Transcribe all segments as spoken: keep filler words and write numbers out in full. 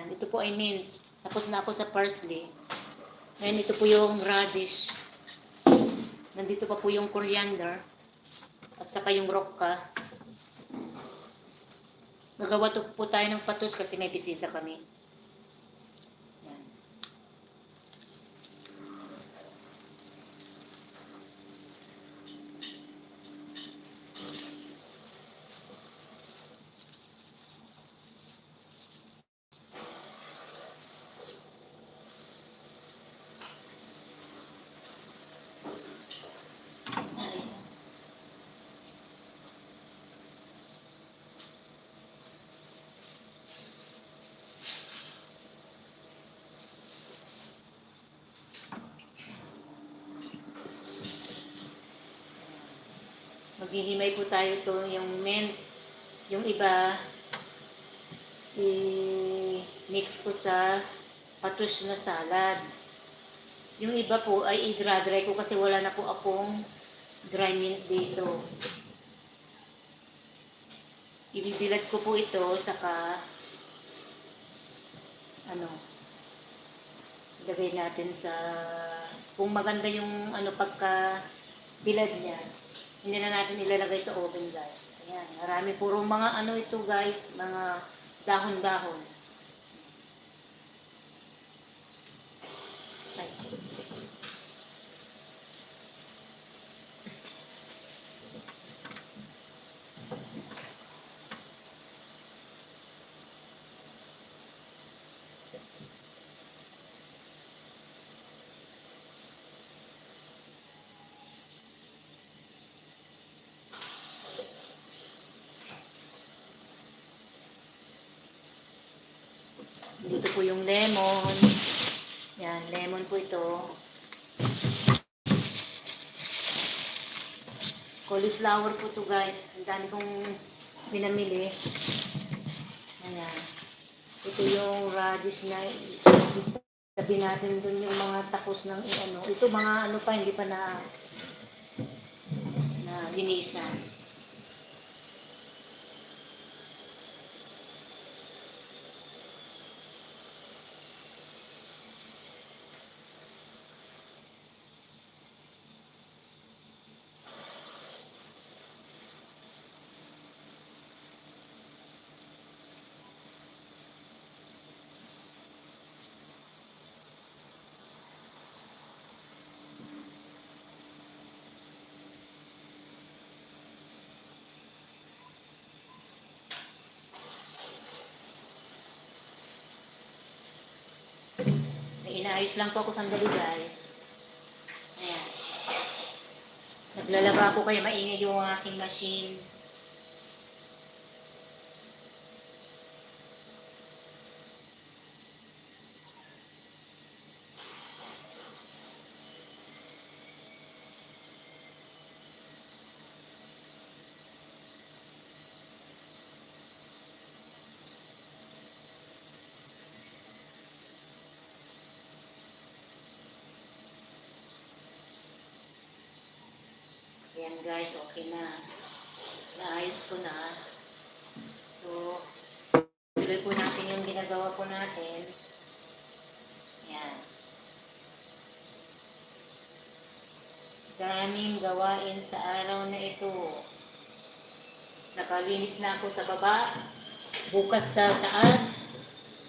Ito po ay mint. Tapos na ako sa parsley. Ngayon, ito po yung radish. Nandito pa po yung coriander. At saka yung rocca. Gagawa to po tayo ng patus kasi may bisita kami. Yan. Maghihimay po tayo to, yung mint, yung iba, i-mix ko sa patus na salad. Yung iba po ay i-dry ko kasi wala na po akong dry mint dito. Ibibilad ko po ito, saka, ano, ilagay natin sa, kung maganda yung, ano, pagka bilad niya, hindi na natin ilalagay sa oven, guys. Ayan, marami, puro mga ano ito, guys, mga dahon-dahon. Ay. Dito po yung lemon. Yan, lemon po ito. Cauliflower po to, guys. Ang dami kong pinamili. Ayan. Ito yung radish niya. Tabi natin dun yung mga takos ng i-ano. Ito, mga ano pa, hindi pa na, na linisan. May inaayos lang po ako sandali, guys. Ayan. Naglalaba ako kaya maingay yung washing machine. Ayan guys, okay na. Naayos ko na. So, tuloy po natin yung ginagawa po natin. Ayan. Daming gawain sa araw na ito. Nakalinis na ako sa baba. Bukas sa taas.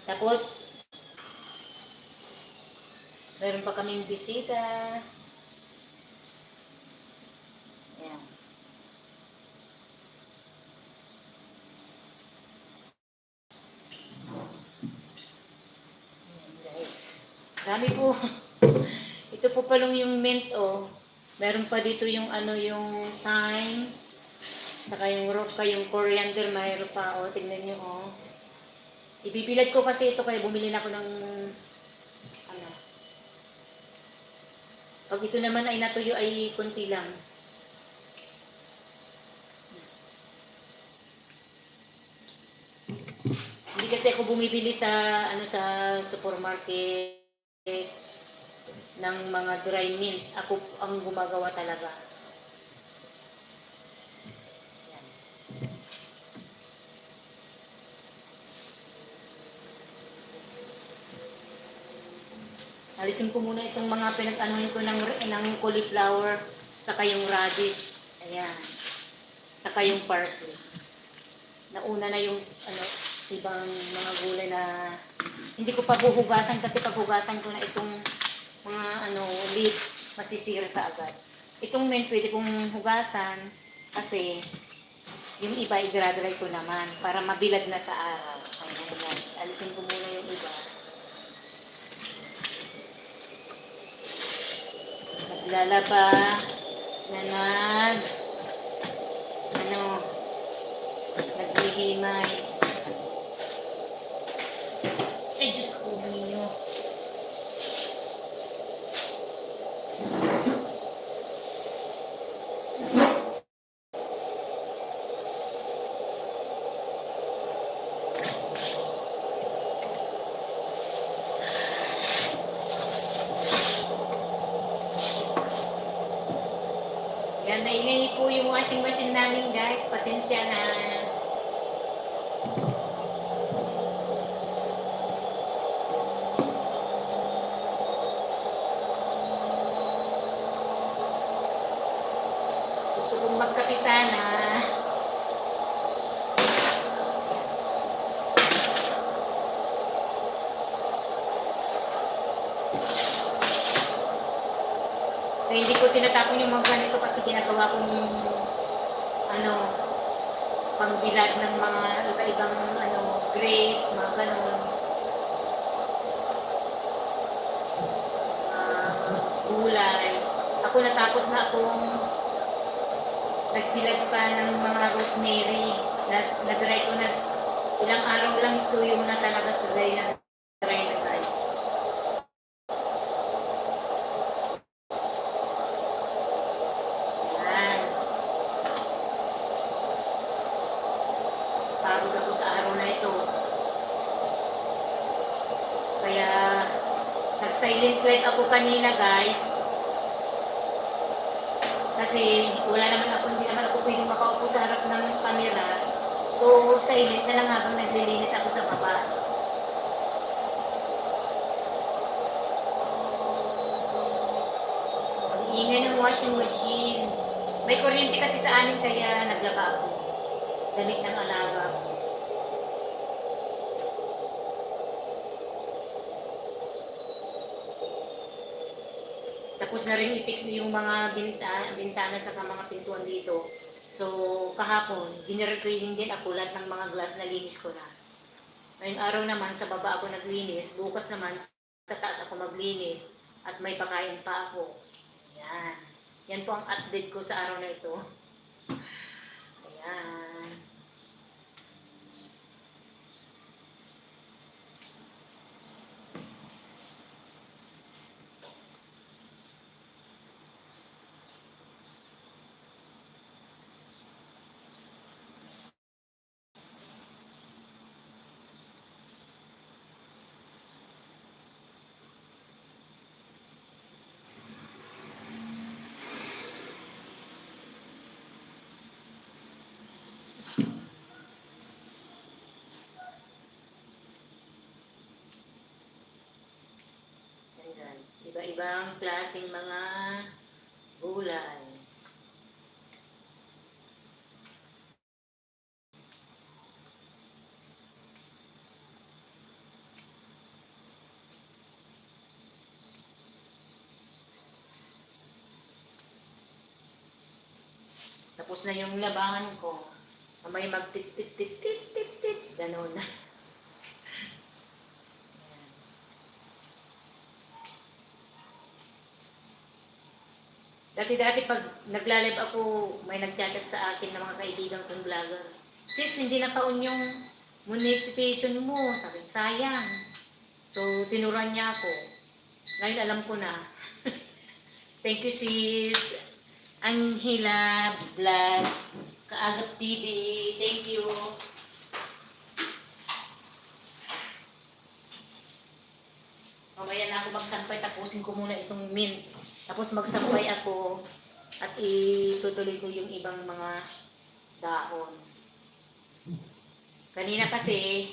Tapos, meron pa kaming bisita. Ayan. Ayan, guys. Dami po. Ito po palong yung mint, oh. Meron pa dito yung ano, yung thyme. Saka yung rocca, yung coriander, mayroon pa, oh. Tingnan nyo, oh. Ibibilad ko kasi ito, kaya bumili na ako ng, ano. Pag ito naman ay natuyo, ay konti lang. Hindi kasi ako bumibili sa, ano, sa supermarket ng mga dry mint. Ako ang gumagawa talaga. Yan. Alisin ko muna itong mga pinag-anuhan ko ng, ng cauliflower, saka yung radish. Ayan. Saka yung parsley. Nauna na yung ano, ibang mga gulay na hindi ko pa huhugasan kasi pag hugasan ko na itong mga ano, leaves, masisira ka agad. Itong mint, pwede kong hugasan kasi yung iba, i-dry ko naman para mabilad na sa araw. Ayan, guys. Alisin ko muna yung iba. Naglalaba na nag, ano, naghihimay. Ay, Diyos ko, ninyo. Yan, naingay po yung washing machine namin, guys. Pasensya na. Gusto kong magkape sana. Kaya hindi ko tinatapon yung mga ganito kasi ginagawa kong, ano, pangbilad ng mga iba-ibang, ano, grapes, mga ganun. Ah, gulay. Ako, natapos na akong nagbilad pa ng mga rosemary. Na, na-dry ko na. Ilang araw lang, tuyo na talaga, dry na, dry na, guys. Yan. Pagod ako sa araw na ito. Kaya, nag-silent live ako kanina, guys. Kasi wala naman ako, hindi naman ako pwedeng makaupo sa harap ng camera. So, silent na lang habang naglilinis ako sa baba. Ang ingay ng washing machine. May kuryente kasi sa amin kaya naglaba ako. Damit ng alaga ko. Tapos na rin i-fix yung mga binta-, bintana sa mga pintuan dito. So, kahapon, general cleaning din ako, lahat ng mga glass nalinis ko na. Ngayong araw naman, sa baba ako naglinis, bukas naman, sa taas ako maglinis, at may pakain pa ako. Ayan. Yan po ang update ko sa araw na ito. Ayan. Ayan, guys, iba-ibang klaseng mga gulay. Tapos na yung labahan ko. Mamaya magtit-tit-tit-tit-tit-tit. Ganon. Ayan. Dati-dati pag nagla-live ako, may nag-chat sa akin ng mga kaibigan kong vlogger. "Sis, hindi naka-on yung monetization mo." Sabi, "Sayang." So, tinuran niya ako. Ngayon, alam ko na. Thank you, sis. Angela Vlog. Kaagap T V. Thank you. Mamaya na ako magsampay, tapusin ko muna itong mint. Tapos magsampay ako at itutuloy ko yung ibang mga dahon. Kanina kasi,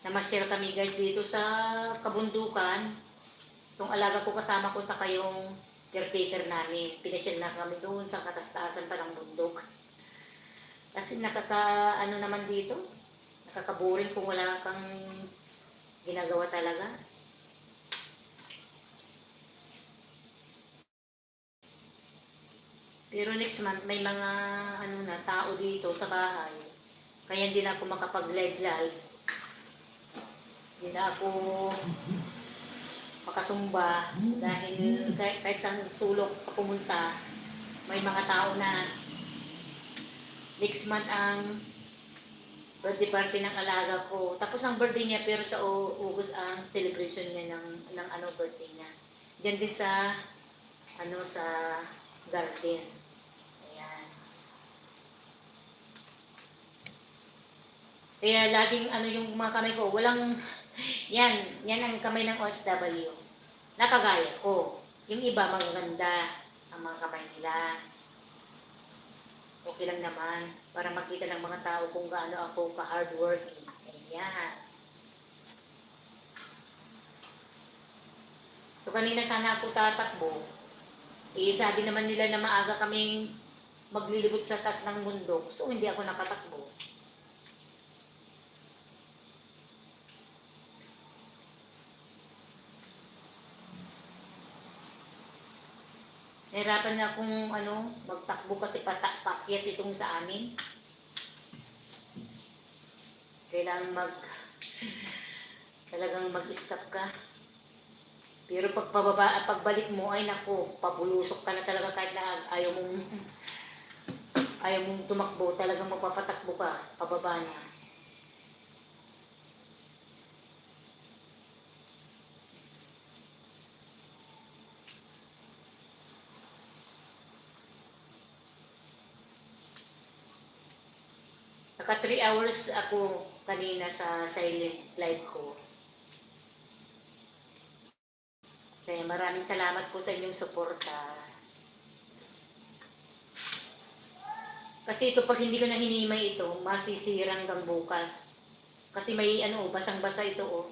namasyal kami, guys, dito sa kabundukan. Itong alaga ko, kasama ko sa kayong caretaker namin. Pinasyal na kami doon sa kataas-taasan pa ng bundok. Kasi nakaka-, ano naman dito, nakakaboring kung wala kang ginagawa talaga. Pero next month, may mga, ano na, tao dito sa bahay. Kaya hindi na ako makapag-live-live. Hindi na ako makasumba dahil kahit, kahit saan sulok pumunta, may mga tao na. Next month ang birthday party ng alaga ko. Tapos ang birthday niya, pero sa U-, August ang celebration niya ng, ng ano, birthday niya. Diyan din sa, ano, sa garden. Ayan. Kaya laging, ano, yung mga kamay ko, walang, yan, yan ang kamay ng O F W. Nakagaya ko. Yung iba, magaganda ang mga kamay nila. Okay lang naman, para makita ng mga tao kung gaano ako ka-hardworking. Ayan. So, kanina sana ako tatakbo. Eh, sabi naman nila na maaga kaming maglilibot sa taas ng bundok. So, hindi ako nakatakbo. Nahirapan na akong, ano, magtakbo kasi pata-, paakyat itong sa amin. Kailangan mag-, talagang mag-stop ka. Pero pag pababa, pagbalik mo, ay naku, pabulusok ka na talaga kahit na ayaw mong, ayaw mong tumakbo, talagang mapapatakbo ka, pababa na. Naka three hours ako kanina sa silent live ko. Kaya maraming salamat po sa inyong suporta. Kasi ito, pag hindi ko na hinimay ito, masisira hanggang bukas. Kasi may ano, basang-basa ito, oh.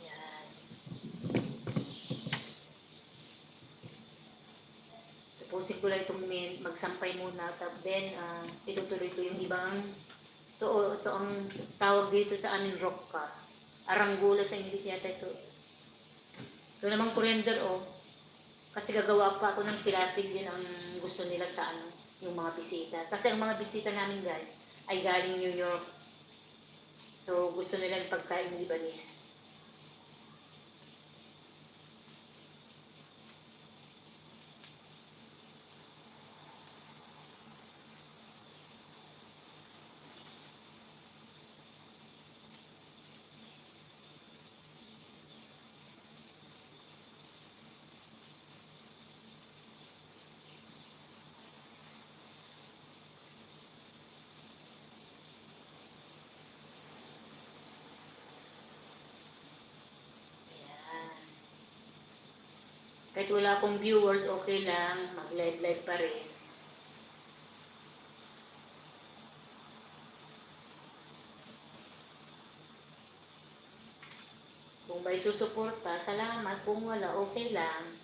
Yan. Tapusin ko lang itong min-, magsampay muna. Tap-, then, ah, itutuloy ko yung ibang, ito, oh, ito ang tawag dito sa amin, rocca. Aranggola sa English yata ito. Ito namang coriander, oh. Kasi gagawa pa ako ng pilapil, yun ang gusto nila sa ano, yung mga bisita. Kasi ang mga bisita namin, guys, ay galing New York. So, gusto nila ng pagkain Lebanese. Ayan. Kahit wala akong viewers, okay lang. Mag-live-live pa rin. Kung may susuporta, salamat. Kung wala, okay lang.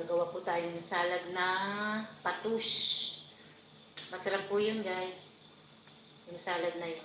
Gagawa po tayo ng salad na patus. Masarap po yun, guys. Yung salad na yun.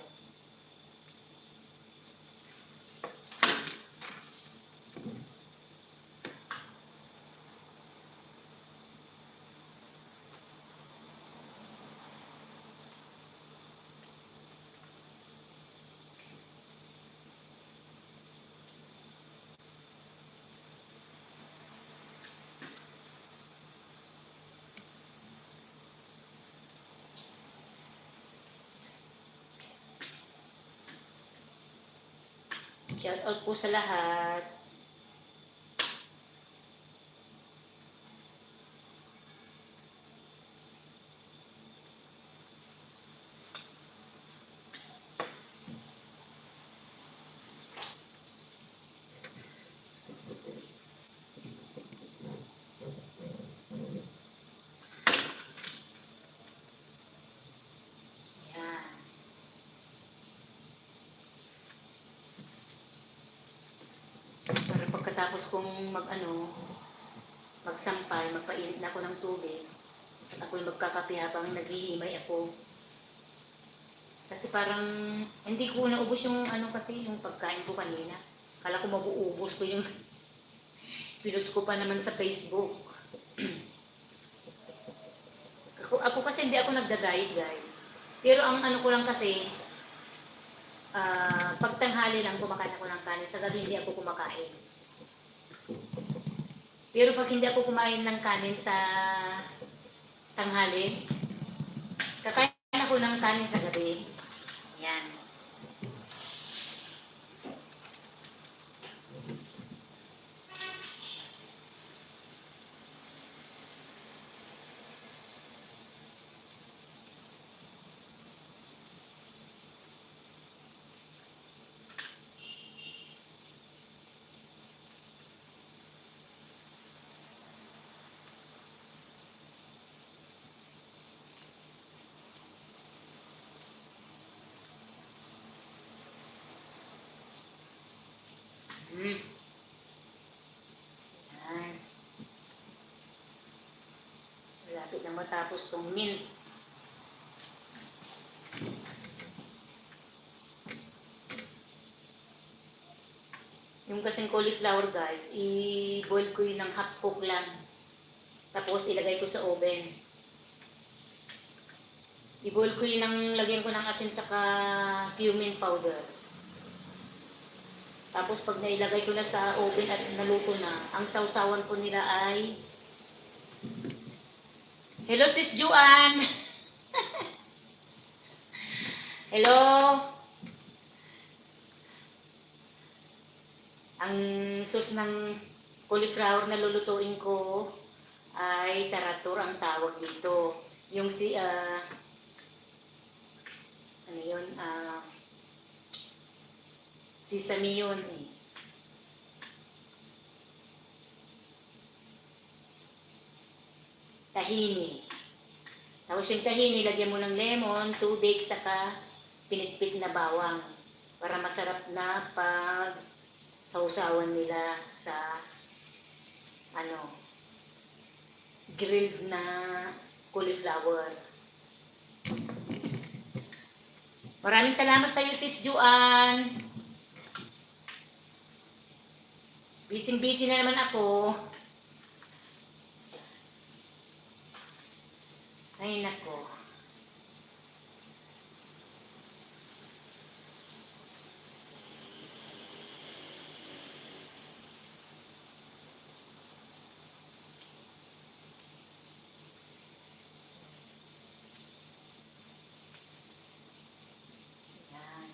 Shout out po sa lahat. Yan. Para pagkatapos kong mag-ano, magsampay, magpainit na ako ng tubig. At ako'y magkakape habang naghihimay ako. Kasi parang hindi ko naubos yung ano kasi, yung pagkain ko kanina. Kala ko mabuubos ko yung pinost ko pa naman sa Facebook. Ako, ako kasi hindi ako nagda-diet, guys. Pero ang ano ko lang kasi, ah, pag tanghali lang, kumakain ako ng kanin. Sa gabi, hindi ako kumakain. Pero pag hindi ako kumain ng kanin sa tanghali, kakain ako ng kanin sa gabi. Yan. Mm. Yan. Malapit na matapos tong mint. Yung kasing cauliflower, guys, i-boil ko yun ng half cook lang. Tapos ilagay ko sa oven. I-boil ko yun ng, lagyan ko ng asin saka cumin powder. Tapos pag nailagay ko na sa oven at naluto na, ang sawsawan ko nila ay, hello, Sis Juan! Hello! Ang sauce ng cauliflower na lulutuin ko ay tarator ang tawag dito. Yung si, ah, ano yun? Ah, sesame yun eh. Tahini. Tapos yung tahini, lagyan mo ng lemon, tubig, saka pinitpit na bawang para masarap na pag sawsawan nila sa, ano, grilled na cauliflower. Maraming salamat sa iyo, Sis Juan. Busy-busy na naman ako. Ay, nako. Yan.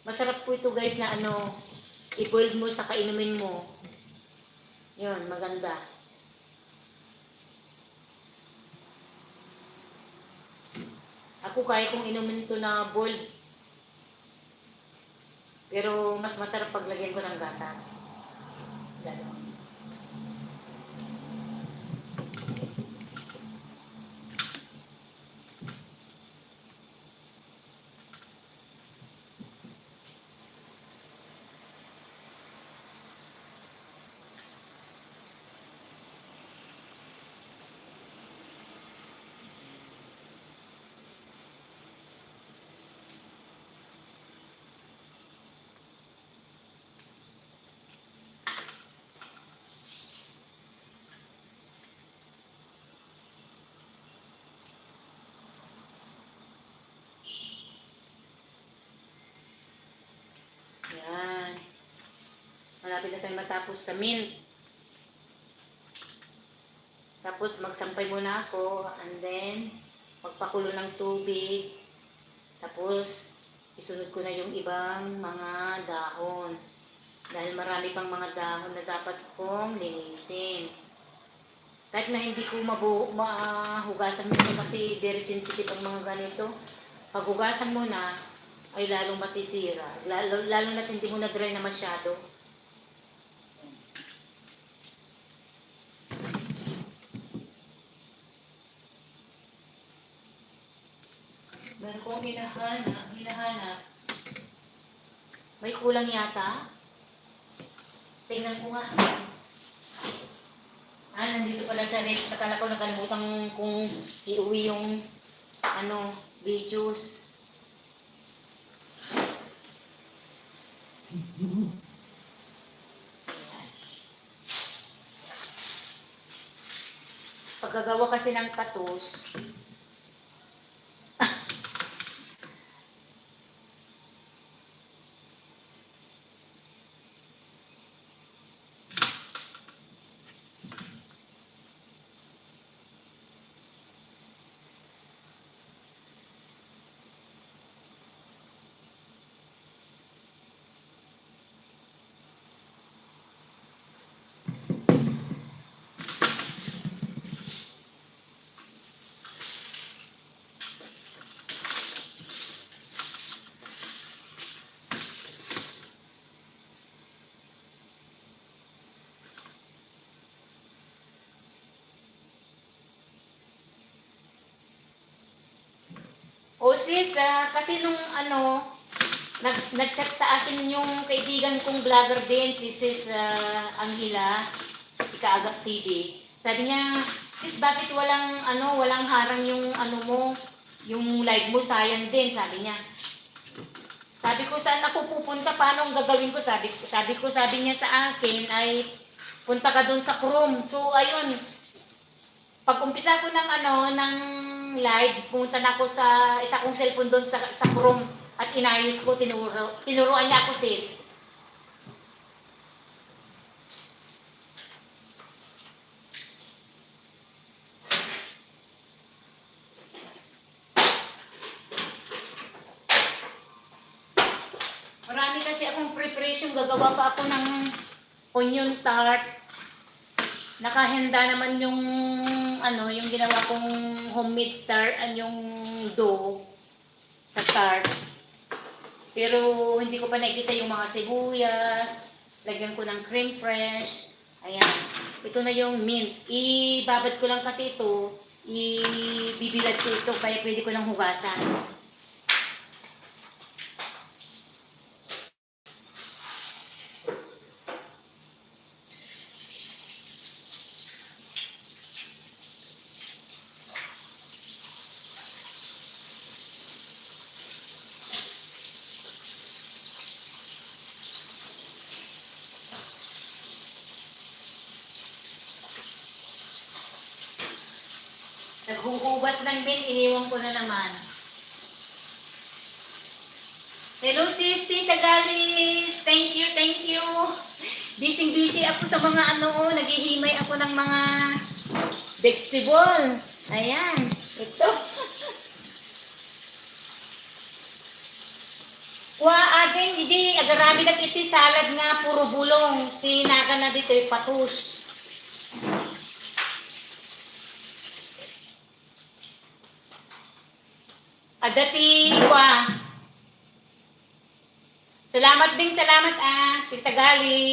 Masarap po ito, guys, na ano, i-boiled mo sa kainumin mo. Yun, maganda. Ako, kaya kong inumin ito na boiled. Pero mas masarap paglagyan ko ng gatas. Ganon. tapos sa mint. Tapos magsampay muna ako, and then magpakulo ng tubig. Tapos isunod ko na yung ibang mga dahon. Dahil marami pang mga dahon na dapat kong linisin. Kahit na hindi ko mabu-, mahugasan mo kasi very sensitive ang mga ganito. Pag hugasan mo na, ay lalong masisira. Lalo, lalo na't hindi mo na-dry na masyado. Meron kong hinahanap, hinahanap. May kulang yata. Tingnan ko nga. Ah, nandito pala sa ref. Akala ko nakalimutan kong iuwi yung, ano, lettuce. Ayan. Pagkagawa kasi ng patos, O sis, ah, kasi nung ano, nag, nag-chat sa akin yung kaibigan kong vlogger din, si Sis, ah, Angela, si Kaagap T V. Sabi niya, "Sis, bakit walang, ano, walang harang yung ano mo, yung live mo, sayang din," sabi niya. Sabi ko, "Saan ako pupunta? Paano ang gagawin ko?" Sabi, sabi ko, sabi niya sa akin ay, "Punta ka doon sa Chrome." So, ayun, pag-umpisa ko ng ano, ng live, pumunta na ako sa isa kong cellphone doon sa, sa Chrome at inayos ko, tinuro, tinuruan niya ako, sis. Marami kasi akong preparation. Gagawa pa ako ng onion tart. Nakahanda naman yung, ano, yung ginawa kong homemade tart, ah, yung dough sa tart. Pero hindi ko pa naigisa yung mga sibuyas. Lagyan ko ng creme fraiche. Ayan. Ito na yung mint. Ibabad ko lang kasi ito. Ibibilad ko ito, kaya pwede ko nang hugasan. Naghuhugas ng bin, iniwan ko na naman. Hello, sis, Tita Galis. Thank you, thank you. Busy-busy ako sa mga ano, oh, naghihimay ako ng mga vegetable. Ayan, ito. Kua, aden, iti agaramid dagiti salad nga puro bulong, ti nagana ditoy patos. Adda ti kua. Salamat din, salamat, ah, ti tagali.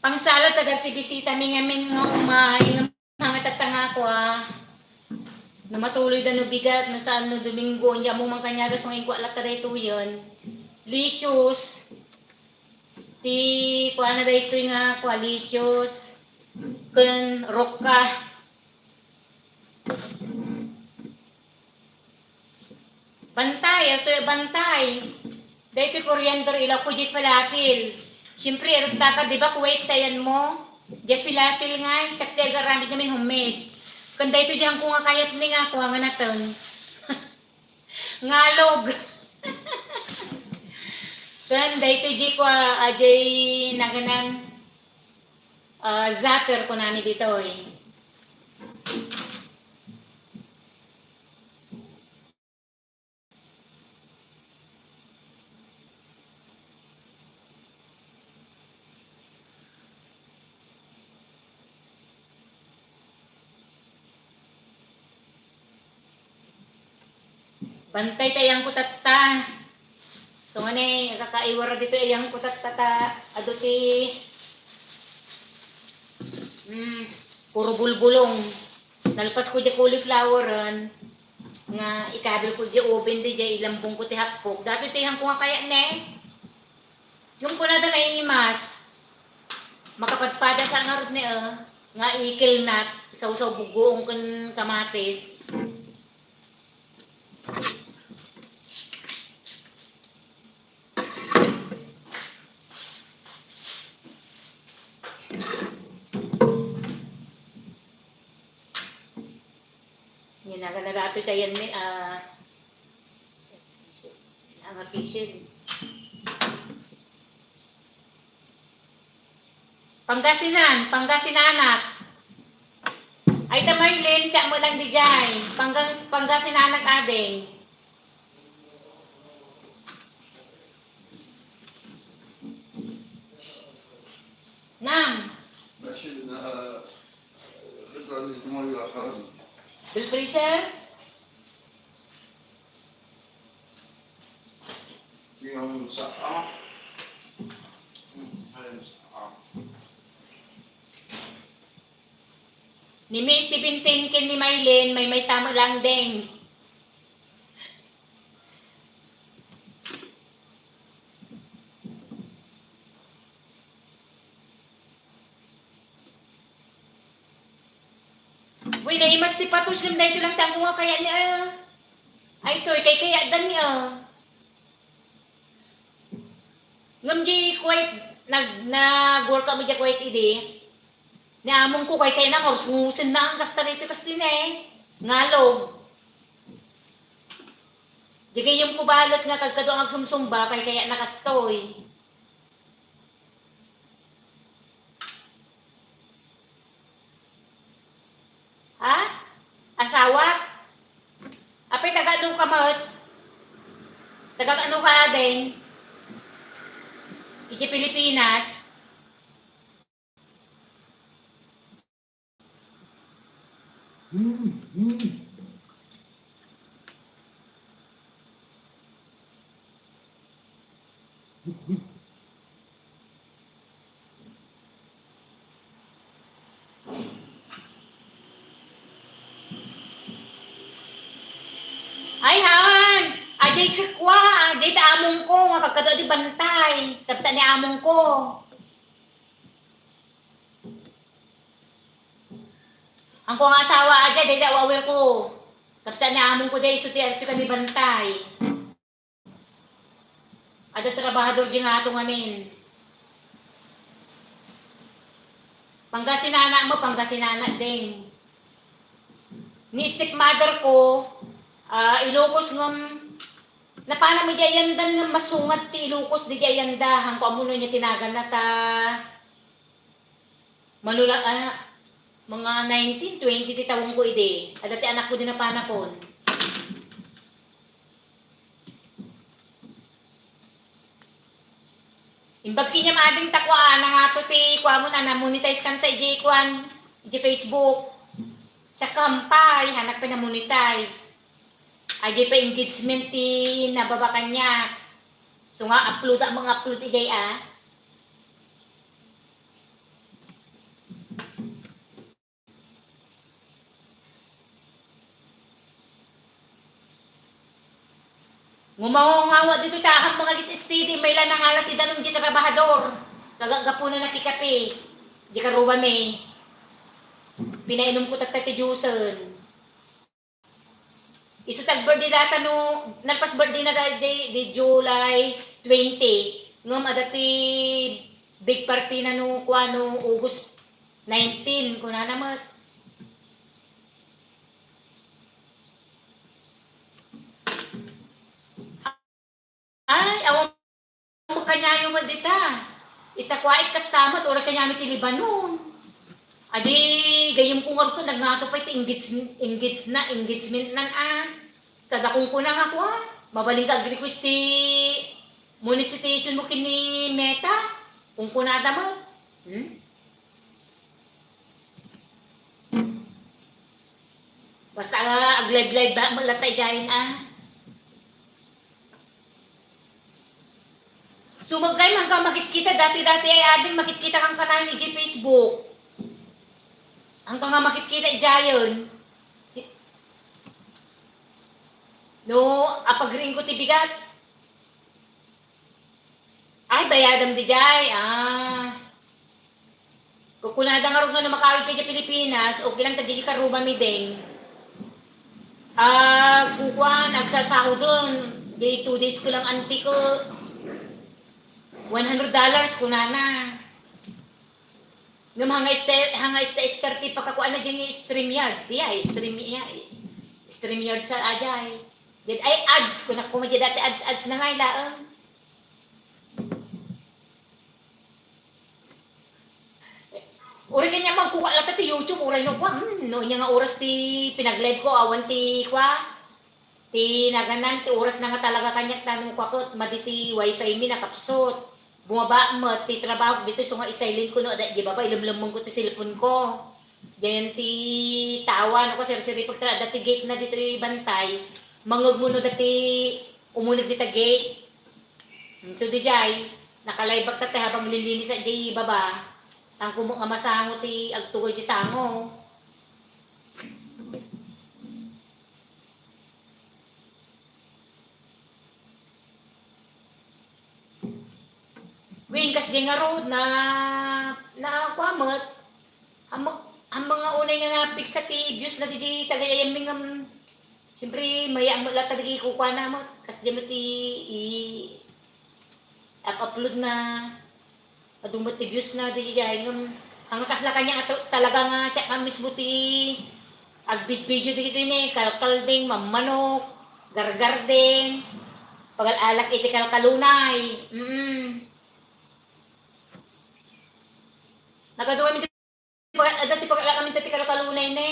Pangsalad ta dagiti bisita mi ngamin nga umay, nga mga tattangako, ah. No matuloy da no bigat, no saan no Domingo, nya mo man kaniagas nga inkua latta daytoyen. Lettuce. Ti kuana daytoy nga kua, lettuce. Ken rokka. Bantay, atoy bantay. Daytoy coriander, ilawko diay falafel. Siyempre, irutaka, di ba, Kuwait, tayan mo? Diay falafel nga, siak ti agaramid ngamin homemade. Ken daytoy diay ko nga kayat ni nga, kua nga nateng. Ngalog. Ken daytoy di kua, a, jay naganan, a, zatter kunami ditoy. Bantay ta iyangko tatta. So, nga ni, kakaiwara ditoy iyangko tatta ta, adu ti, mm, puro bulbulong. Nalpas ko di caulifloweren, nga ikabil ko di oven di, di ilambong ko ti hapkok. Datoy ti iyangko nga kayat ne. Yung kunada naimas, makapadpada sa ngarud ni, eh, nga ikilnat, isawsaw bugoong ken kamatis. Yan, nagalarato tayo yan, may, ah, ang official. Pangasinan, Pangasinanak. Ay, ta Marlene, siya mo lang di jay. Panggas-, Pangasinanak, ading. Nang. Bill Fraser? Yung sa, ah, yung sa, ah. Ni May seventeen ken ni Maylin, maymaysa met lang deng. Uy, naimas ti patos ngem daytoy lang ti angko nga kayat ni, ah. Ay, toy, kay kayatdan ni, ah. Ngem di kuway, nag-, nag-workout met di kuway idi. Ni amongko, kay kayatna nga urus-ngusen na ang kasta daytoy, kasta ne. Ngalog. Di gayyemko balet nga kagkadua nga agsumsumba, kay kayatna kastoy. Ha? Asawak? Apay, taga-ano ka met? Taga-ano ka, ading? Iti Pilipinas? Ay, haan! Ajay kekua, ajay ta amongko, nga kagkadua di bantay. Tapsa ni amongko. Angko nga asawa, ajay, dayta awawirko. Tapsa ni amongko, jay, isu ti, isu kami bantay. Adda trabahador di nga ato ngamin. Pangasinan mo, Pangasinan din. Ni stepmother ko, ah, Ilocos ngem, napana mi di ayandan ngem masungat ti Ilocos di ayandahan ko, ammono niya tinagan na ta. Manula-, ah, mga nineteen, twenty ti tawen ko idi. Adda ti anak ko di napanakon. Imbag kaniam ading ta kuan, nangato ti kuamon a na-monetize kan sa iji kuan, iji Facebook. Sa kampay, hanak pina-monetize. Iji pa engagement ti nababa kaniak. So nga, upload, ang mga upload ijay, ah. Ngumaw-, ngawa dito ta, ahak mga gis-, steady, may lanang ala ti danum di trabahador. Kagagapunan na kikape. Di karuba mi. Pinainom ko tatta ti juicen. Isu tag birthday data no, nalpas birthday na da-, di, di July twenty. Ngem adda ti big party na no, kuano, August nineteen, kunana met. Ay, awan mo Takuaek kasta met, uray kaniami ti Lebanon. Adi, gayyemko ngarud, nagngato pay ti engage-, engage na, engagement nan, a. Sada kunkuna nga kua, mabalinka ag-request ti monetization mo ken ni Meta. Kunkunada met. Hmm? Basta, ah, ag-live-live ba, met latta idiayen, a. Sumagkay, mangka makitkita, dati-dati ay ading makitkita kan kanayon idiay Facebook. Angka nga makitkita idiayen. Si-, no, apagriingko ti bigat. Ay, bayadam didiay, a. Kukunada ngarud nga no makaagka idiay Pilipinas, okay lang ta diay karrubami, Deng. Ah, kukuan, agsasaoden. Diay two days ko lang anti ko. One hundred dollars, kunana. Ngem hanga este-, hanga este-, ester ti pakakuana diay StreamYard. Diay, Stream-, iya, StreamYard sa ajay. Diay, ay, ads, kuna koma diay dati ads, ads na nga ilaeng. Uray kaniami, magkukuak latta ti YouTube, uray no kuan, hmm, no ania nga oras ti pinag-live ko, awan ti kua, ti naganan, ti oras na nga talaga kaniak, ta no kua ket, madi ti wifi mi, nakapsut. Bumaba met ti trabaho ditoy, isu nga i-silent ko no adda idiay baba, ilemlemmengko ti cellphone ko. Diayen ti tawa, no kua, sirsiripek ta adda ti gate na ditoy bantay, mangngegmo no adda ti umuneg dita gate. Isu diay, nakalaybak ta ti habang lilinis idiay baba, tangko met nga masango ti agtugaw idiay sango. Wen, kas diay ngarud, na, na, kua met, ammok, ammok nga unay nga napiksa ti views na diay tagay-ayam mi ngem, siyempre, mayat met latta dagiti kukuana met, kas diay met ti i-, up-upload na, adu met ti views na diay, ngem, ang kas na kaniak nga to-, talaga nga siak nga mismo ti agbid-video dagitoy ni, kalkal, Deng, mammanok, gargar, Deng, pagal-alak iti kalkalunay. Mm. Nagaduam iti pagal-, adda ti pagal-alak amin ti kalkalunay ne.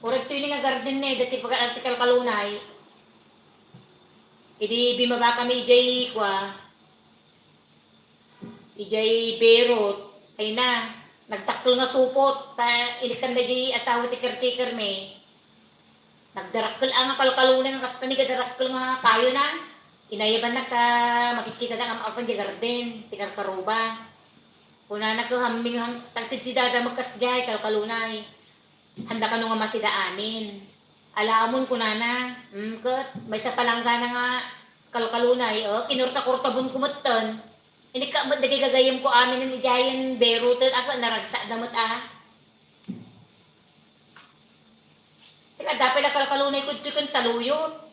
Uray ditoy ni nga garden ne, adda ti pagal-alak ti kalkalunay. Idi bimaba kami idiay kua, idiay Beirut, ay na, nagdakkel nga supot, ta inikkanda diay asawa ti caretaker mi. Nagdarakkel a nga kalkalunay nga kasta ni gadarakkel nga kayo na. Inayabannak ta makitkita da nga maapan diay garden, ti karkaruba. Kunana ket hamming hang-, tagsidsidada met kasdiay, kalkalunay. Handa kano nga masidaanin. Alamon kunana, mm, ket maysa palanggana nga kalkalunay, o, kinurta-kurtabon ko metten. Inikka met dagiti gagayyemko amin idiayen Beiruten, a, ket naragsak da met, a. Sika, adda pay la kalkalunay kudto ken saluyot.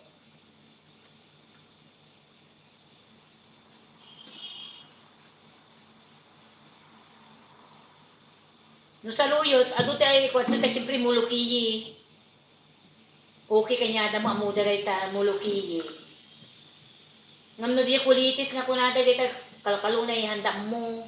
No saluyot, adu ti ay kuadto ta siyempre mulukiyi. Okay kaniada mo, ammoda dayta mulukiyi. Ngem no di kulitis nga kunada dayta kalkalunay handammo.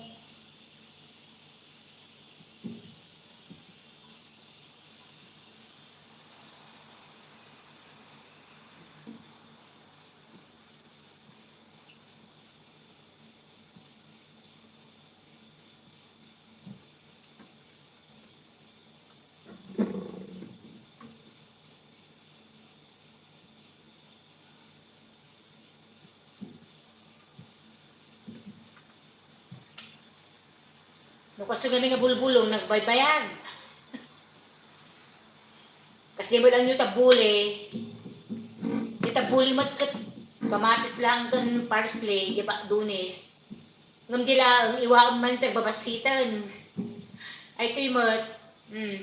No kastoy nga bulbulong, nagbaybayag. Kas diay met lang yu tabuli. Diay tabuli met ket kamatis lang ken parsley, diay bakdunes. Ngem diay laeng, iwaem man ti agbabasiten. Ay, toy met. Hmm.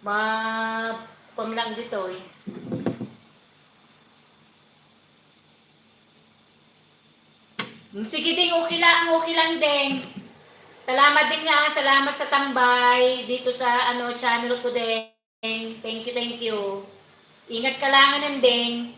Ma-, kuan lang ditoy. Mm, sige, Deng, okay lang, okay lang, Deng. Salamat din nga, salamat sa tambay dito sa, ano, channel ko, Deng. Thank you, thank you. Ingat ka lang, ano, Deng.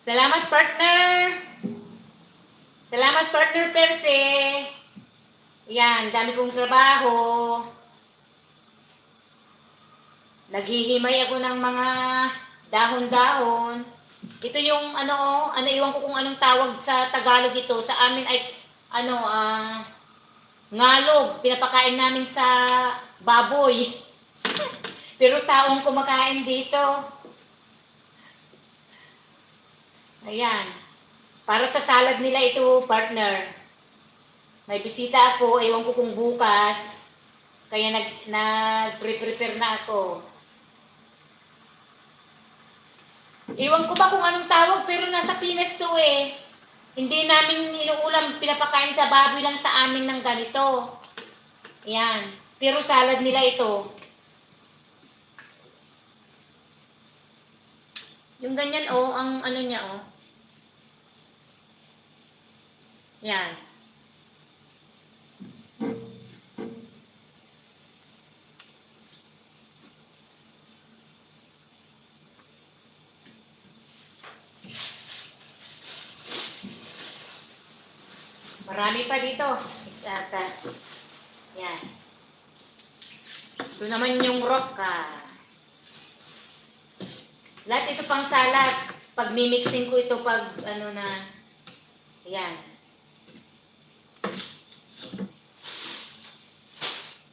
Salamat, partner. Salamat, partner Perse. Yan, dami kong trabaho. Naghihimay ako ng mga dahon-dahon. Ito yung ano, oh, ano, iwan ko kung anong tawag sa Tagalog ito. Sa amin ay, ano, ah, ngalog. Pinapakain namin sa baboy. Pero taong kumakain dito. Ayan. Para sa salad nila ito, partner. May bisita ako, ewan ko kung bukas. Kaya nag-, nag-pre-prepare na ako. Ewan ko ba kung anong tawag, pero nasa Pinas to eh. Hindi namin inuulam, pinapakain sa baboy lang sa amin ng ganito. Ayan. Pero salad nila ito. Yung ganyan, oh, ang ano niya, oh. Yan. Marami pa dito. Isa, ta-, yan. Ito naman yung rock, ah. Lahat ito pang salad. Pag mimixing ko ito, pag ano na, ayan.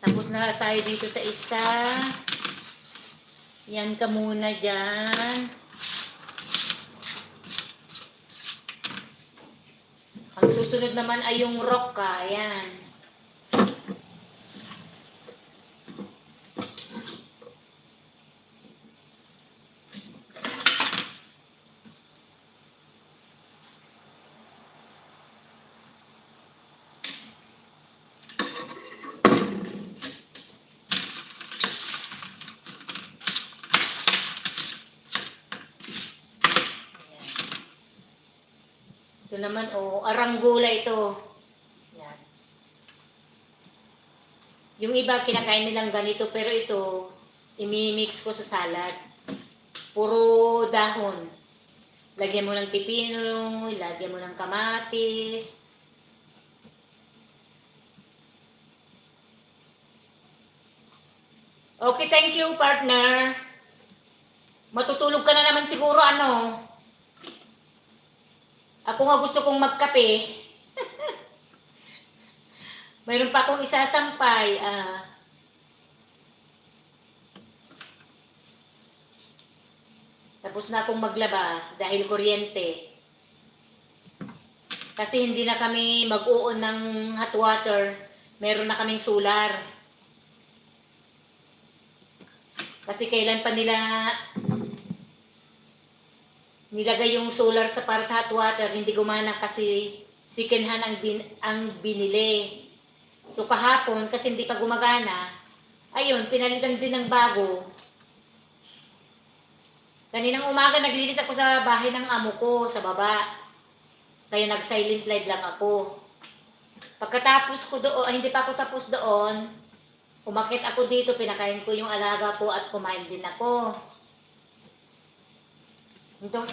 Tapos na tayo dito sa isa. Yan ka muna dyan. Ang susunod naman ay yung rock ka. Ayan. Ito naman, oh, aranggula ito. Yan. Yung iba, kinakain nilang ganito, pero ito, imimix ko sa salad. Puro dahon. Lagyan mo ng pipino, lagyan mo ng kamatis. Okay, thank you, partner. Matutulog ka na naman siguro, ano? Ako nga gusto kong magkape. Mayroon pa akong isasampay, ah. Tapos na akong maglaba dahil kuryente. Kasi hindi na kami mag-uon ng hot water. Meron na kaming solar. Kasi kailan pa nila nilagay yung solar sa, para sa hot water, hindi gumana kasi second hand ang bin-, ang binili. So kahapon, kasi hindi pa gumagana, ayun, pinalitan din ng bago. Kaninang umaga, naglinis ako sa bahay ng amo ko, sa baba. Kaya nag-silent live lang ako. Pagkatapos ko doon, ay, hindi pa ako tapos doon, umakyat ako dito, pinakain ko yung alaga ko at kumain din ako. Ito,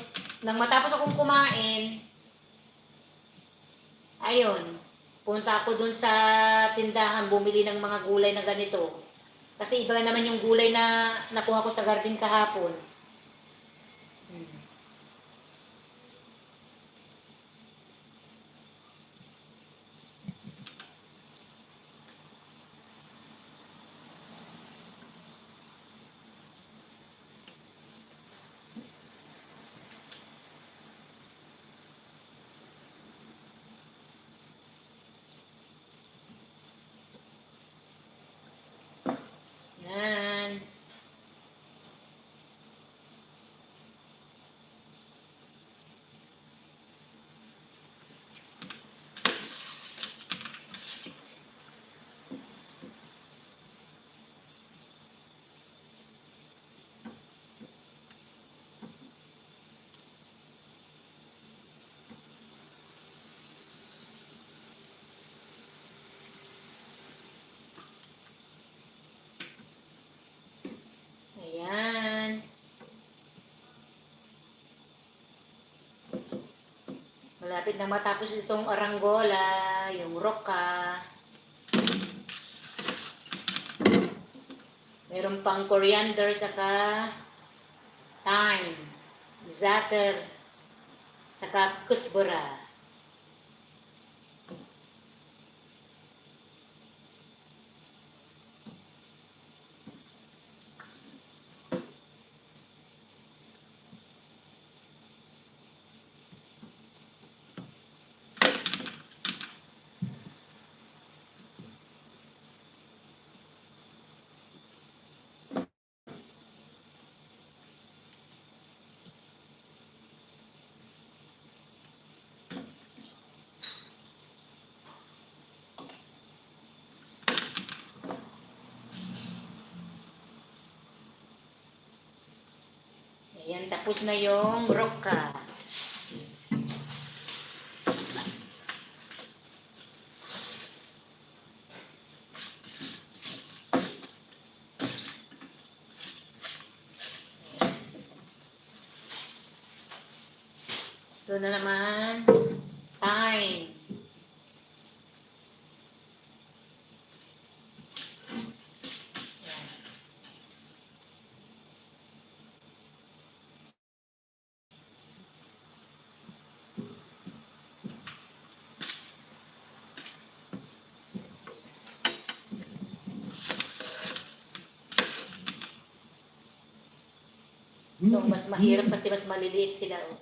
nang matapos akong kumain, ayun, punta ako dun sa tindahan, bumili ng mga gulay na ganito. Kasi iba naman yung gulay na nakuha ko sa garden kahapon. Hmm. Yan. Malapit na matapos itong aranggola, yung roka. Meron pang coriander, saka thyme, za'atar, saka kuzbara. Ayan, tapos na yung roka. Ito na naman, thyme. Yan. Ito, mas mahirap kasi mas maliliit sila, oh.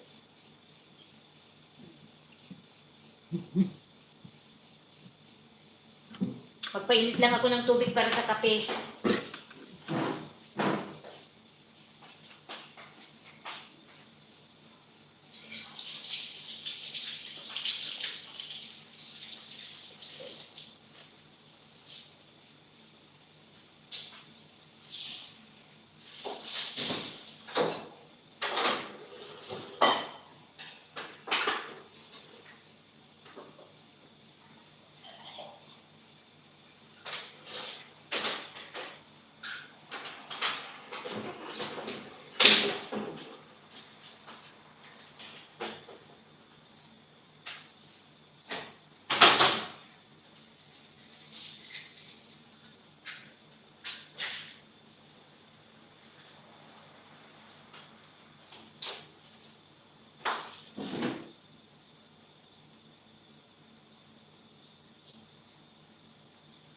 Magpainit lang ako ng tubig para sa kape.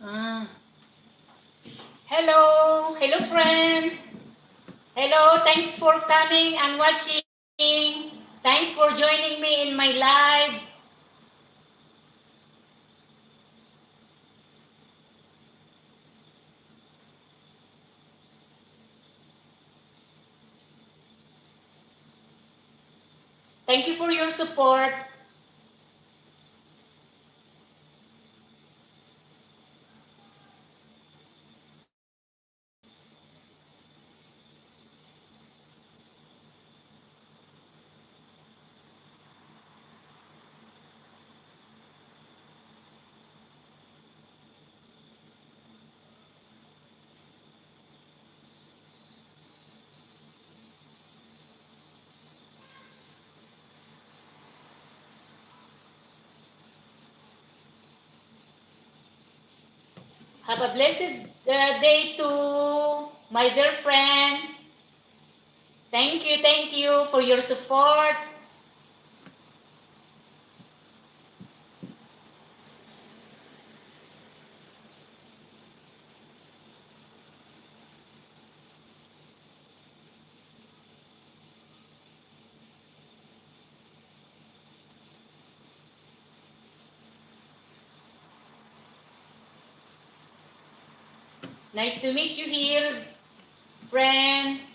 Ah. Hello, hello friend. Hello, thanks for coming and watching. Thanks for joining me in my live. Thank you for your support. Have a blessed, uh, day to my dear friend. Thank you, thank you for your support. Nice to meet you here, friend.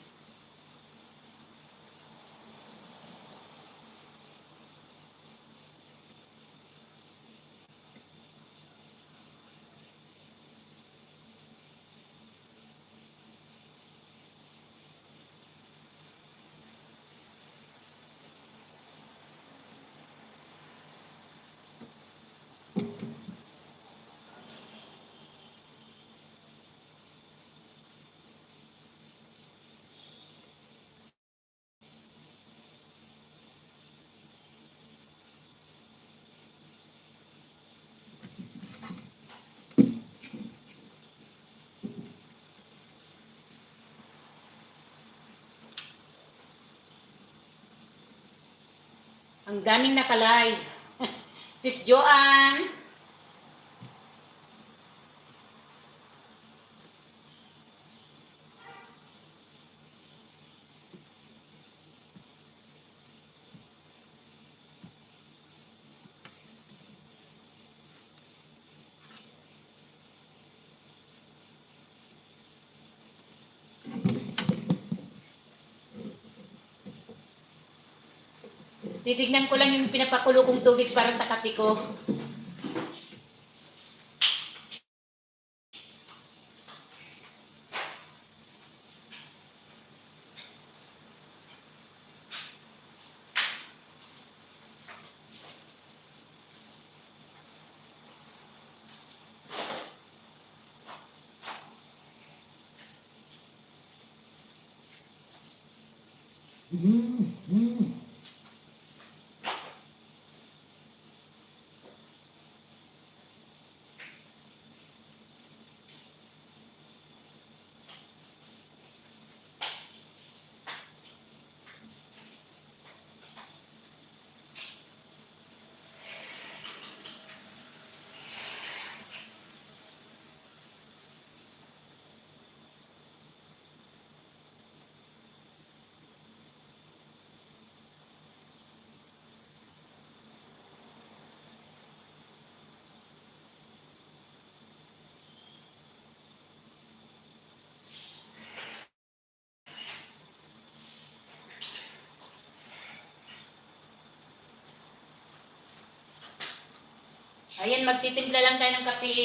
Ang daming naka-live. Sis Joanne. Titignan ko lang yung pinapakulo kong tubig para sa kape ko. Ayan, magtitimpla lang tayo ng kape.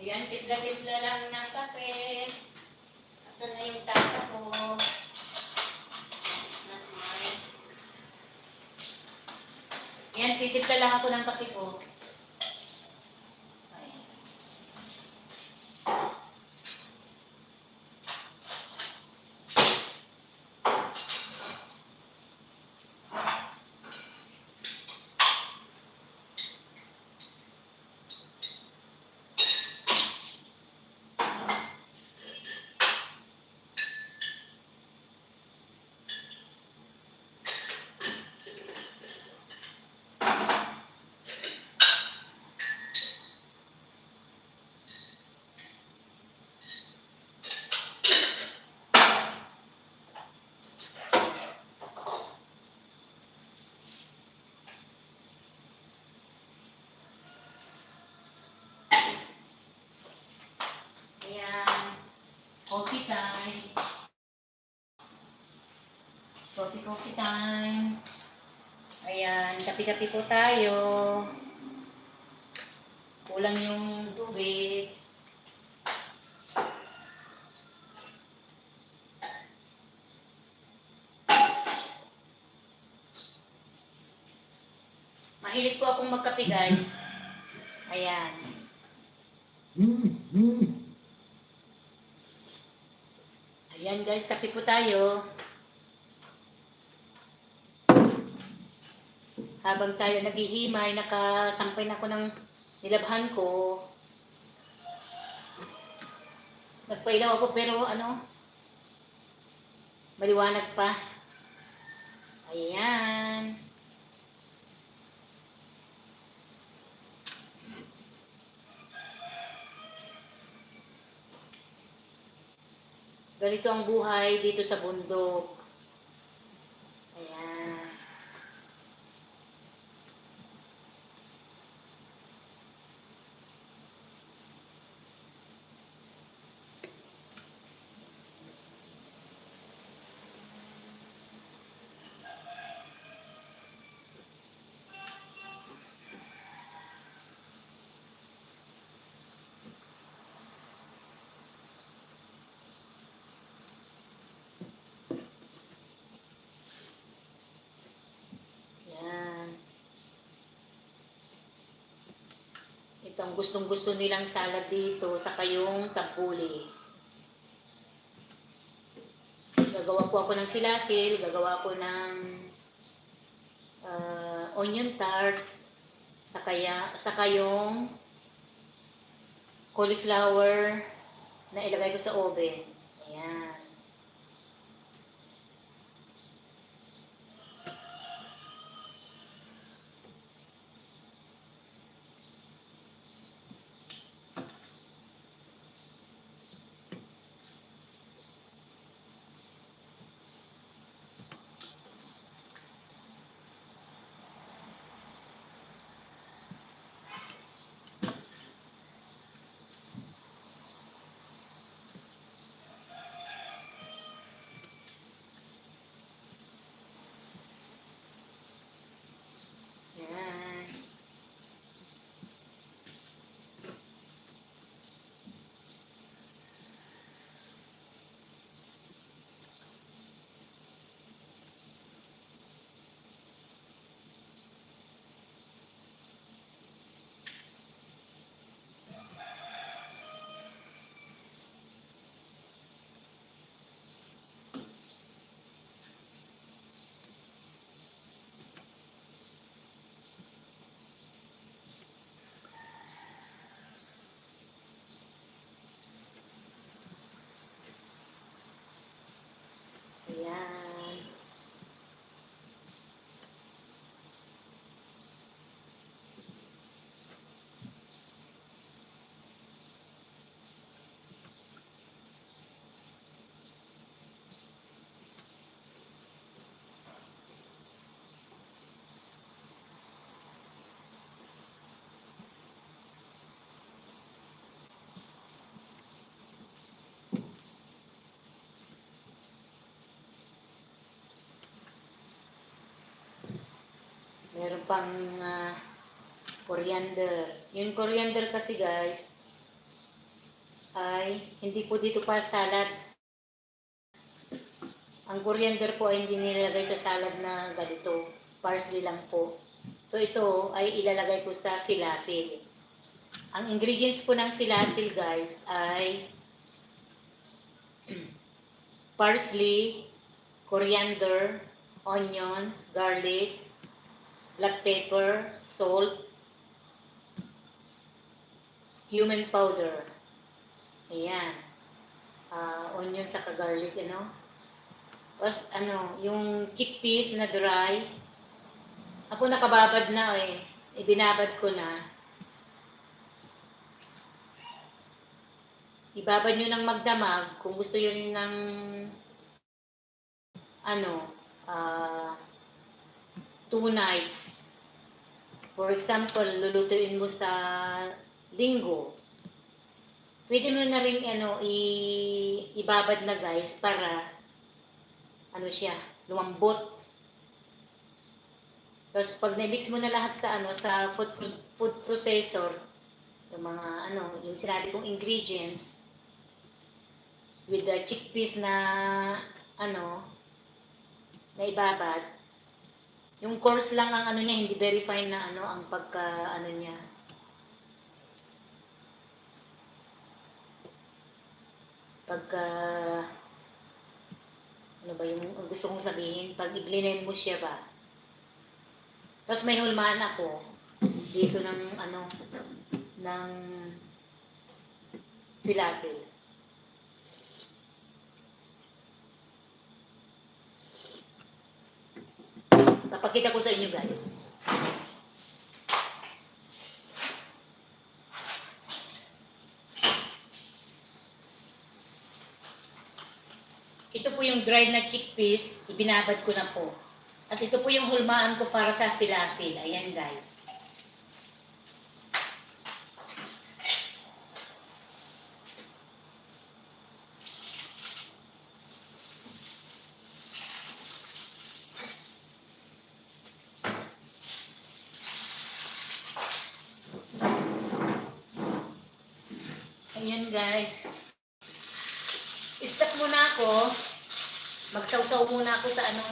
Ayan, timpla-timpla lang ng kape. Asan na yung tasa ko? It's not mine. Ayan, titimpla lang ako ng kape ko. Ayan. Ayan. Coffee time. Coffee, coffee time. Ayan, kape-kape po tayo. Kulang yung tubig. Mahilig po akong magkape, guys. Ayan. Ayan, guys, kape po tayo. Habang tayo naghihimay, nakasampay na ako ng nilabhan ko. Nagpailaw ako, pero ano, Maliwanag pa. Ayan. Ganito ang buhay dito sa bundok. Ayan. Yan. Itong gustong-gusto nilang salad dito, saka yung tabuli. Gagawa po ako ng filafil, gagawa ako ng, ah, onion tart, saka ya-, saka yung cauliflower na ilagay ko sa oven. Ayan. Yan. Ayan. Meron pang, ah, coriander. Yung coriander kasi, guys, ay hindi po dito pa salad. Ang coriander po ay hindi nilalagay sa salad na ganito. Parsley lang po. So, ito ay ilalagay ko sa filafil. Ang ingredients po ng filafil, guys, ay parsley, coriander, onions, garlic, black pepper, salt, cumin powder. Ayan. Ah, onion saka garlic, ano. Tapos, ano, yung chickpeas na dry. Ako nakababad na eh. Ibinabad ko na. Ibabad nyo ng magdamag kung gusto nyo rin ng ano, ah, two nights. For example, lulutuin mo sa linggo. Pwede mo na rin, ano, i-, ibabad na, guys, para, ano siya, lumambot. Tapos pag na-mix mo na lahat sa, ano, sa food, food processor, yung mga, ano, yung sinabi kong ingredients, with the chickpeas na, ano, na ibabad. Yung coarse lang ang ano niya, hindi very fine na ano, ang pagka, ano niya. Pagka, ano ba yung gusto kong sabihin? Pag i-blend mo siya ba? Tapos may hulmaan ako dito ng, ano, ng filafil. Papakita ko sa inyo, guys. Ito po yung dried na chickpeas, ibinabad ko na po. At ito po yung hulmaan ko para sa pilafil. Ayan, guys. Ayan, guys. Stop muna ako. Magsawsaw muna ako sa ano,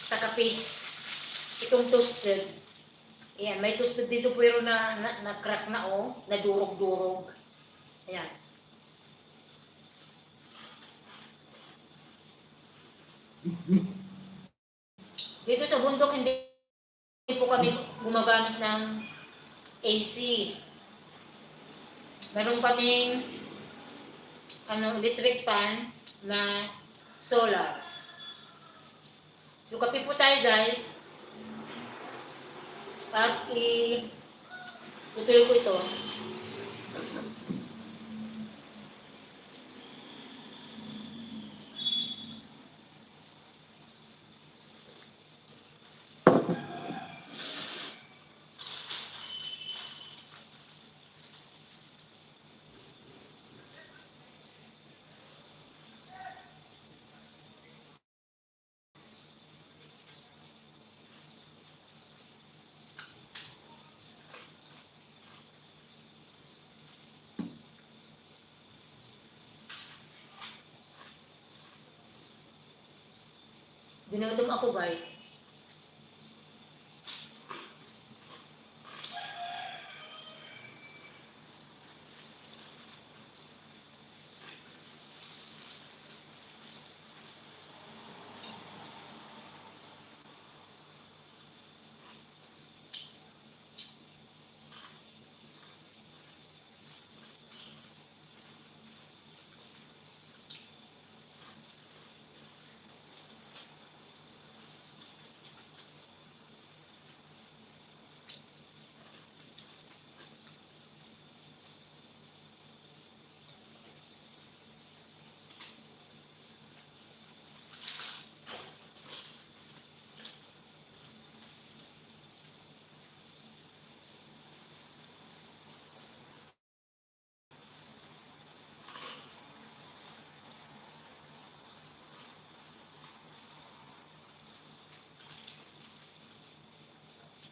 sa kape. Itong toasted. Ayan, may toasted dito pero na, na, na-crack na, oh. Nadurog-durog. Ayan. Dito sa bundok, hindi po kami gumagamit ng A C. Meron kaming, ano, electric fan na solar. So, kape po tayo, guys. At i-, tutuloy ko ito. Ginutom ako, bay.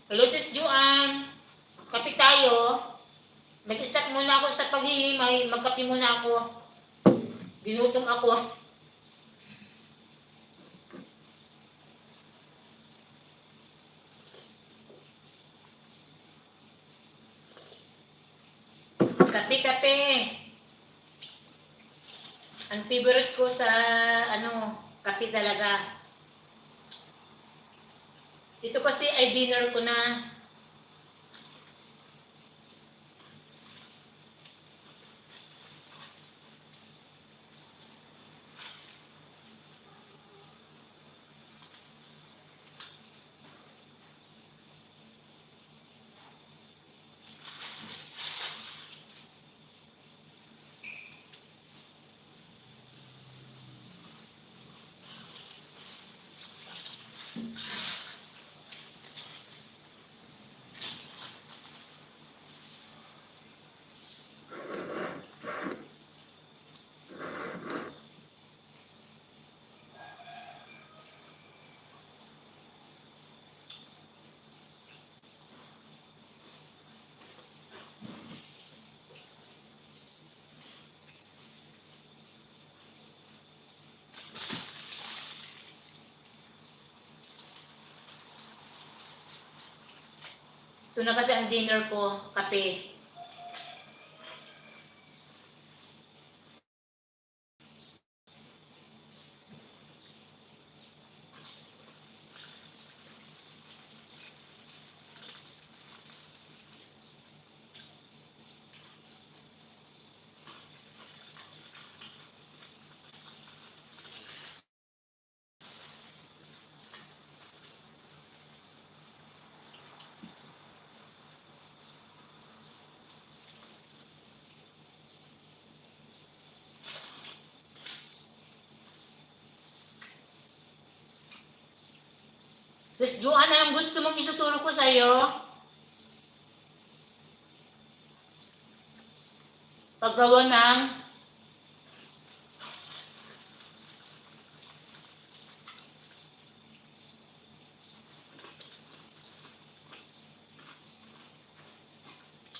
Hello, Sis Joanne. Kape tayo. Nag-stop muna ako sa paghihimay. Magkape muna ako. Ginutom ako. Kape, kape. Ang favorite ko sa, ano, kape talaga. Ito kasi ay dinner ko na. Ito na kasi ang dinner ko, kape. Sis Joanne, anong gusto mong ituturo ko sa'yo? Paggawa ng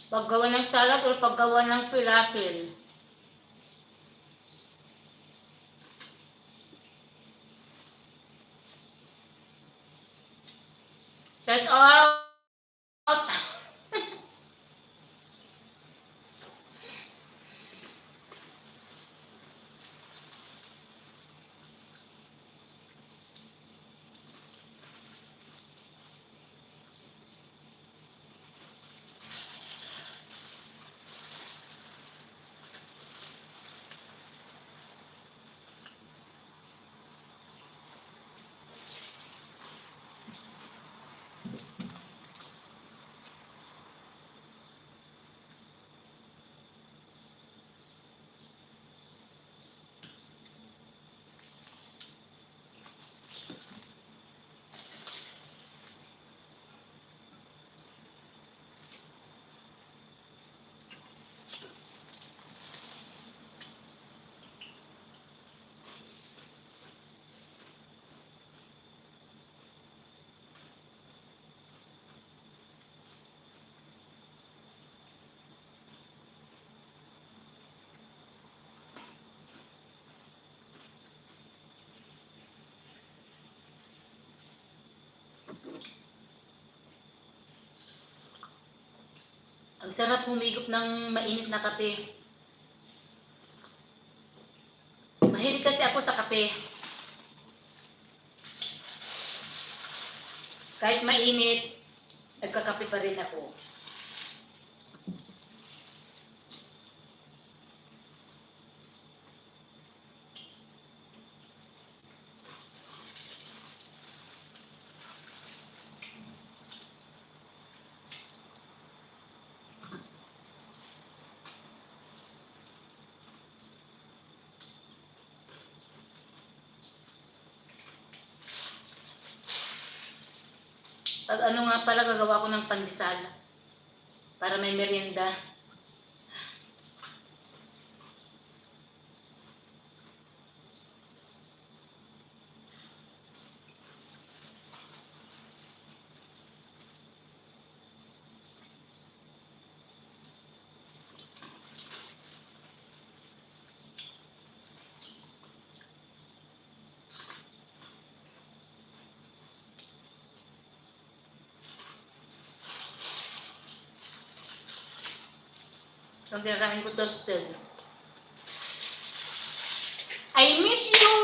Paggawa ng salad or paggawa ng falafel? Shout out! Ang sarap humigop ng mainit na kape. Mahilig kasi ako sa kape. Kahit mainit, nagkakape pa rin ako. Pag ano nga pala, gagawa ko ng pandesal para may merienda. Ang kinakain ko, toasted. I miss you.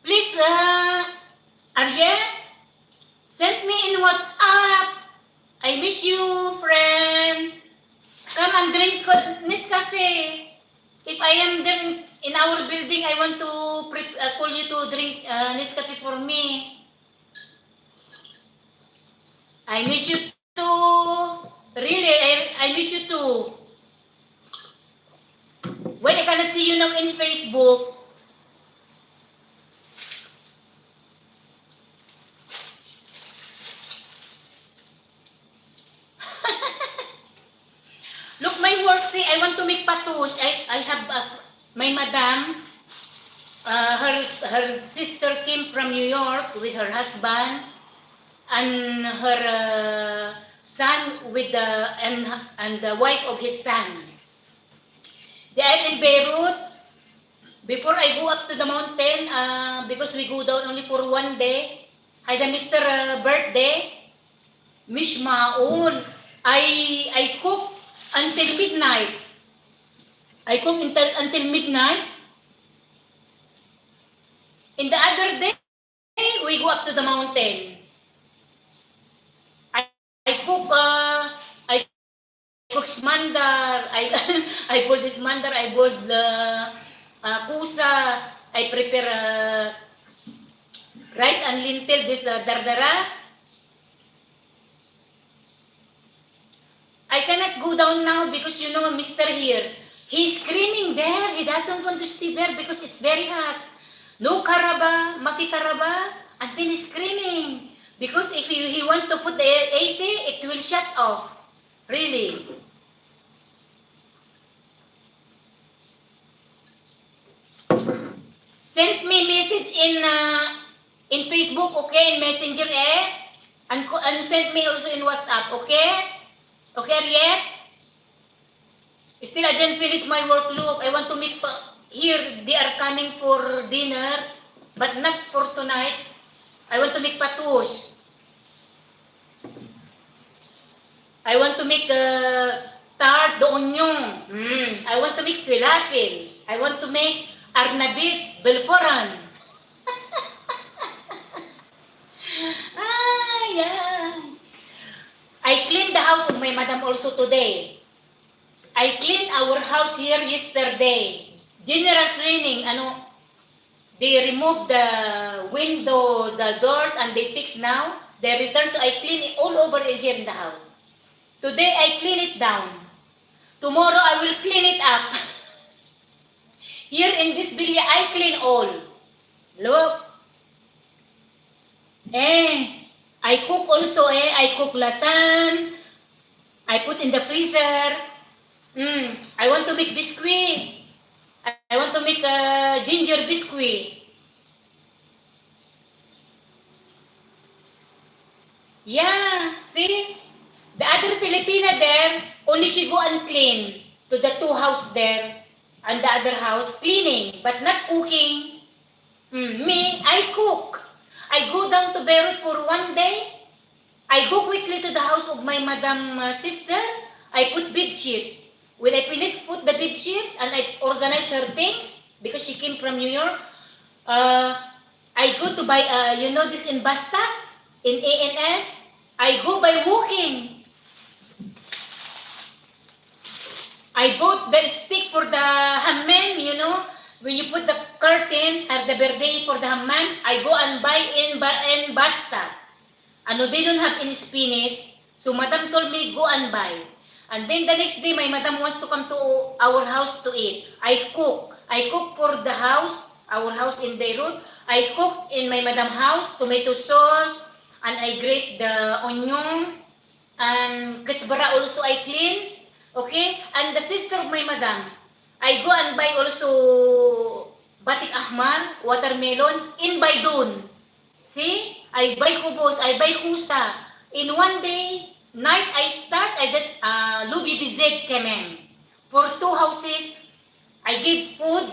Please, uh, Ariel, send me in WhatsApp. I miss you, friend. Come and drink co-, Nescafe. If I am there in, in our building, I want to pre-, uh, call you to drink, uh, Nescafe for me. I miss you too. Really, I, I miss you too. When I cannot see you now in Facebook. Look, my work, see, I want to make patus. I, I have a, my madam, uh, her, her sister came from New York with her husband and her, uh, son with the, and, and the wife of his son. They are in Beirut. Before I go up to the mountain, uh, because we go down only for one day, I the Mister, uh, birthday, Miss Maul, I, I cook until midnight. I cook until, until midnight. In the other day, we go up to the mountain. I, I cook, uh, I cook ismandar, I, I boiled ismandar, I boiled, uh, uh, kusa, I prepare, uh, rice and lentil, this, uh, dardara. I cannot go down now because, you know, Mister here, he's screaming there. He doesn't want to stay there because it's very hot. No karaba, mafi karaba, and then he's screaming. Because if he, he want to put the A C, it will shut off. Really. Send me message in, uh, in Facebook, okay? In Messenger, eh? And, co- and send me also in WhatsApp, okay? Okay, Ariel? Still, I didn't finish my work. Look, I want to make pa- here, they are coming for dinner, but not for tonight. I want to make patus. I want to make, uh, tarte d'oignon. Mm. I want to make falafel. I want to make arnabit belforan. Ay, ay. I clean the house of my madam also today. I clean our house here yesterday. General cleaning, ano, they remove the window, the doors, and they fix now. They return, so I clean it all over in here in the house. Today, I clean it down. Tomorrow, I will clean it up. Here in this villa, I clean all. Look. Eh, I cook also, eh. I cook lasan. I put in the freezer. Mm, I want to make biscuit. I, I want to make, uh, ginger biscuit. Yeah, see? The other Filipina there, only she go and clean to the two house there and the other house, cleaning, but not cooking. Mm, me, I cook. I go down to Beirut for one day. I go quickly to the house of my madam, uh, sister. I put bed sheet. When I finish put the bed sheet and I organize her things because she came from New York, uh, I go to buy, uh, you know this in Basta, in A N F. I go by walking. I bought the stick for the hammam, you know, when you put the curtain or the verde for the hammam, I go and buy in, ba- in Basta. Ano, they don't have in Spanish. So, madam told me, "Go and buy." And then the next day, my madam wants to come to our house to eat. I cook. I cook for the house, our house in Beirut. I cook in my madam house, tomato sauce, and I grate the onion, and kasbara also I clean. Okay? And the sister of my madam, I go and buy also batik ahmar, watermelon, in Baidun. See? I buy kubos, I buy kusa. In one day, night I start, I did, uh, lubi bizig kemen. For two houses, I give food.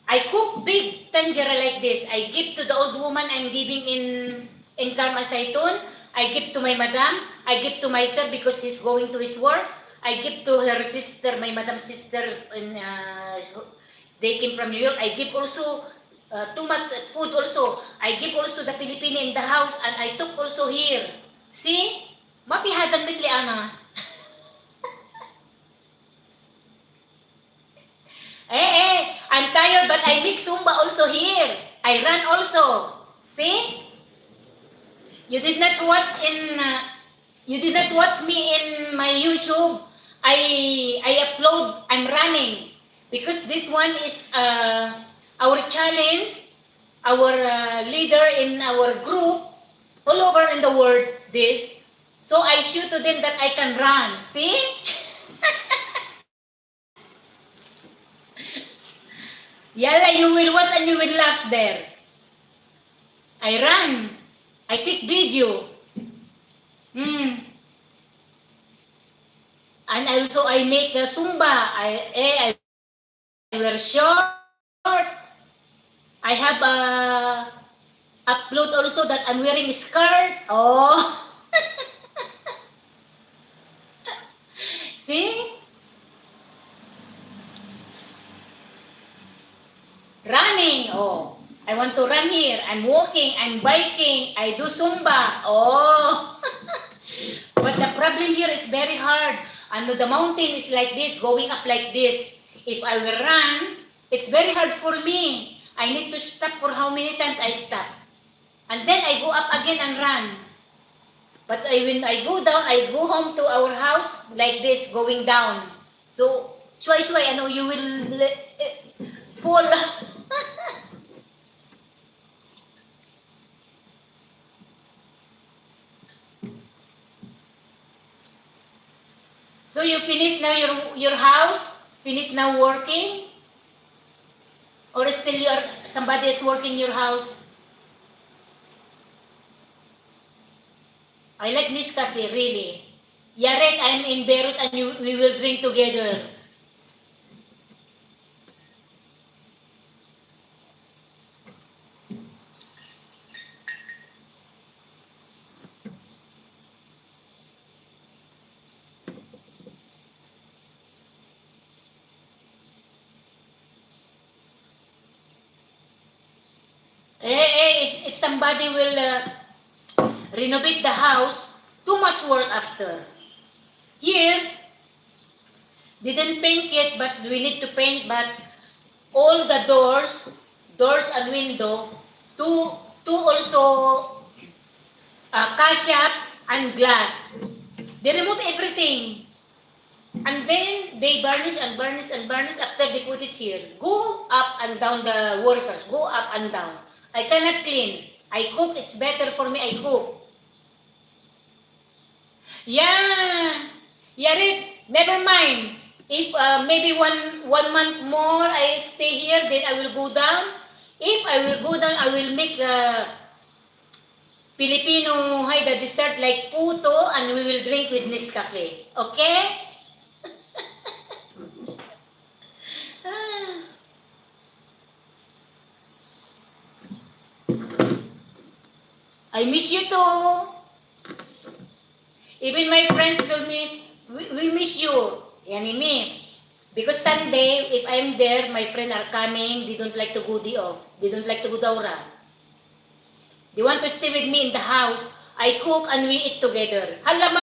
I cook big tanjera like this. I give to the old woman I'm giving in, in Karma Saitun. I give to my madam. I give to myself because he's going to his work. I give to her sister, my madam's sister, in, uh, they came from New York. I give also, uh, too much food also. I give also the Filipino in the house, and I took also here. See? Mapihadan met li Ana. Eh, eh, I'm tired, but I make Zumba also here. I run also. See? You did not watch in, uh, you did not watch me in my YouTube. I, I upload, I'm running. Because this one is, uh, our challenge, our, uh, leader in our group, all over in the world, this. So I show to them that I can run. See? Yalla, you will watch and you will laugh there. I run. I take video. Hmm. And also I make a Zumba. I, eh, I wear short. I have a upload also that I'm wearing skirt. Oh. See? Running, oh. I want to run here. I'm walking, I'm biking, I do Zumba. Oh. But the problem here is very hard. Ano, the mountain is like this, going up like this. If I will run, it's very hard for me. I need to stop for how many times I stop. And then I go up again and run. But I, when I go down, I go home to our house like this, going down. So, shuway-shuway, ano, you will, eh, fall. So you finish now your, your house? Finish now working? Or still you are, somebody is working your house? I like Nescafe, really. Yaret, I'm in Beirut and you, we will drink together. Eh, eh, if, if somebody will, uh, renovate the house, too much work after. Here, didn't paint yet, but we need to paint, but all the doors, doors and window, two, two also, uh, cash and glass. They remove everything. And then they burnish and burnish and burnish after they put it here. Go up and down the workers, go up and down. I cannot clean. I cook, it's better for me, I cook. Yeah. Yarit, never mind. If, uh, maybe one, one month more I stay here, then I will go down. If I will go down, I will make, uh, Filipino, hay, the dessert like puto, and we will drink with Nescafe. Okay? Ah. I miss you too. Even my friends told me, "We, we miss you." Yani mi. Because Sunday, if I'm there, my friend are coming, they don't like to go day off. They don't like to go daura. They want to stay with me in the house. I cook and we eat together. Hala, ma-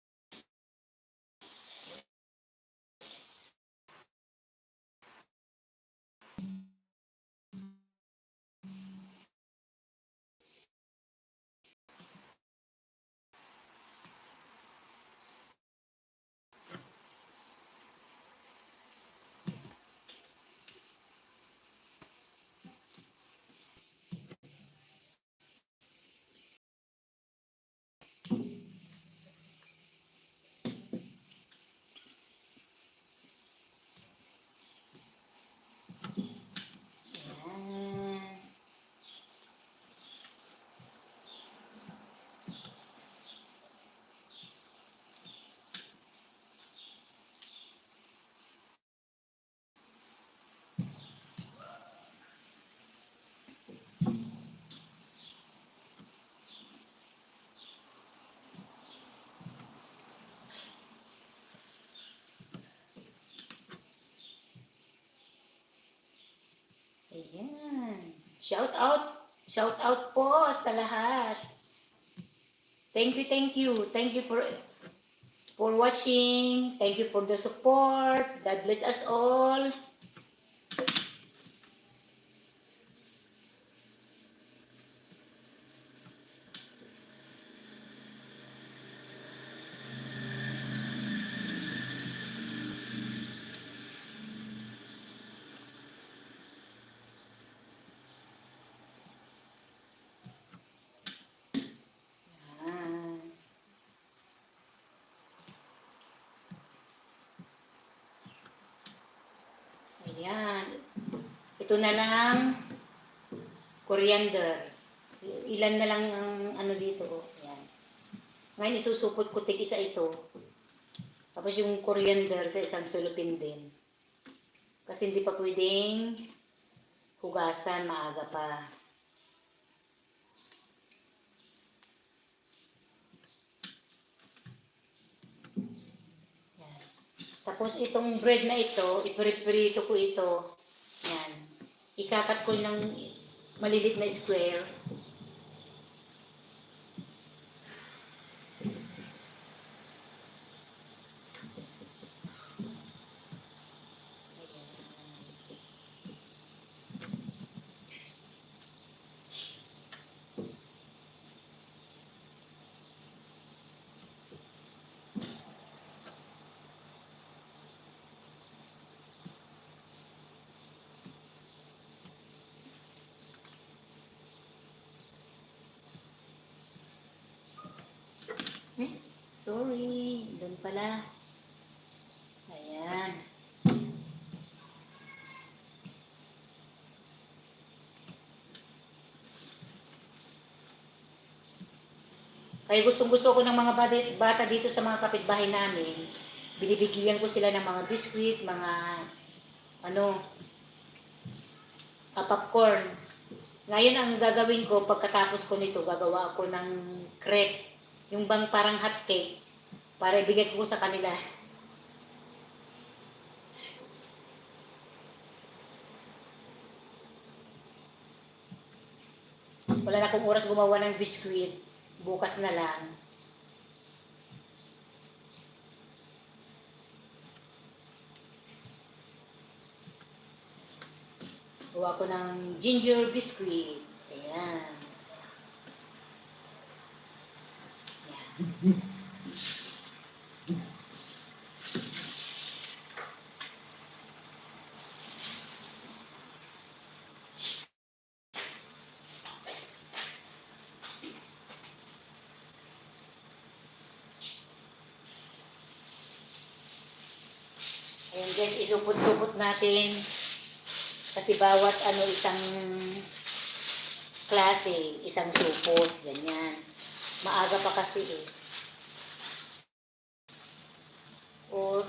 Ayan. Shout out. Shout out po sa lahat. Thank you, thank you. Thank you for, for watching. Thank you for the support. God bless us all. Yan. Ayan. Ito na lang coriander. Ilan na lang ang ano dito, oh. Ayan. Ngayon, isusupot ko tig-isa ito. Tapos yung coriander sa isang cellophane din. Kasi hindi pa pwedeng hugasan, maaga pa. Yan. Tapos itong bread na ito, ipiprito ko ito. Yan. Ikakat ko ng malilit na square. Eh, sorry. Doon pala. Ayan. Kaya gustong-gusto ko ng mga bata, bata dito sa mga kapitbahay namin. Binibigyan ko sila ng mga biskwit, mga ano, ah, popcorn. Ngayon, ang gagawin ko, pagkatapos ko nito, gagawa ako ng crepe. Yung bang parang hot cake, para ibigay ko sa kanila. Wala na akong oras gumawa ng biskwit. Bukas na lang. Gawa ko ng ginger biscuit. Ayan. Ayan. Ayan guys, isupot-supot natin. Kasi bawat ano, isang klase, isang supot, ganyan. Maaga pa kasi eh. Or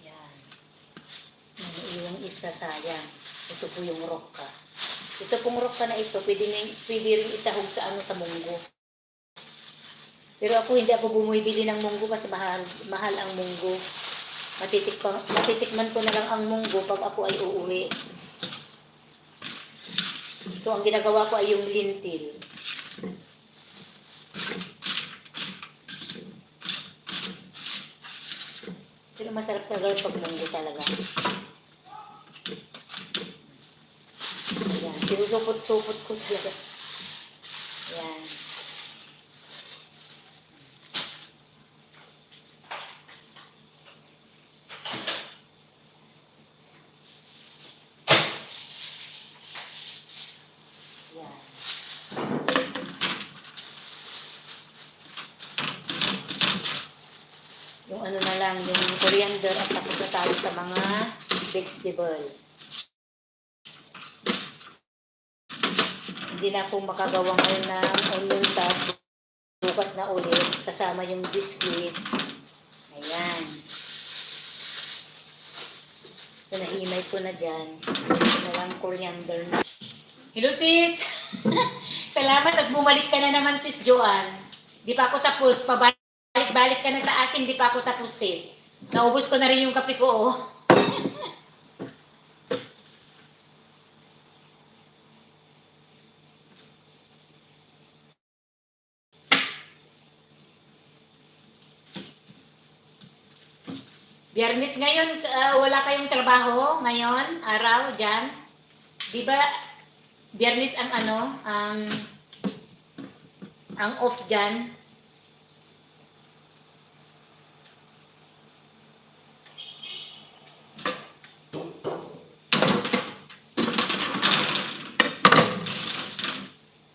Yan. Naiwang isa, sayang. Ito po yung rocca. Ito pong rocca na ito, pwede, ning, pwede rin isahog sa ano, sa munggo. Pero ako, hindi ako bumibili ng munggo kasi mahal, mahal ang munggo. Matitikpa-, matitikman ko na lang ang munggo pag ako ay uuwi. So, ang ginagawa ko ay yung lentil. Pero masarap talaga yung pag munggo talaga. Ayan, sinusupot-supot ko talaga. Ayan. Ayan. Yung ano na lang, yung coriander at tapos na tayo sa mga vegetable. Hindi na ako makagawa ngayon ng onion tart. Bukas na ulit, kasama yung biscuit. Ayan. So, nahimay ko na dyan. Ito na lang coriander na. Hello, sis! Salamat at bumalik ka na naman, sis Joanne. Di pa ako tapos. Pabalik-balik ka na sa akin. Di pa ako tapos, sis. Naubos ko na rin yung kape ko, oh. Biyernes ngayon, ah, wala kayong trabaho ngayon, araw, dyan? Di ba, Biyernes ang ano, ang, ang off dyan?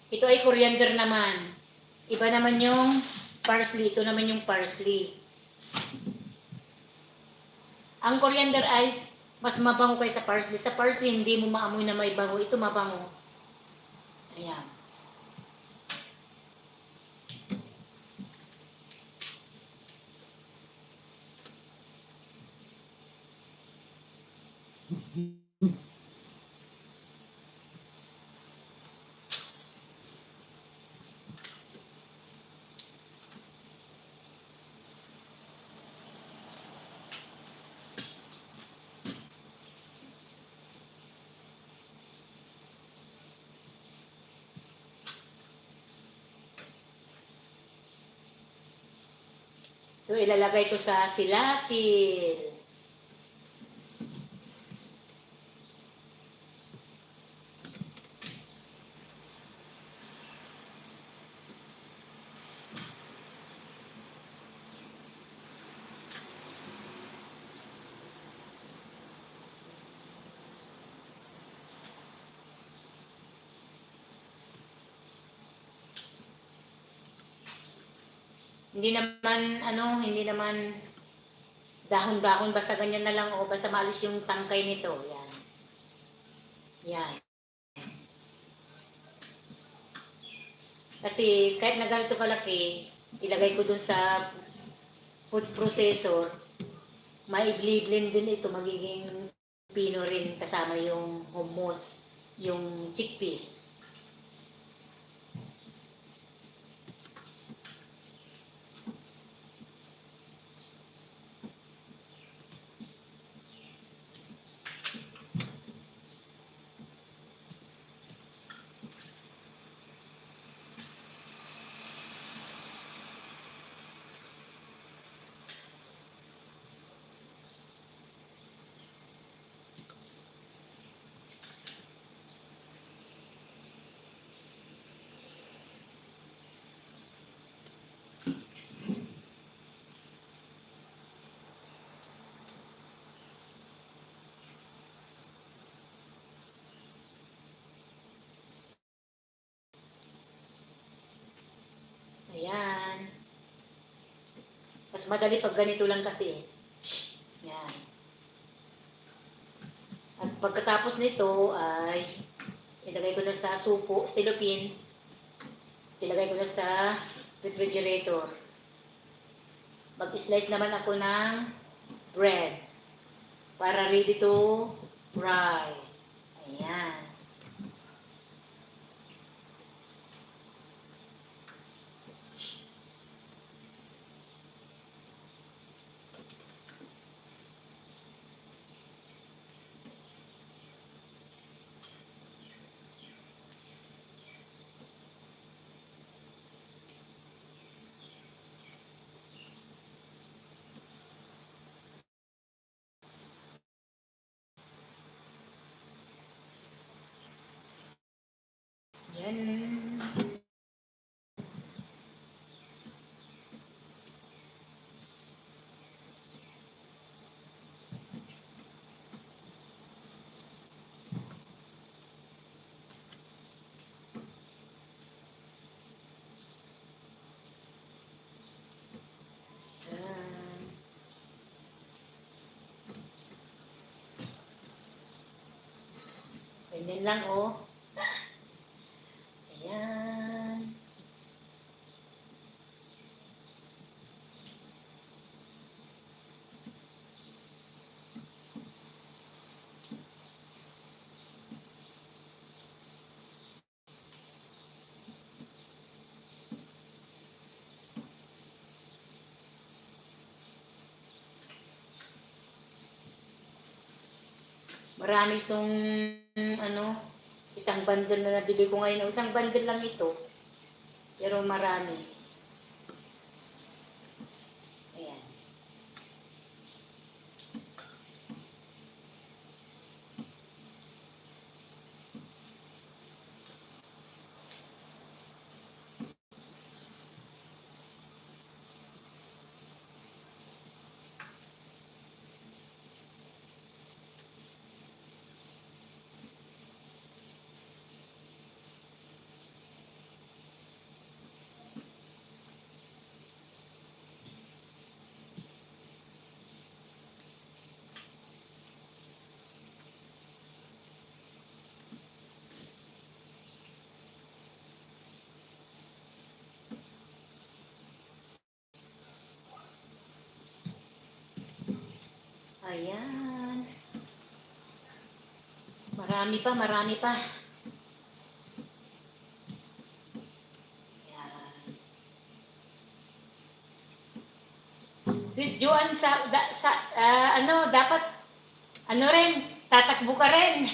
Ito ay coriander naman. Iba naman yung parsley. Ito naman yung parsley. Ang coriander ay mas mabango kaysa parsley. Sa parsley, hindi mo maamoy na may bango. Ito mabango. Ayan. So, ilalagay ko sa filafil. Hindi naman, ano, hindi naman dahon-dahon, basta ganyan na lang, o basta maalis yung tangkay nito. Yan. Yan. Kasi kahit na ganito kalaki, ilagay ko dun sa food processor, mai-blend din ito, magiging pino rin kasama yung hummus, yung chickpeas. Ayan. Mas madali pag ganito lang kasi eh. Yan. At pagkatapos nito ay ilagay ko na sa supo, silopin. Ilagay ko na sa refrigerator. Mag-slice naman ako ng bread para ready to fry. Ayan. Yan. Yan. Ganyan lang, oh. Ayan. Marami itong, ano, isang bundle na nabili ko ngayon. Isang bundle lang ito. Pero marami. Ayan. Ayan. Marami pa, marami pa. Ayan. Sis Joan, sa, da, sa, ah, ano, dapat, ano rin, tatakbo ka rin.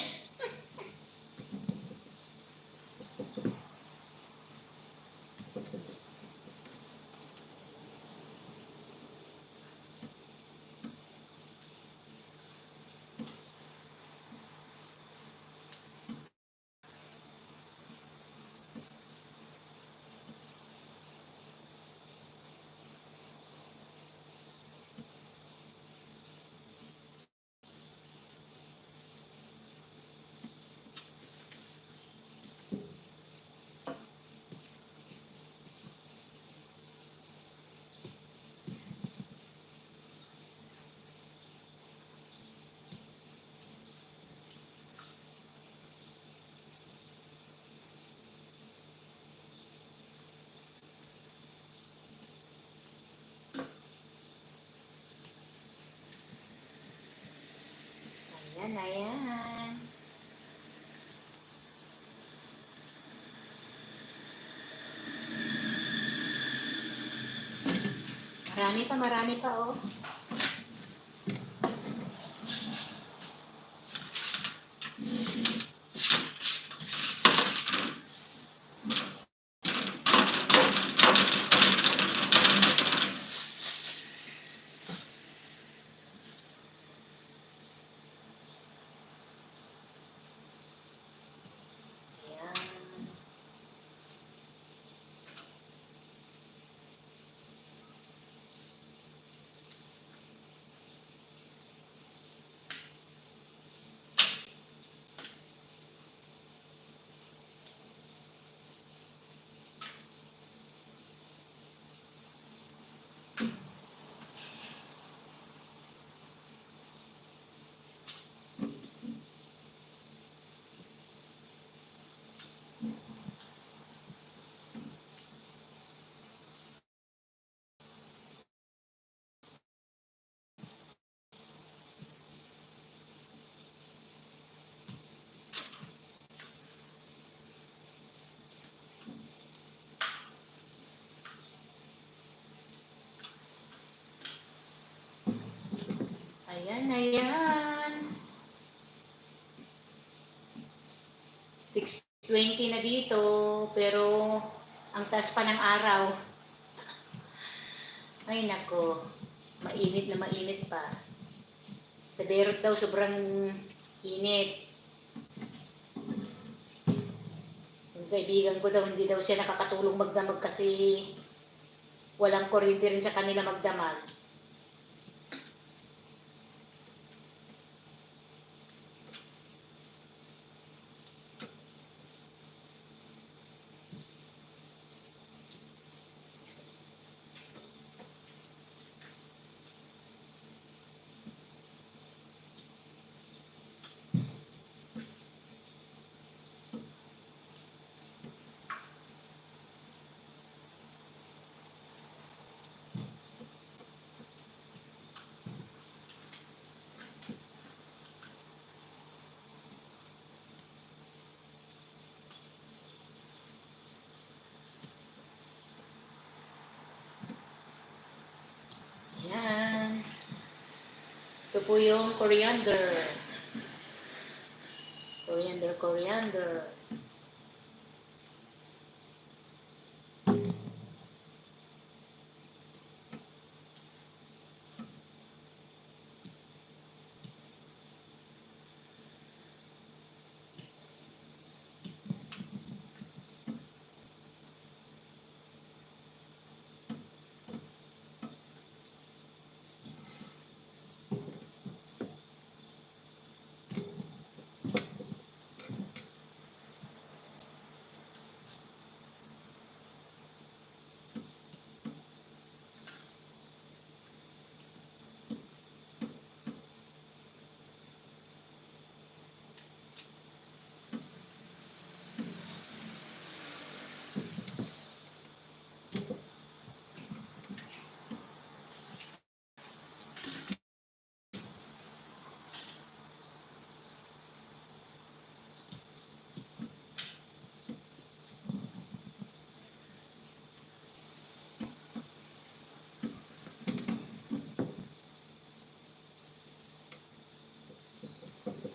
Ayan. Marami pa, marami pa, oh. Ayan. Ayan, ayan. Six twenty na dito, pero ang taas pa ng araw. Ay, nako. Mainit na mainit pa. Sa Beirut daw, sobrang init. Yung kaibigan ko daw, hindi daw siya nakakatulog magdamag kasi walang kuryente rin sa kanila magdamag. Ayan. Ito po yung coriander. Coriander, coriander.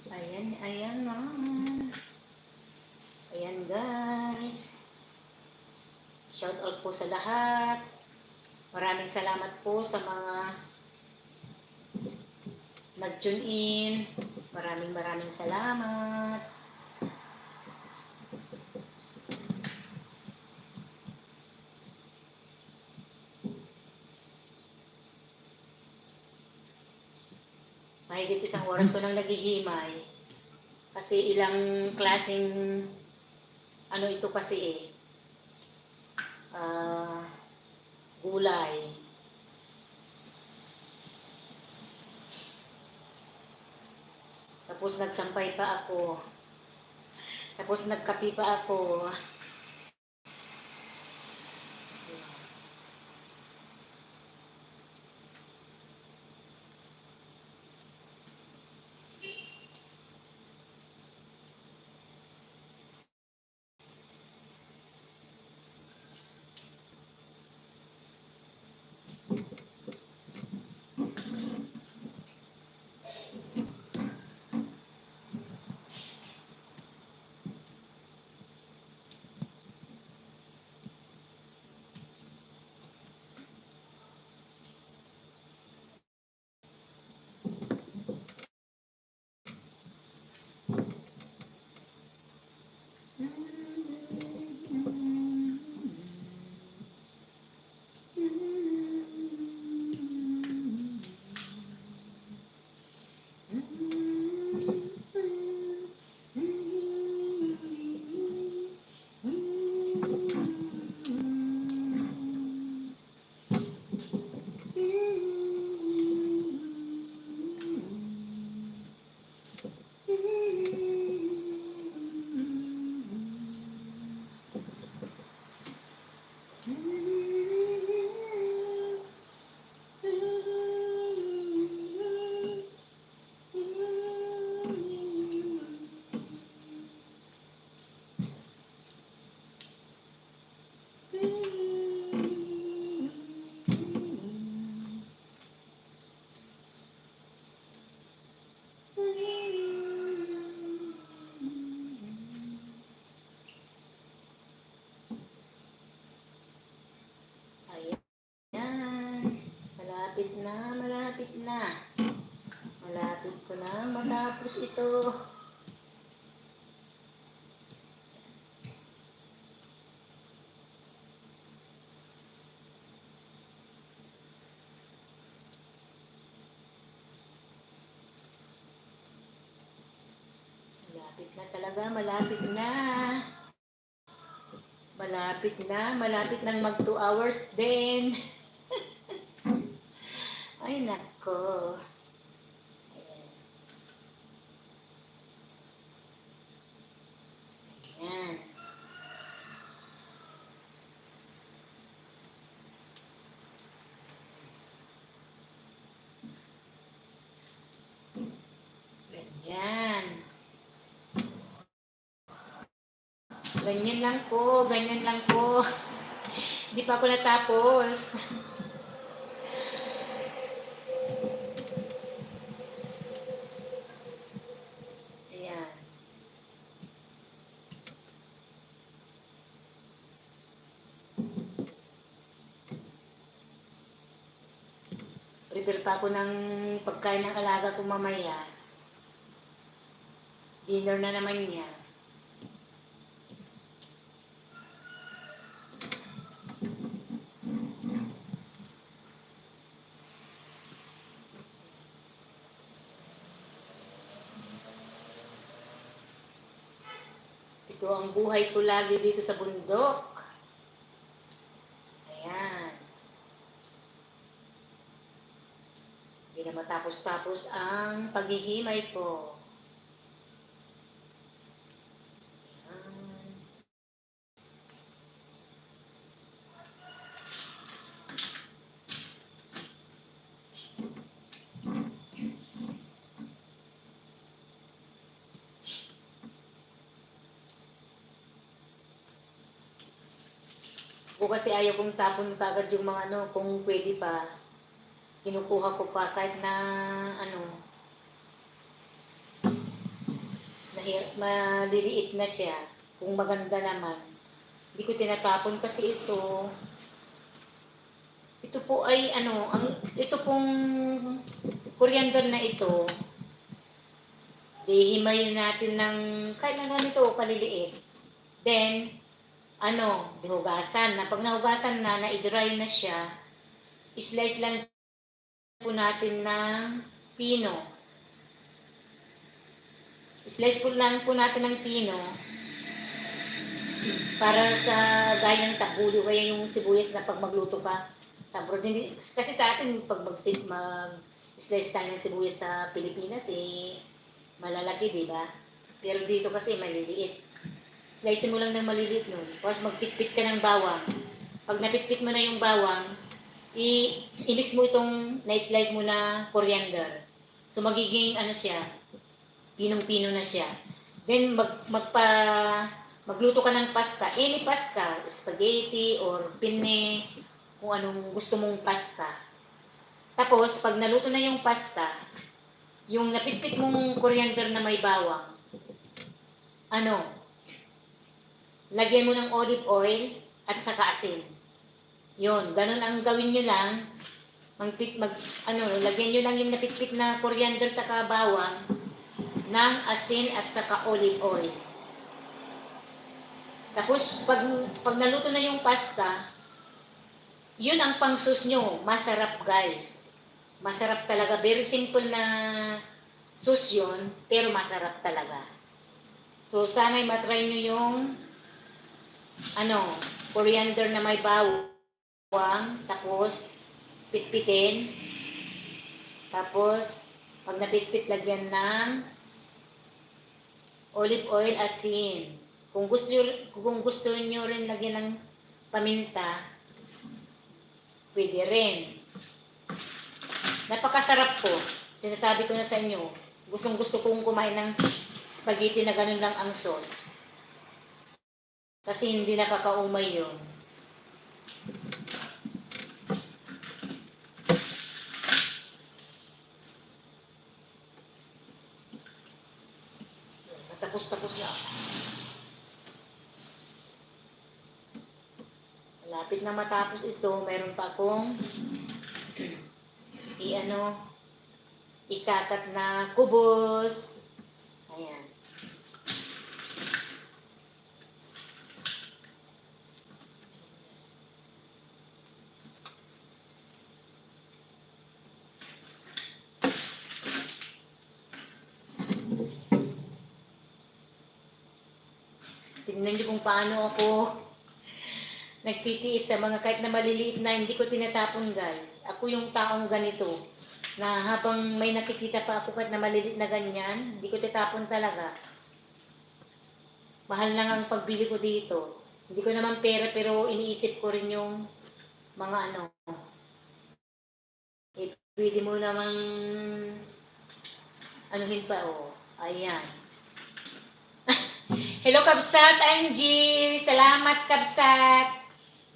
Ayan, ayan na. Ayan, guys. Shout out po sa lahat. Maraming salamat po sa mga nag-tune in. Maraming, maraming salamat. Mahigit isang oras ko nang naghihimay. Kasi ilang klaseng ano ito kasi eh. Ah, gulay. Tapos nagsampay pa ako. Tapos nagkape pa ako. Malapit na, malapit na. Malapit ko nang matapos ito. Malapit na talaga, malapit na. Malapit na, malapit nang mag two hours din. Ay, nako. Ayan. Ayan. Ganyan. Ganyan lang po, ganyan lang po. Hindi pa ako natapos. Ayan. Prepare pa ako ng pagkain ng alaga ko mamaya. Dinner na naman niya. Ito ang buhay ko lagi dito sa bundok. Ayan. Hindi na matapos-tapos ang paghihimay ko. Ayan. Ako kasi ayaw kong tapon kaagad yung mga ano, kung pwede pa, kinukuha ko pa kahit na ano, nahir-, maliliit na siya. Kung maganda naman, hindi ko tinatapon kasi ito, ito po ay ano, ang, ito pong coriander na ito, hihimayin natin ng kahit na ganito o kaliliit. Then, ano, di hugasan na. Pag nahugasan na, na-dry na siya, slice lang po natin ng pino. Slice po lang po natin ng pino para sa gaya ng tabuli o kaya yung sibuyas na pag magluto ka sa abroad. Hindi, kasi sa atin, pag mag-, mag-slice tayo ng sibuyas sa Pilipinas, eh, malalaki, di ba? Pero dito kasi maliliit. Slice mo lang ng maliliit nun. Tapos magpitpit ka ng bawang. Pag napitpit mo na yung bawang, i-, i-mix mo itong na-slice mo na coriander. So, magiging ano siya, pinong-pino na siya. Then, mag-, magpa-, magluto ka ng pasta. Any pasta, spaghetti or penne, kung anong gusto mong pasta. Tapos, pag naluto na yung pasta, yung napitpit mong coriander na may bawang, ano, lagyan mo ng olive oil at saka asin. Yun, ganun ang gawin nyo lang. Magpit-, mag-, ano, lagyan nyo lang yung napitpit na coriander saka bawang ng asin at saka olive oil. Tapos, pag, pag naluto na yung pasta, yun ang pang-sauce nyo. Masarap, guys. Masarap talaga. Very simple na sauce yun, pero masarap talaga. So, sana'y matry nyo yung, ano, coriander na may bawang, tapos pitpitin. Tapos, pag napitpit, lagyan ng olive oil, asin. Kung gusto, kung gusto nyo rin lagyan ng paminta, pwede rin. Napakasarap po. Sinasabi ko na sa inyo, gustong-gusto kong kumain ng spaghetti na ganun lang ang sauce. Kasi hindi nakakaumay yun. Matapos-tapos na. Malapit na matapos ito. Meron pa akong Ti ano, ikakat na kubos. Ayan. Tingnan niyo kung paano ako nagtitiis sa mga kahit na maliliit na, hindi ko tinatapon, guys. Ako yung taong ganito, na habang may nakikita pa ako kahit na maliliit na ganyan, hindi ko tatapon talaga. Mahal na nga ang pagbili ko dito. Hindi ko naman pera, pero iniisip ko rin yung mga ano, eh, pwede mo namang anuhin pa, oh. Ayan. Hello, Kabsat Angie. Salamat, Kabsat.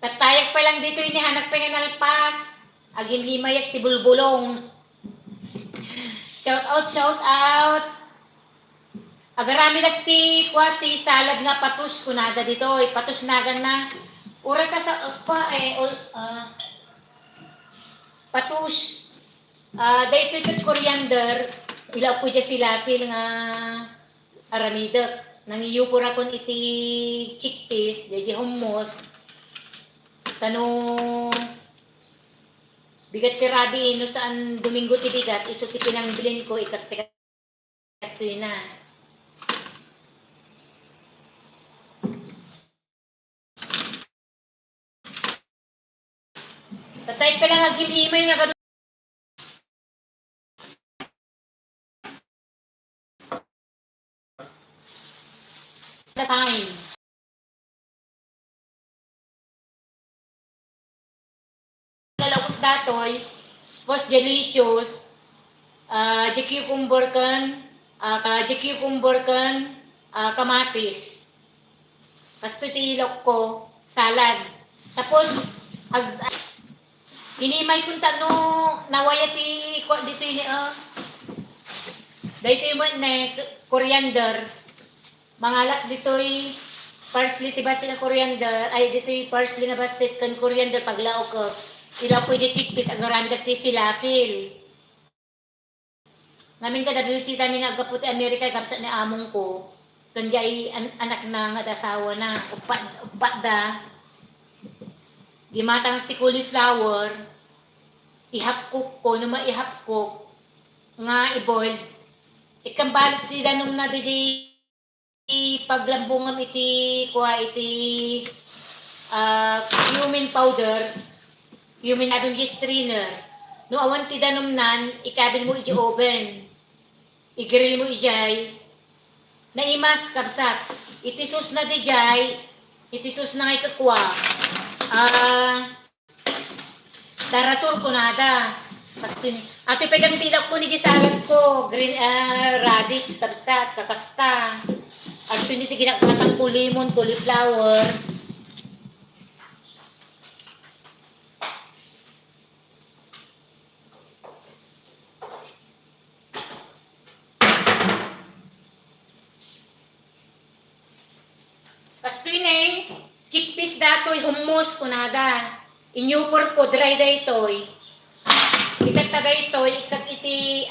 Tattayag pa lang ditoy ni, hanak pay nga nalpas. Agimhimayak ti bulbulong. Shout out, shout out. Agaramidak ti kua ti salad nga patus kunada ditoy. Patus naganna. Uray ka sa, uh, kua, eh, ol-, ah, patus. Ah, daytoy ket coriander. Ilaok ko diay filafil nga aramidek. Nangiuporakon iti chickpeas, diay hummus. Tano bigat ti rabii, no saan Domingo ti bigat, isu ti pinangblend ko, ikat-, Kastoy na. Patay pa lang agim-imay na kadu-, the time. Lalawag datoy, tapos diay lettuce, ah, diay cucumber ken, ah, ka-, diay cucumber ken, ah, kamatis. Kastoy ti ilok ko, salad. Tapos, ag-, inimay kunta no nawaya ti kua ditoy ni, ah, daytoy met ne, coriander. Mangalak ditoy parsley ti bassit nga coriander, ay, ditoy parsley nga bassit ken coriander paglaok. Ilaok ko diay chickpeas, agaramid ti filafil. Ngamin kada bisita mi nga aggapu ti Amerika, kabsat ni among ko, ken diay an-, anakna nga asawana, uppat, uppat da. Gimatang ti cauliflower, ihapkok ko, no maihapkok, nga i-boiled. Ikkan balik ti danumna diay paglambongam iti, kua, iti, ah, cumin powder, cumin, addon diay strainer. No awan ti danumnan, ikabil mo iti oven. I-grill mo idiay. Naimas, kabsat. Iti sauce na diay, iti sauce na nga ikakua. Ah, Tarator kunada. Kastoy ni. Atoy pay gangtilak ko ni di salad ko. Green, ah, radish, kabsat, kakasta. Kastoy ni ti ginaggatang ko lemon, cauliflower. Kastoy ne, chickpeas datoy, hummus kunada. Inyupor ko, dry daytoy. Ikatta daytoy, ikkat iti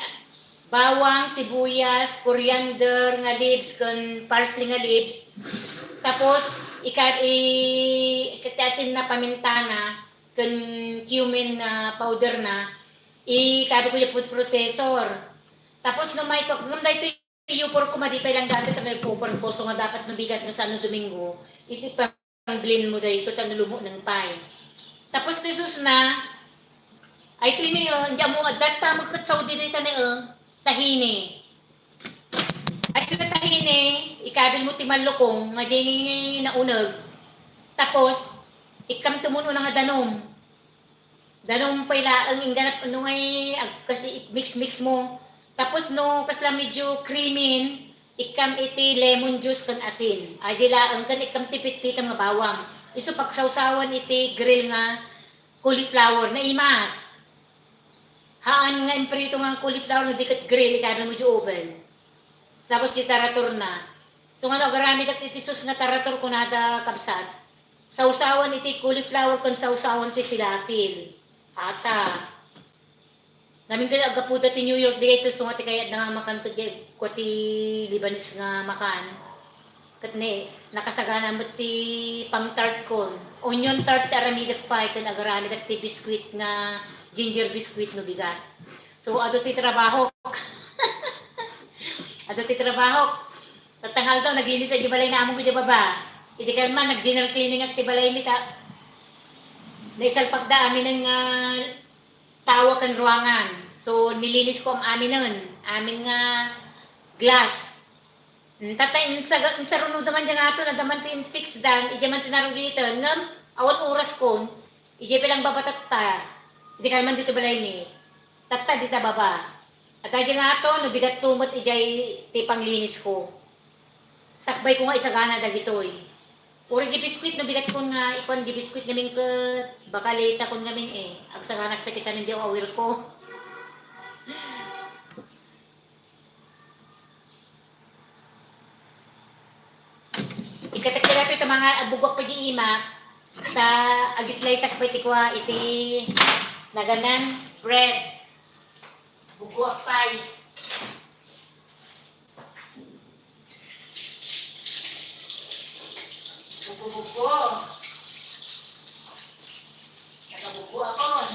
bawang, sibuyas, coriander nga leaves, ken parsley nga leaves. Tapos, ika-, i-, ikkat ti asinna, pamintana, ken cumin nga powder na, ikabil ko iti food processor. Tapos, no maikok, ngem daytoy, Iyupor ko, madi pay lang daytoy, tapno ipupor ko. So nga dapat no bigat no saan no Domingo, iti pang-blend mo daytoy, tapno lumukneng pay. Tapos ti sauce na, ay, ito ini, oh, hindi mo, adda ta magkat Saudi dayta ni, oh, tahini. Ay, ito na tahini, ikabil mo ti mallukong, nga di ni nauneg. Tapos, ikkam tumun-una nga danum. Danum pay laeng, ingganap, no ngay, ag-, kas-, i-, mix-mix mo. Tapos no, kasla medyo creamy, ikkam iti lemon juice ken asin. Adi laeng, ken ikkam ti pitpitam nga bawang. Isu pagsawsawan iti grill nga cauliflower, naimas. Haan nga imprito nga cauliflower no di ket grill, ikabil mo iti oven. Tapos itarator na. So, nga no, agaramidak iti sauce nga tarator kunada, kabsat. Sawsawan iti cauliflower ken sawsawan ti filafil. Ata. Ngamin ket aggapuda ti New York, daytoy isu nga ti kayatda nga makan ket diay kua ti Lebanese nga makan. Ket ne, nakasagana met ti pang-tart kon. Onion tart ti aramidek pay ken agaramidak ti biscuit nga ginger biscuit no bigat. So, adu ti trabahok. Adu ti trabahok. Tatta nga aldaw, naglinis idiay balayna among idiay baba. Idi kalman, nag-general cleaning ak ti balaymi ta naisalpakda aminen nga tawa ken ruangan. So, nilinisko am-aminen. Amin nga glass. Mm, tatta, insaga-, insarunoda man diay nga aton, adda man ti infixdan, idiay man ti narugiten. Ngem, awan oras kon, idiay pay lang baba tatta. Idi kalman ditoy balaymi. Tatta, dita baba. Adda diay nga aton, no bigatto met idiay ti panglinisko. Sakbayko nga isagana dagitoy. Uray diay biskuit no bigat kon nga ikuan diay biskuit ngamin ket bakaleta kon ngamin eh. Agsaganak pay ti kanen diay awirko. Ikkatek datoy ta mangabuggoak pay diay imak, ta ag-sliceak pay ti kua iti naganan bread. Buggoak pay. Buggo-buggo. Nagabuggoakon.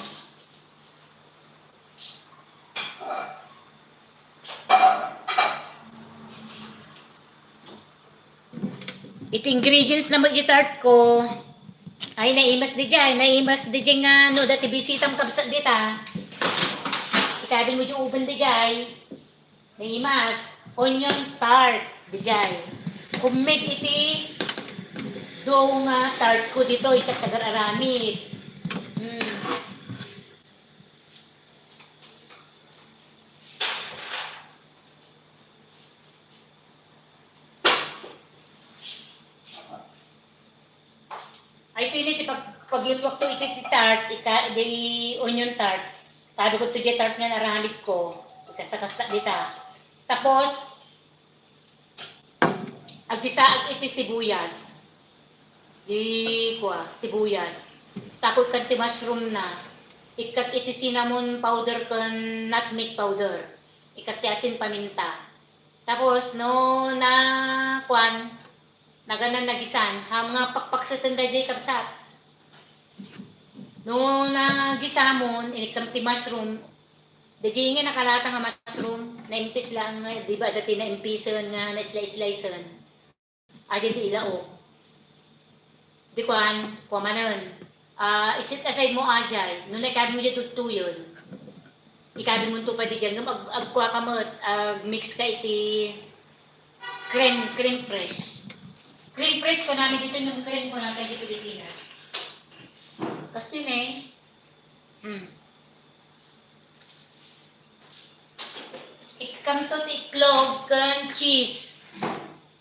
Iti ingredients na met iti tart ko. Ay, naimas diay, naimas diay nga no, adda ti bisitam kabsat dita. Ikabin mo diay oven diay. Naimas, onion tart, diay. Homemade iti dough nga tart ko ditoy, siak ti agar-aramid. Hmm. Ay, ito ini ti pag-, paglutuak to iti ti tart, ika, di onion tart. Sabi ko to di tart nga naramid ko. Kasta-kasta dita. Tapos, agbisaag iti sibuyas. Di kua, sibuyas. Sako ikkan ti mushroom na. Ikkak iti cinnamon powder ken nutmeg powder. Ikkak ti asin paminta. Tapos, no, na, kuan, naganan nagisan, ham nga pakpaksaten daydiay kabsat. No nagisamon, inikkam ti mushroom, daydiay nga nakalata nga mushroom, naimpis lang nga, di ba, dati naimpisen nga na-slice-slicen. Adi ti ilaok. Di kuan, kuamanen. Ah, iset aside mo ajay. No naikabin mo diay dudtuyen. Ikabin mo to pay diay. Ngem ag-, agkua ka met, ag-mix ka iti creme, creme fresh. Creme fresh ko namin dito yung creme ko natin di Pilipinas. Kasto yun eh. Hmm. Ikkanto ti itlog ken cheese.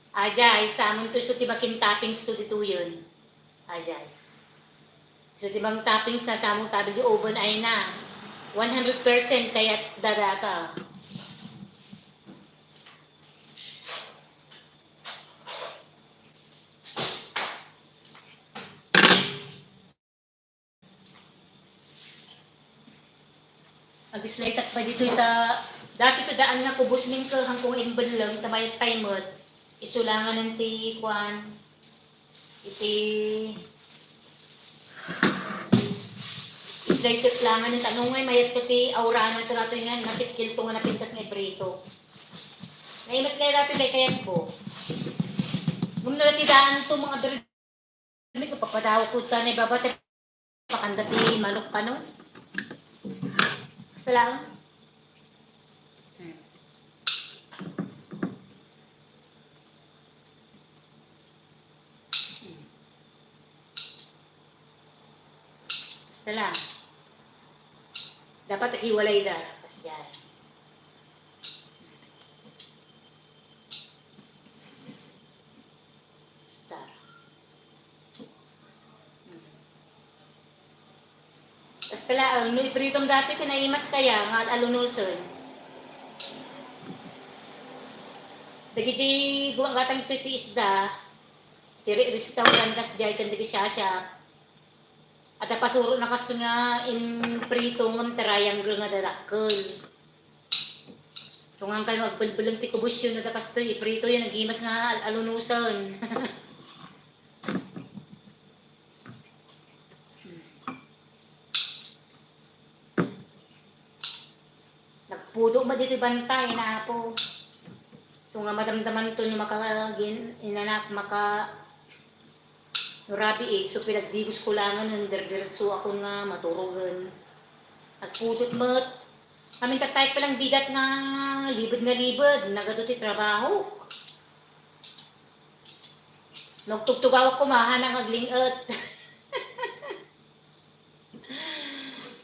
Ajay, samonto isu ti makin toppings to ditoyen. Ajay. So, ti mang toppings na samon kabil di oven ay na. One hundred percent kayat dadata. Ag-slice ak pa ditoy ta, dati ko daan nga kubos min ko hangko nga imbelleng, ta mayat pay met. Isu langanen ti kuan, iti slice ak langanen ta, no ngay mayat ko ti awranan to datoy nga, masikil to nga napintas nga iprito. Naimas ngay datoy kay kayat ko. Ngem no ti daan to mga Dami ko papadawak ko ta ni baba ti pakanda ti manok kano. Basta lang. Hmm. Hmm. Basta lang. Dapat hiwalay da. Kasi dyan. Basta. Mm. Basta laeng, no ipritom datoy ket naimas kaya nga al-alunosen. Dagiti gumagatang iti isda, ti re-, restaurant kasdiay ken dagiti siasiak. Adda pasuro na kastoy nga imprito ngem triangle nga dadakkel. So, ngem kayo agbelbeleng ti kubusyon na da kastoy, iprito yan, nagimas nga al-, alunusen. Nagpudo met ditoy bantay, na apo. So nga madamdaman to no makagin-, inanak, maka-, no rabi eh, so pinagdigos ko langan, nang dirdiretso ako nga maturogen. Nagpudot met. Amin tattayek pa lang bigat nga libed nga libed, nagadu ti trabaho. Nagtugtugawak kumahan ang aglinget.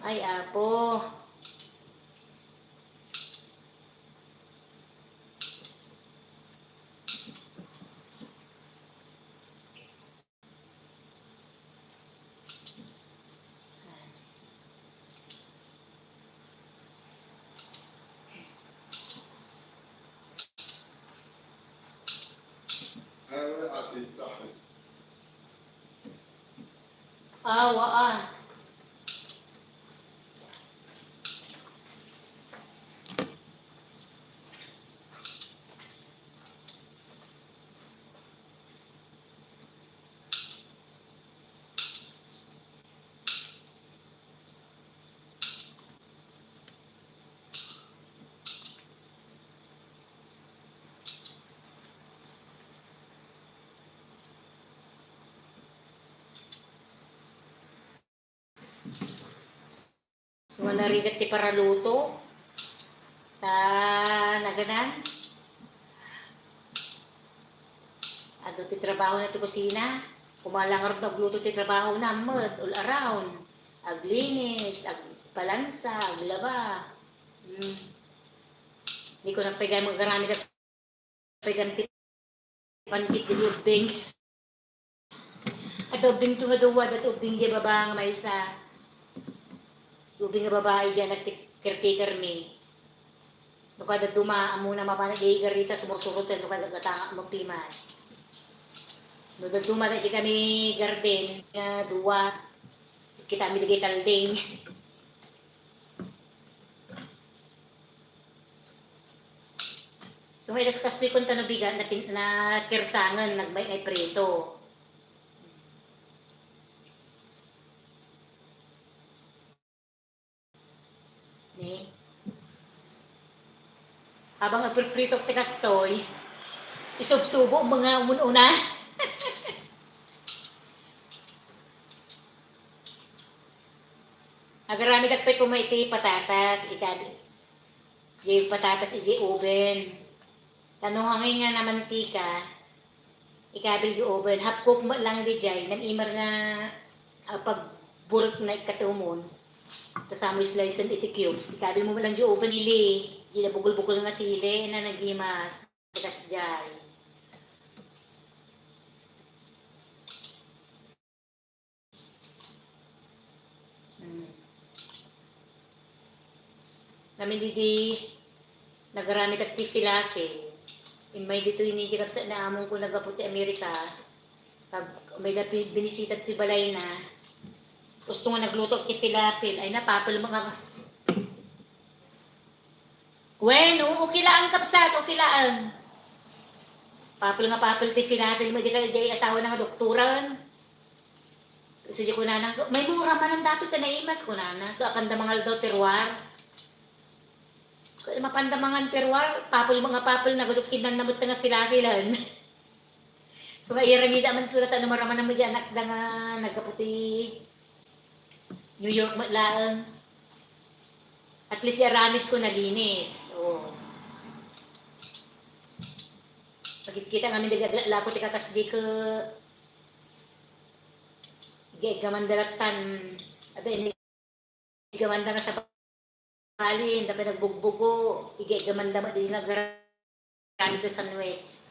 Ay, apo. Awa, ah. So, narigat ti paraluto. Ta, naganan. Adu ti trabaho na ti kusina. Kumalangar nagluto ti trabaho na, met, all around. Aglinis, agpalansa, aglaba. Hmm. Di ko nagpagay mo garamit Pagam ti panggep dagiti ubbing. Adda ubbingto nga dua, adda ti ubbing diay baba nga maysa. Ubbing nga babai diay anak ti caretaker mi. No kada duma, ammona mapan diay garita, sumursuroten, no kada gatanga, magpiman. No dadduma, diay kami garden, nga dua, kitami dagiti talding. So, may das kastoy kun tano bigat na pin-, na kirsangan, nagmay-, may prito. Ni? Habang agpriprito ti kastoy, isubsubo mga umun-una. Agaramidak pay koma iti patatas, ika-, diay patatas idiay oven. Ta no hangin nga namantika, ikabil diay oven. Half cook met lang diay, nam-imer nga, ah, pagburek na ikatumon. Ta samo slice iti cubes. Ikabil mo lang diay oven, sili. Diay nabukol-bukol nga sili, na nagimas. Kasdiay. Hmm. Ngamin idi nagaramid ti filafil. Immay ditoy ni Jigabsa na among ko nagapu ti Amerika. Pag may da pi-, binisita ti balayna, gusto nga nagluto ti filafil. Ay, napapel mga Wen, oo, okay laeng, kabsat, okay laeng. Papel nga papel ti filafil mo, di ka, di asawa na nga doktoran. So, di kunana, "May mura man ang dato, ta naimas," kunana. So, apanda mangal daw terroir. Kaya mapanda mangan terroir, papel mo nga papel, nagadok kinan namot nga filafilan. So, nga iramida man surat, ano, maraman mo di anak da nga nagkaputi. New York met laeng. At least, aramid ko nalinis. Oh. Pagkita ngamin, daglaklako ti kakas di ko. Igaygamanda lattan. Ado, igaygamanda nga sa Bali, dapay nagbugbugo, igaygamanda met di nga aramid a sandwich.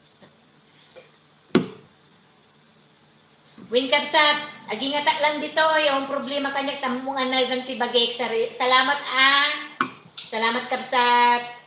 Wen, kabsat, agingatak lang ditoy, ang problema kaniak, tammong anay lang ti bagik. Sari-, salamat, ah. Salamat, kabsat.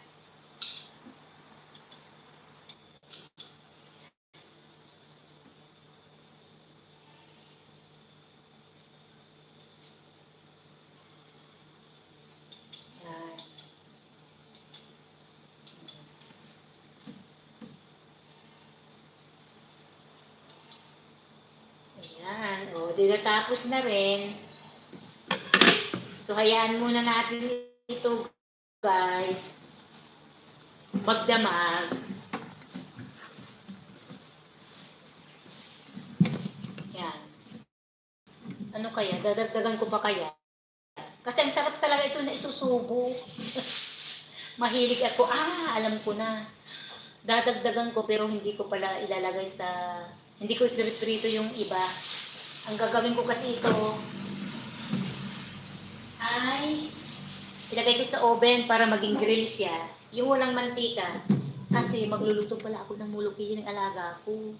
O, di natapos na rin. So, hayaan muna natin ito, guys. Magdamag. Yan. Ano kaya? Dadagdagan ko pa kaya? Kasi ang sarap talaga ito na isusubo. Mahilig ako. Ah, alam ko na. Dadagdagan ko pero hindi ko pala ilalagay sa, hindi ko ipiprito yung iba. Ang gagawin ko kasi ito ay ilagay ko sa oven para maging grill siya. Yung walang mantika. Kasi magluluto pala ako ng muluki ng alaga ko.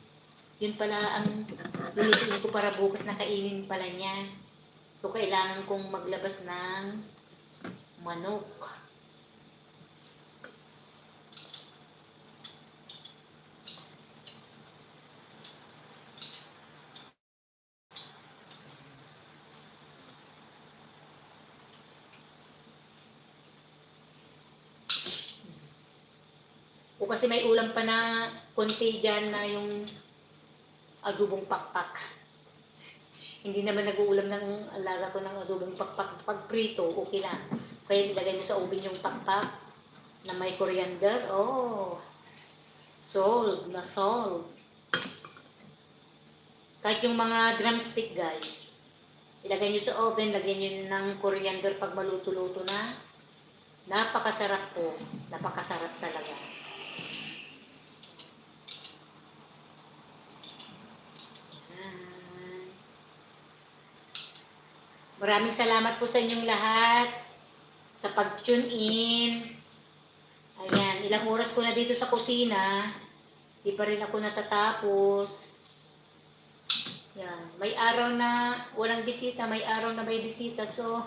Yun pala ang lulutuin ko para bukas na kainin pala niya. So, kailangan kong maglabas ng manok. O kasi may ulam pa na konti dyan na yung adobong pakpak. Hindi naman nag-uulam ng alaga ko ng adobong pakpak. Pag prito, okay lang. Kaya ilagay mo sa oven yung pakpak na may coriander. Oh, solve na solve. Kahit yung mga drumstick, guys, ilagay nyo sa oven, lagyan nyo ng coriander pag maluto-luto na. Napakasarap po. Napakasarap talaga. Yan. Maraming salamat po sa inyong lahat sa pag-tune in. Ayan, ilang oras ko na dito sa kusina. Di pa rin ako natatapos. Yan. May araw na walang bisita, may araw na may bisita. So,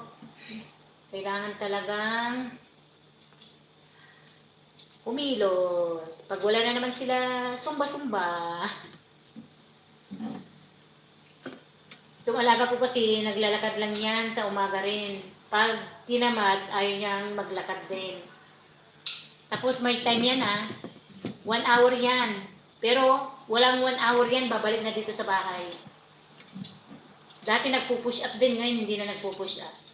kailangan talagang kumilos. Pag wala na naman sila, sumba-sumba. Itong alaga ko kasi naglalakad lang yan sa umaga rin. Pag tinamad, ayaw niyang maglakad din. Tapos may time yan, ah. One hour yan. Pero walang one hour yan, babalik na dito sa bahay. Dati nagpo-push up din, ngayon hindi na nagpo-push up.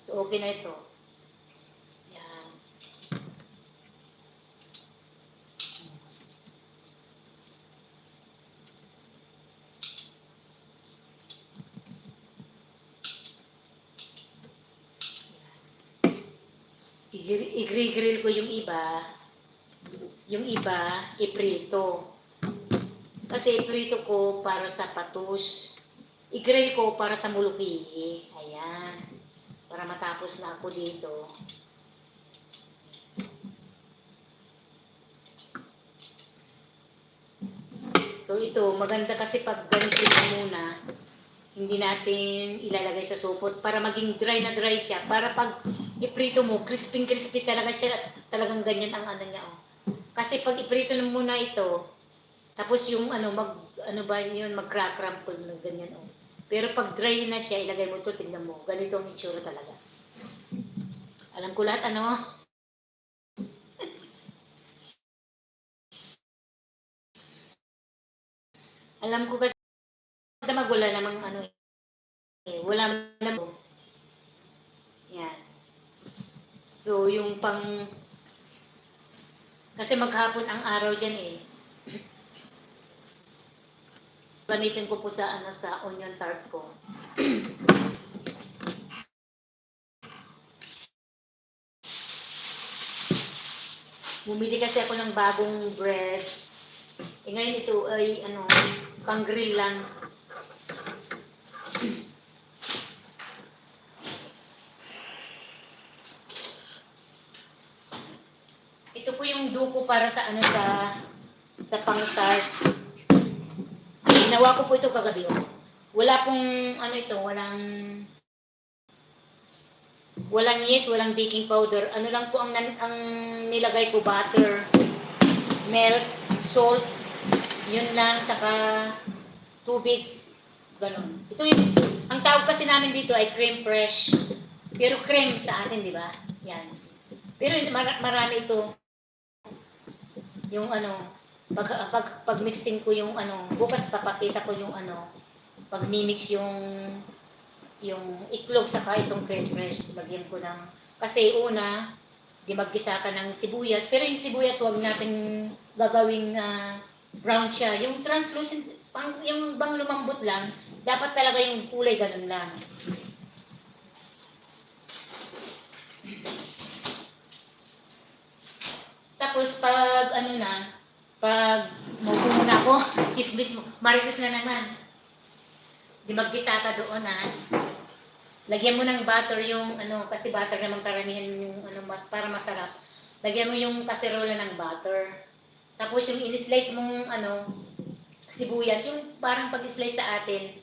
So, okay na ito. Yan. Igri-, igri-grill ko yung iba. Yung iba, iprito. Kasi iprito ko para sa patus. I-grill ko para sa mulukihi. Ayan. Para matapos na ako dito. So ito, maganda kasi pag ganito na muna, hindi natin ilalagay sa supot para maging dry na dry siya. Para pag iprito mo, crispy-crispy talaga siya. Talagang ganyan ang ano niya, oh. Kasi pag iprito na muna ito, tapos yung ano, mag, ano ba yun, mag-crack-crumble na ganyan, oh. Pero pag dry na siya, ilagay mo to, tingnan mo. Ganito ang itsura talaga. Alam ko lahat, ano? Alam ko kasi, damag, wala namang ano eh. Wala namang, yan. So, yung pang, kasi maghapon ang araw dyan eh. Gamitin ko po sa, ano, sa onion tart ko. Bumili kasi ako ng bagong bread. Eh, ngayon ito ay, ano, pang-grill lang. Ito po yung dough ko para sa, ano, sa, sa pang-tart. Ginawa ko po ito kagabi, oh. Wala pong, ano ito, walang, walang yeast, walang baking powder. Ano lang po ang nan-, ang nilagay ko, butter, milk, salt, yun lang, saka tubig, ganun. Ito yung, ang tawag kasi namin dito ay creme fresh. Pero creme sa atin, di ba? Yan. Pero mar- marami ito. Yung ano, pag, pag, pag mixing ko yung ano, bukas papakita ko yung ano, pag mimix yung yung itlog saka itong creme fresh, lagyan ko ng, kasi una, di maggisa ka ng sibuyas, pero yung sibuyas wag natin gagawing ah, brown siya. Yung translucent, pang, yung bang lumambot lang, dapat talaga yung kulay ganun lang. Tapos pag ano na, pag maupo muna ako, chismis mo, marites na naman. Di magbisa ka doon, ha? Lagyan mo ng butter yung ano, kasi butter naman karamihan yung ano, ma- para masarap. Lagyan mo yung kaserola ng butter. Tapos yung in-slice mong ano, sibuyas, yung parang pag-slice sa atin.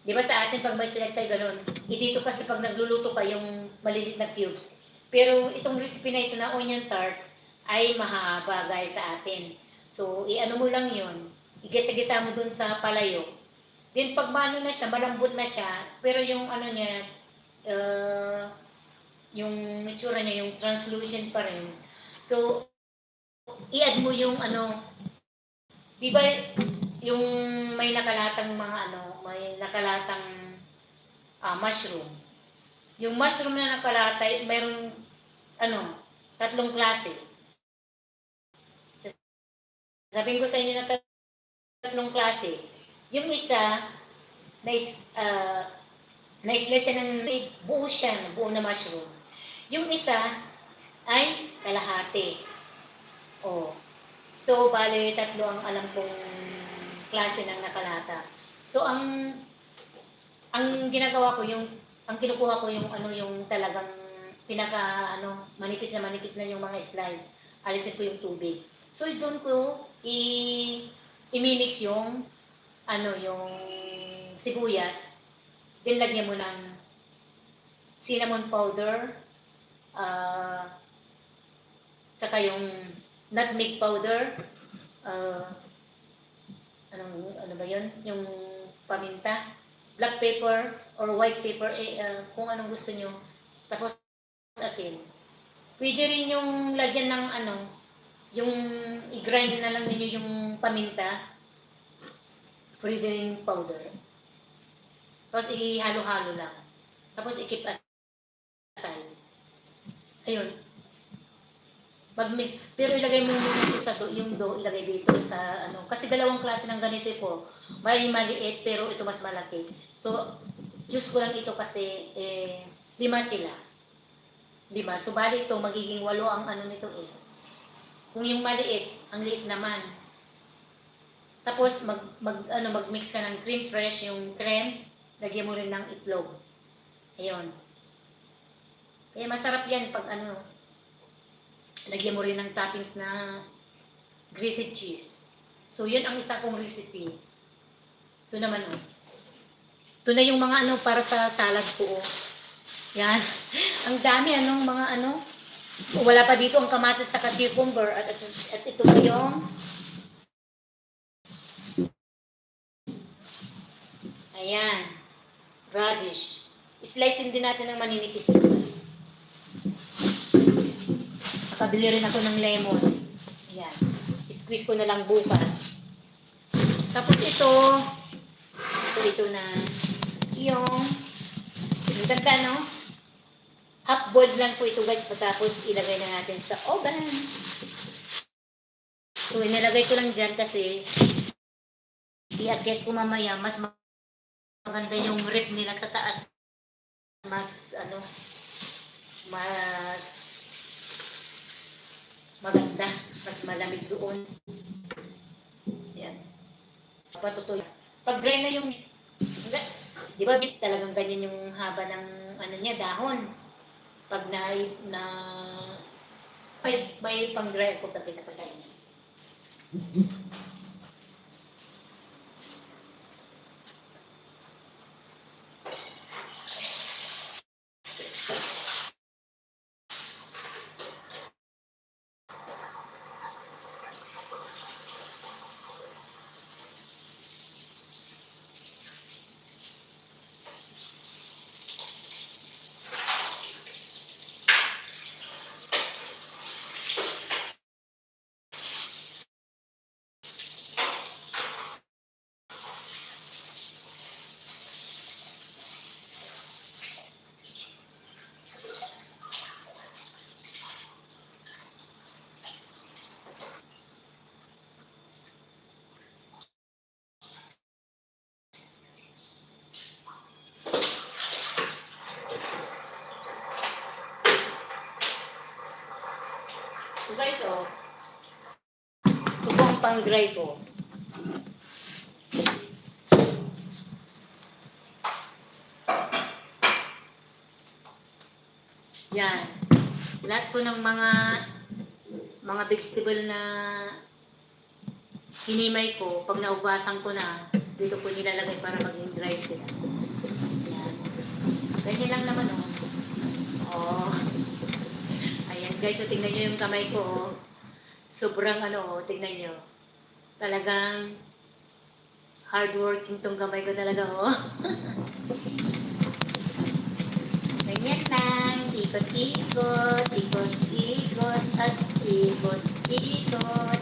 Di ba sa atin pag may slice tayo ganun? Eh, dito kasi pag nagluluto ka yung malilit na cubes. Pero itong recipe na ito na onion tart ay mahaba guys sa atin. So, iano mo lang yun. Igisa-gisa mo dun sa palayok. Then pag maano na siya, malambot na siya, pero yung ano niya, uh, yung itsura niya, yung translucent pa rin. So, i-add mo yung ano, di ba yung may nakalatang mga ano, may nakalatang ah, mushroom. Yung mushroom na nakalata, mayroong ano, tatlong klase. Sabihin ko sa inyo na tatlong klase. Yung isa, na is, ah, na-slice siya ng buo siya, buo na mushroom. Yung isa ay kalahati. Oh. So, bale, tatlo ang alam kong klase ng nakalata. So, ang ang ginagawa ko yung, ang kinukuha ko yung ano, yung talagang pinaka ano, manipis na manipis na yung mga slice. Alisin ko yung tubig. So, doon ko i imimix yung ano, yung sibuyas. Then lagyan mo ng cinnamon powder, ah, saka yung nutmeg powder, ah, anong, ano ba yun? Yung paminta, black pepper or white pepper, eh, ah, kung anong gusto nyo. Tapos asin. Pwede rin yung lagyan ng ano, yung i-grind na lang ninyo yung paminta. Pwede rin powder. Tapos ihalo-halo lang. Tapos i-keep aside. Ayun. Mag-mix. Pero ilagay mo muna ito sa do, yung dough, ilagay dito sa ano. Kasi dalawang klase ng ganito po. May maliit, pero ito mas malaki. So, choose ko lang ito kasi eh, lima sila. Lima. So, bali ito, magiging walo ang ano nito eh. Kung yung maliit, ang liit naman. Tapos, mag, mag, ano, mag-mix ka ng creme fresh, yung creme, lagyan mo rin ng itlog. Ayun. Kaya masarap yan pag ano, lagyan mo rin ng toppings na grated cheese. So, yun ang isa kong recipe. Ito naman, oh. Ito na yung mga ano para sa salad ko, oh. Yan. Ang dami, anong mga ano. Wala pa dito ang kamatis sa cucumber. At, at, at ito pa yung Ayan. Radish. Slice din natin ng maninipis, guys. Nakabili rin ako ng lemon. Ayan. Squeeze ko na lang bukas. Tapos ito, ito, ito na yung, ang ganda, no? Half boiled lang po ito, guys. Pagkatapos, ilagay na natin sa oven. So, inilagay ko lang dyan kasi iakyat ko mamaya, mas maganda yung ref nila sa taas. Mas, ano, mas maganda, mas malamig doon. Yan. Patutuyo. Pag dry na yung, di ba, talagang ganyan yung haba ng, ano niya, dahon. Pag na, na, may, may pang-dry ako, pakita ko sa inyo. pang-dry ko. Yan. Lahat po ng mga, mga vegetable na hinimay ko, pag naugasan ko na, dito ko nilalagay para maging dry sila. Yan. Ganyan lang naman, oh. Oh. Ayan, guys, so tingnan nyo yung kamay ko, oh. Sobrang ano, oh, tingnan nyo. Talagang hardworking tong kamay ko talaga, oh. Ganyan lang. Ikot-ikot, ikot-ikot, at ikot-ikot.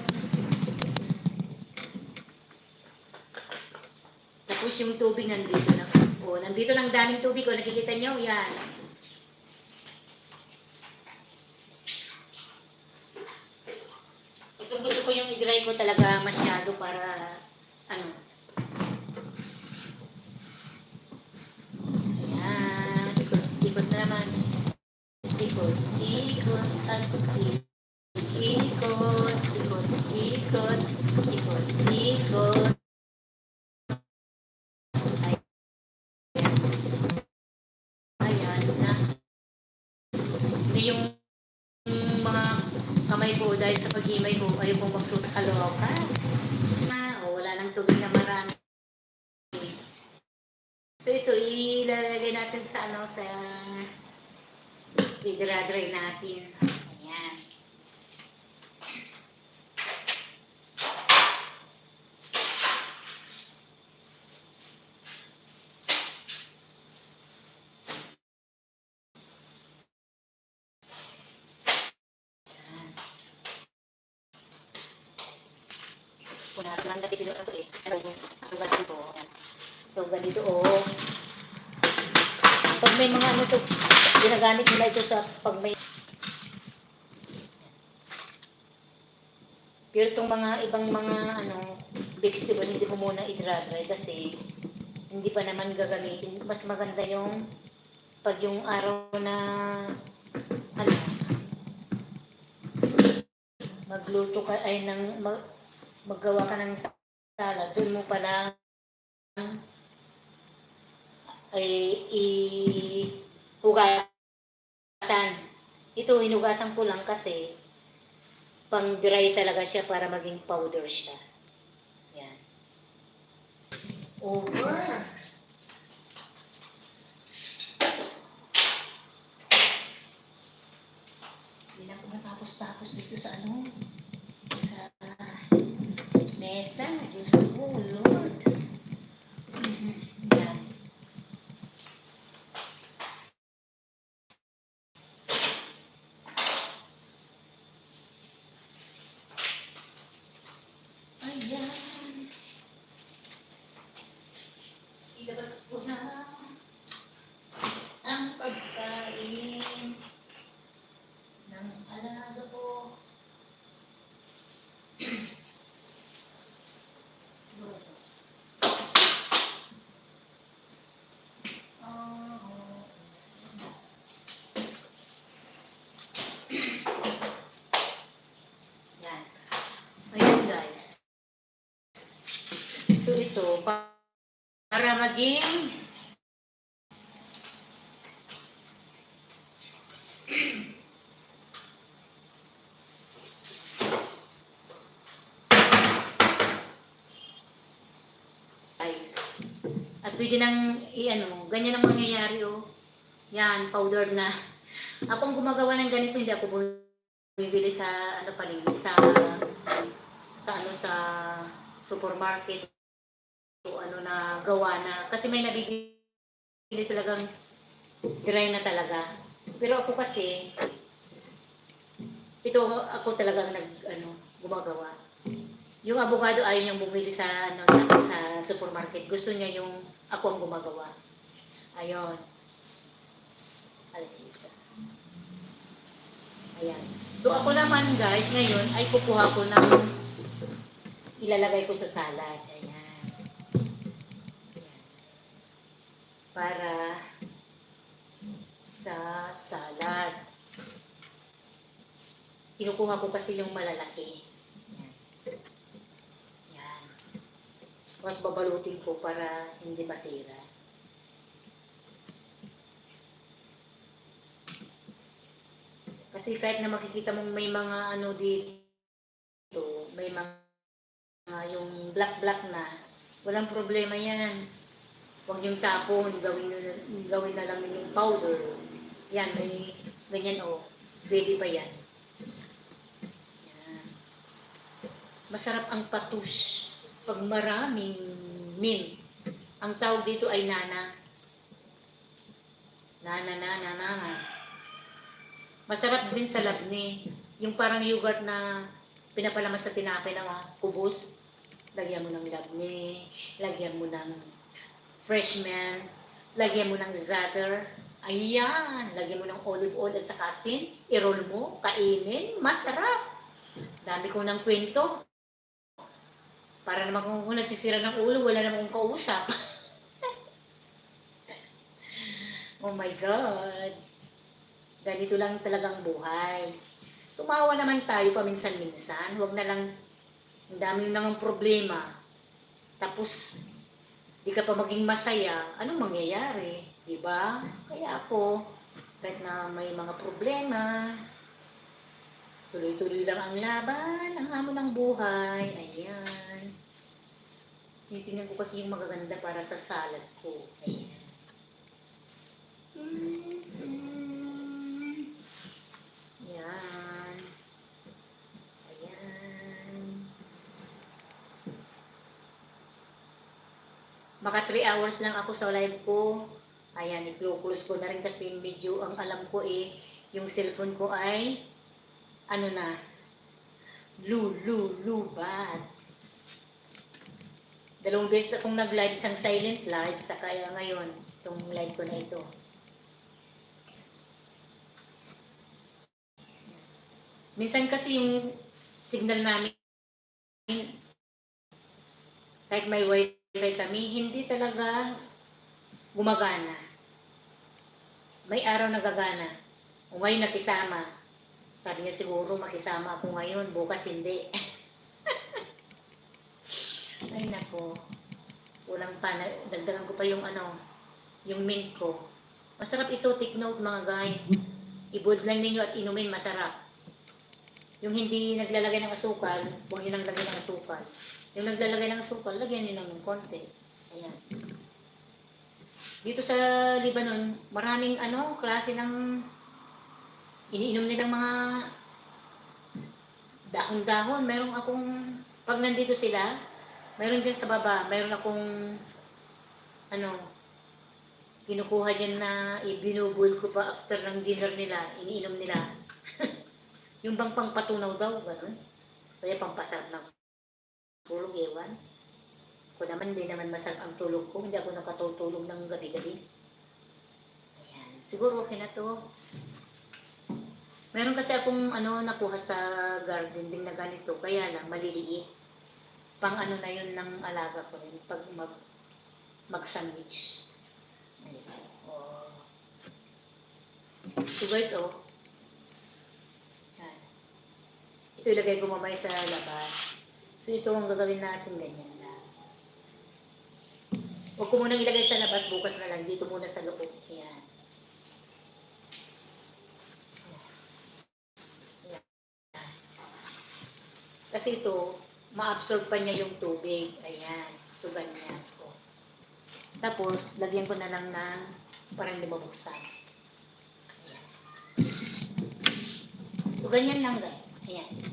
Tapos yung tubig nandito na. Oh, nandito lang daming tubig, oh. Nakikita nyo? Yan. Gusto, gusto ko yung i-dry ko talaga masyado para, ano. Ayan. Ikot-ikot naman. Ikot-ikot at ikot-ikot. Ikot-ikot. Ikot-ikot. Ayan na. Yung mga kamay ko, dahil sa paghimay ko, ayaw kong magsuot. Kaloka. Ah, oh, wala nang tubig na marami. So, ito, ilalagay natin sa, ano, sa idradray natin. Ayan. Punasan kasi pinuno to eh. Ano, hugasan ko. Yan. So, ganito, oh. Pag may mga ano to, ginagamit nila ito sa pag may Pero itong mga ibang mga, ano, vegetable, hindi ko muna idradray kasi hindi pa naman gagamitin. Mas maganda yung pag yung araw na, ano, magluto ka, ay, ng, mag-, maggawa ka ng salad, doon mo pala, eh, ihugasan. Ito, hinugasan ko lang kasi pang-dry talaga siya para maging powder siya. Yan. Over. Hindi na ako matapos-tapos dito sa ano, sa mesa. Diyos ko, Lord. Yan. Ayan. Ilabas ko na ang pagkain ng alaga ko. Yan. Ayan, guys. So, ito, pa-, para maging Guys. At pwede nang i-ano, ganyan ang mangyayari, oh. Yan, powder na. Ako ang gumagawa ng ganito, hindi ako bumibili sa, ano, paligid, sa, sa, ano, sa supermarket o ano na gawa na. Kasi may nabibili talagang dry na talaga. Pero ako kasi, ito ako talagang nag, ano, gumagawa. Yung abogado ayaw niyang bumili sa, ano, sa, sa supermarket. Gusto niya yung ako ang gumagawa. Ayun. Alas siyete. Ayan. So, ako naman, guys, ngayon ay kukuha ko ng ilalagay ko sa salad. Ayan. Ayan. Para sa salad. Kinukuha ko kasi yung malalaki. Ayan. Tapos babalutin ko para hindi masira. Kasi kahit na makikita mong may mga ano dito, may mga yung black-black na, walang problema yan. Huwag niyong tapon, gawin niyo na, gawin na lang ninyong powder. Yan, may ganyan, oh. Pwede pa yan. Yan. Masarap ang patus pag maraming mint. Ang tawag dito ay nana. Nana, nana, nana. Masarap din sa labne. Yung parang yogurt na pinapalaman sa tinapay na kubos. Lagyan mo ng labne, lagyan mo ng fresh mint, lagyan mo ng za'atar. Ayan, lagyan mo ng olive oil at saka asin. I-roll mo, kainin, masarap. Dami ko ng kwento. Para naman kung, kung nasisira ng ulo, wala naman kong kausap. Oh my God. Ganito lang talagang buhay. Tumawa naman tayo paminsan-minsan. Huwag na lang, ang dami mo nang problema. Tapos, di ka pa maging masaya. Anong mangyayari? Di ba? Kaya ako, kahit na may mga problema, tuloy-tuloy lang ang laban, ang hamon ng buhay. Ayan. Tinitingnan ko kasi yung magaganda para sa salad ko. Ayan. Mm-mm. Yan. Ayan. Maka three hours lang ako sa live ko. Ayan, i-close ko na rin kasi medyo ang alam ko eh, yung cellphone ko ay ano na, lu-, lu-, lubat. Dalawang beses akong nag-live, isang silent live, saka ngayon, itong live ko na ito. Minsan kasi yung signal namin, kahit may wifi kami, hindi talaga gumagana. May araw nagagana. O ngayon nakisama. Sabi niya, "Siguro makisama ako ngayon, bukas hindi." Ay nako. Kulang pa, na-, dagdagan ko pa yung ano, yung mint ko. Masarap ito, take note, mga guys. I-boiled lang ninyo at inumin, masarap. Yung hindi naglalagay ng asukal, huwag niyo nang lagyan ng asukal. Yung naglalagay ng asukal, lagyan niyo ng konti. Ayan. Dito sa Lebanon, maraming ano, klase ng iniinom nilang mga dahon-dahon. Meron akong, pag nandito sila, meron dyan sa baba, meron akong, ano, kinukuha dyan na ibinubul ko pa after ng dinner nila, iniinom nila. Yung bang pangpatunaw daw, ganun. Kaya pampasarap ng tulog, ewan. Ako naman, hindi naman masarap ang tulog ko. Hindi ako nakatutulog ng gabi-gabi. Ayan. Siguro okay na to. Meron kasi akong ano, nakuha sa garden din na ganito. Kaya lang, maliliit. Pang ano na yun ng alaga ko rin. Pag mag, mag-sandwich. Ayan. Oh. So guys, oh. Yan. Ito ilagay ko mamaya sa labas. So ito ang gagawin natin, ganyan lang. Huwag ko munang ilagay sa labas, bukas na lang. Dito muna sa loob. Ayan. Ayan. Kasi ito, ma-absorb pa niya yung tubig. Ayan. So, ganyan. O. Tapos, lagyan ko na lang ng parang hindi mabuksan. Ayan. So, ganyan lang, guys. Ayan.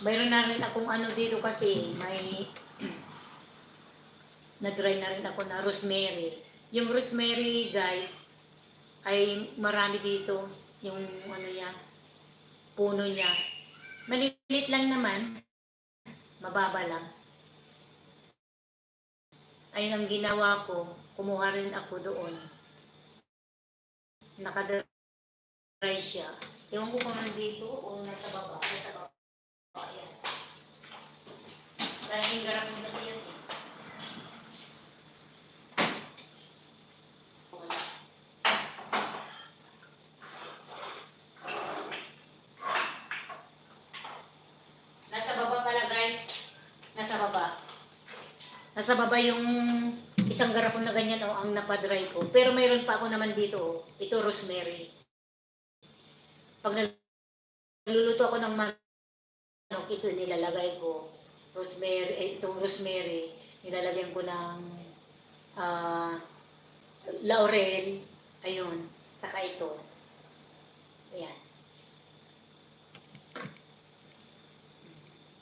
Mayroon na rin akong ano dito kasi may na-dry na rin ako na rosemary. Yung rosemary, guys, ay marami dito yung ano niya, puno niya. Maliit lang naman, mababa lang. Ayun ang ginawa ko, kumuha rin ako doon. Nakadry siya. Ewan ko kung nandito o nasa baba. Nasa baba. Ay, garapon kasi yun eh. Nasa baba pala, guys. Nasa baba. Nasa baba yung isang garapon na ganyan, oh, ang napadry ko. Pero mayroon pa ako naman dito, oh. Ito, rosemary. Pag nagluluto ako ng manok, ito nilalagay ko. Rosemary, eh, itong rosemary, nilalagyan ko ng, ah, laurel. Ayun. Saka ito. Ayan.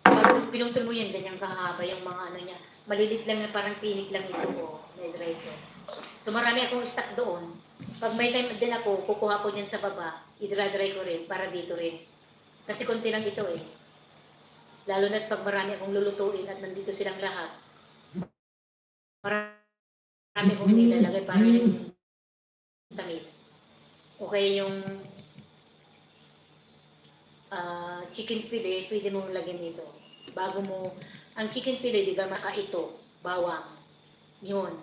Pag pinutol mo yan, ganyan kahaba yung mga ano niya. Malilit lang yan, parang tinik lang ito, oh, na-dry ko. So, marami akong stock doon. Pag may time din ako, kukuha ko dyan sa baba, idra-dry ko rin para dito rin. Kasi konti lang ito eh. Lalo na't pag marami akong lulutuin at nandito silang lahat, marami kong nilalagay para yung tamis. Okay, yung, ah, chicken fillet, pwede mong lagyan dito. Bago mo, ang chicken fillet, di ba, maka ito, bawang. Yun.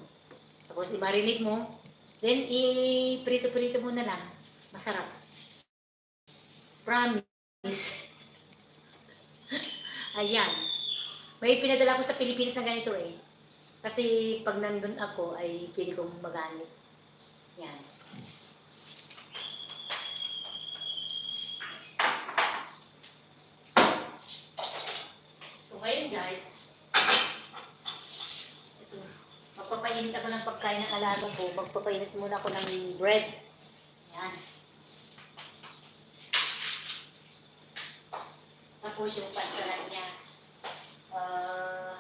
Tapos, i-marinate mo. Then, i-prito-prito mo na lang. Masarap. Promise. Ayan. May pinadala ko sa Pilipinas na ganito eh. Kasi pag nandun ako ay pwede kong magamit. Yan. So ngayon guys, ito, magpapainit ako ng pagkain ng alaga ko. Magpapainit muna ako ng bread. Yan. Tapos yung pastalan niya. Ah,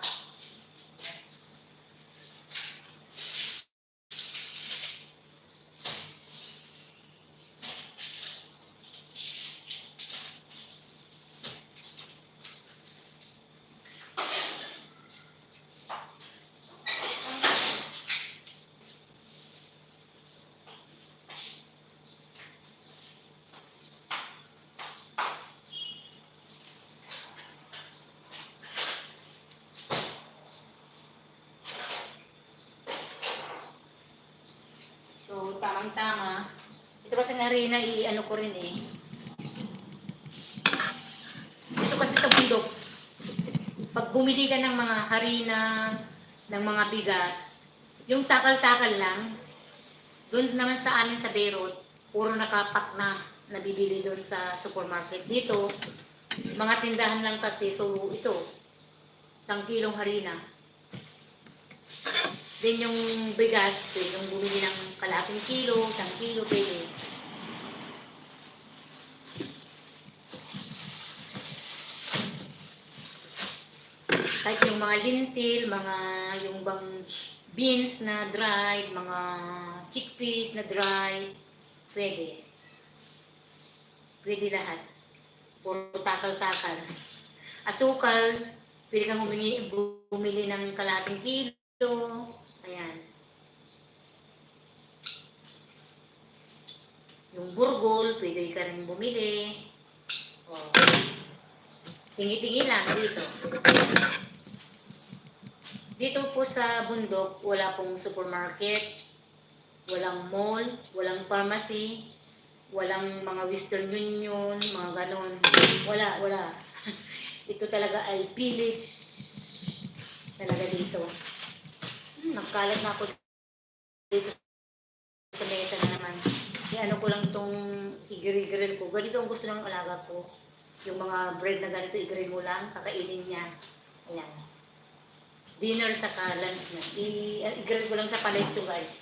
So, tamang-tama. Ito kasi ng harina, i-ano ko rin eh. Ito kasi sa bundok, pag bumili ka ng mga harina, ng mga bigas, yung takal-takal lang, doon naman sa amin sa Beirut, puro nakapak na nabibili doon sa supermarket. Dito, mga tindahan lang kasi, so ito, isang kilong harina. Then yung bigas, pwede yung bumili ng kalahating kilo, isang kilo, pwede. Kahit yung mga lentil, mga, yung bang beans na dried, mga chickpeas na dried, pwede. Pwede lahat. Puro takal-takal. Asukal, pwede kang humingi, bumili ng kalahating kilo. Ayan. Yung burgol, pwede ka rin bumili. Oh. Tingi-tingi lang dito. Dito po sa bundok, wala pong supermarket, walang mall, walang pharmacy, walang mga Western Union, mga ganon. Wala, wala. Ito talaga ay village talaga dito. Hmm, nagkalat na ako dito sa mesa na naman. I-ano ko lang tong, i-grill-grill ko. Ganito ang gusto ng alaga ko. Yung mga bread na ganito, i-grill mo lang, kakainin niya. Ayan. Dinner saka lunch niya. I-, i-grill ko lang sa palay to, guys.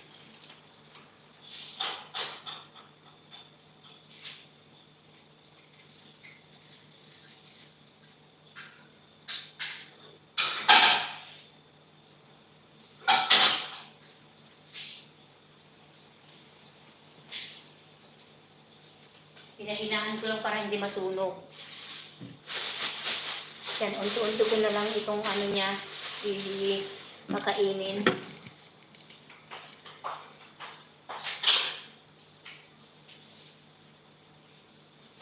Hinahinaan ko lang para hindi masunog. Yan, unti-unti ko na lang itong ano niya, i-, kakainin.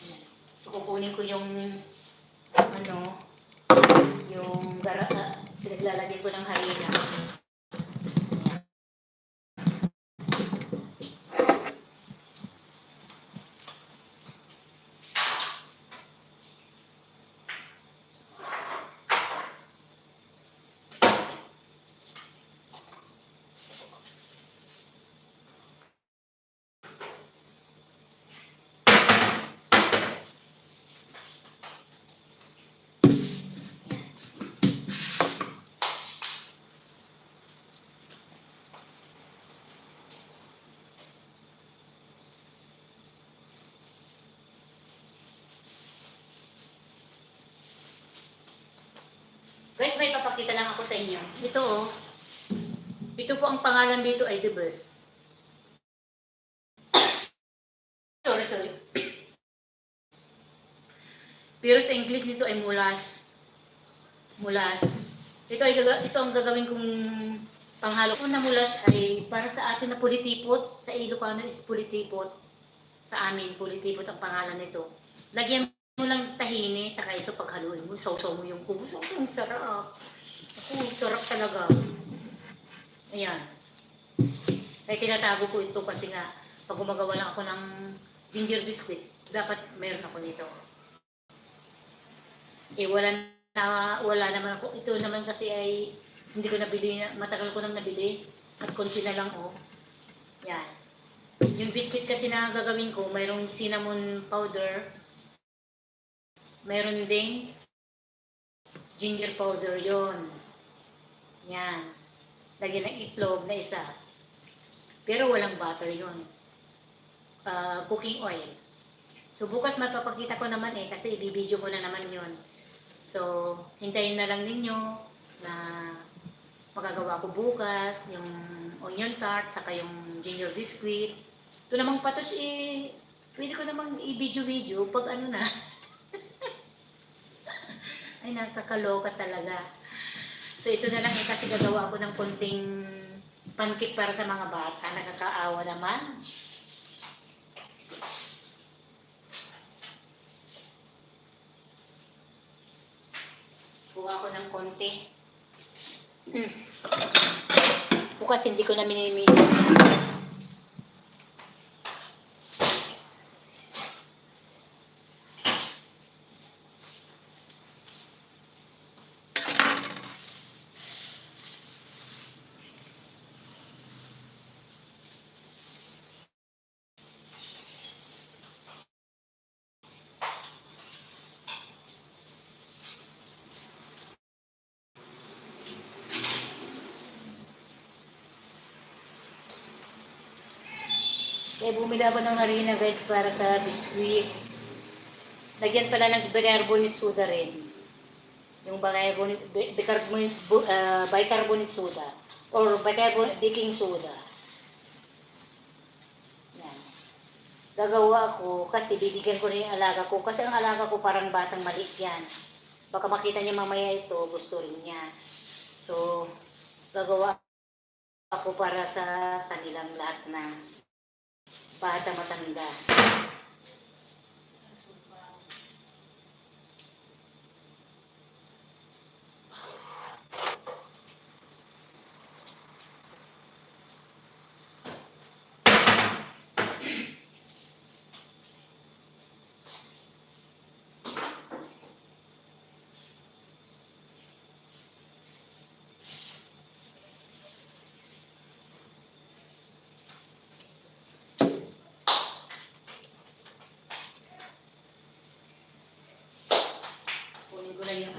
Ayan. So, kukunin ko yung, ano, yung gara-, ah, Pinaglalagyan ko ng harina. Guys, may papakita lang ako sa inyo. Ito, oh. Ito po, ang pangalan dito ay The Best. Sorry, sorry. Pero sa English nito ay moulasse. Moulasse. Ito ay gaga-, ito ang gagawin kong panghalo. Una, moulasse ay para sa atin na pulitipot. Sa Ilocano is pulitipot. Sa amin, pulitipot ang pangalan nito. Lagyan mo lang tahini, saka ito paghaluin mo, sawsaw mo yung kubos. Ang sarap. Ako, sarap talaga. Ayan. Kaya tinatago ko ito kasi nga, pag gumagawa lang ako ng ginger biscuit, dapat meron ako nito. Eh, wala na, wala naman ako. Ito naman kasi ay hindi ko nabili, matagal ko nang nabili. At konti na lang, oh. Yan. Yung biscuit kasi na gagawin ko, mayroong cinnamon powder, mayroon ding ginger powder yon. Yan. Lagyan ng itlog na isa. Pero walang butter yon. Ah, cooking oil. So, bukas mapapakita ko naman eh, kasi ibibideo ko na naman yon. So, hintayin na lang ninyo na magagawa ko bukas, yung onion tart, saka yung ginger biscuit. Ito namang patos eh, pwede ko namang i-video-video pag ano na. Ay, nakakaloka talaga. So, ito na lang eh, kasi gagawa ako ng konting pancake para sa mga bata. Nakakaawa naman. Kuha ko ng konti. Mm. Bukas hindi ko na minimiss. Kaya bumili ako ng harina, guys, para sa biscuit. Lagyan pala ng bicarbonate soda rin. Yung bicarbonate, bi-, bicarbonate, bu-, ah, bicarbonate soda or bicarbonate baking soda. Yan. Gagawa ako kasi bibigyan ko na yung alaga ko. Kasi ang alaga ko parang batang maliit yan. Baka makita niya mamaya ito, gusto rin niya. So, gagawa ako para sa kanilang lahat na bata, matanda. Kunin ko lang yung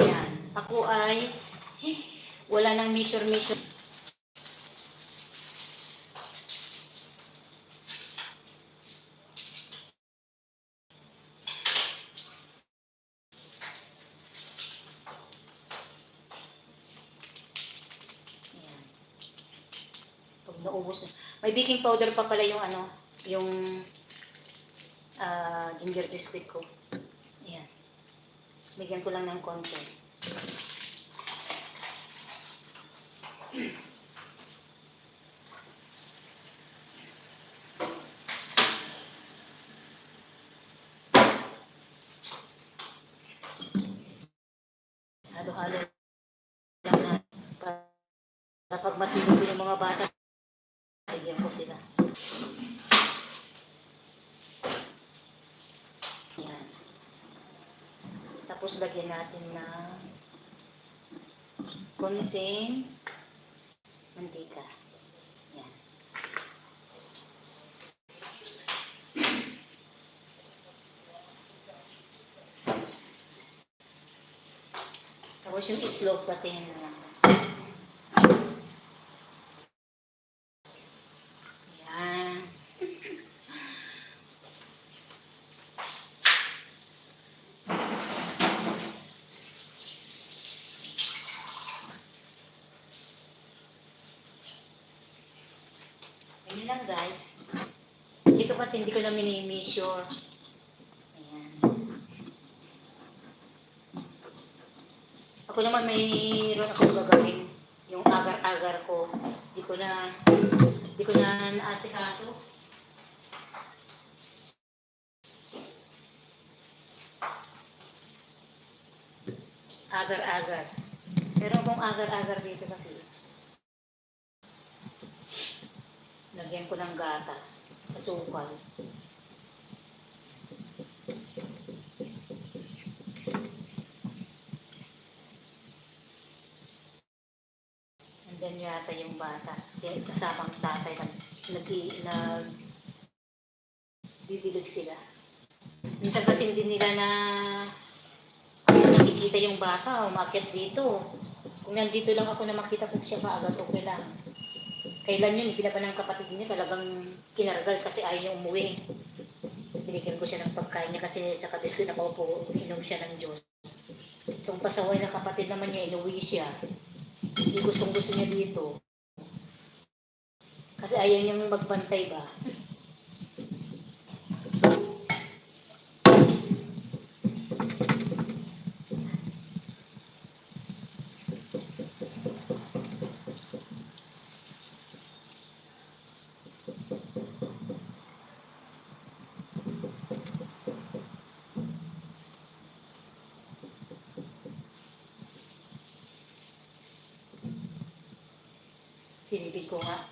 Yan. Ako ay, eh, wala nang measure-measure. Naubos na. May baking powder pa pala yung ano, yung, ah, ginger biscuit ko. Ayan. Bigyan ko lang ng konti. Halo-halo lang natin para pag masigot yung mga bata, bigyan ko sila. Ayan. Tapos lagyan natin ng konting mantika. Ayan. Tapos yung itlog, pati yun na lang. Ayan. Ganyan lang, guys. Dito kasi hindi ko na mini-measure. Ayan. Ako naman, mayroon akong gagawin. Yung agar-agar ko, di ko na, di ko na naasikaso. Agar-agar. Pero kung agar-agar dito kasi, lagyan ko ng gatas, asukal. Nandiyan yata yung bata. Di, kasamang tatay nag-, nag-i-, nagdidilig sila. Minsan kasi hindi nila na nakikita yung bata, umakyat dito. Kung nandito lang ako na makita ko siya kaagad, okay lang. Kailan yun, binaban ng kapatid niya, talagang kinargal kasi ayaw niya umuwi. Binigyan ko siya ng pagkain niya kasi, tsaka biskuit, nakaupo, inom siya ng juice. Itong pasaway na kapatid naman niya, inuwi siya. Hindi gustong-gusto niya dito. Kasi ayaw niyang magbantay ba. Silipin ko nga.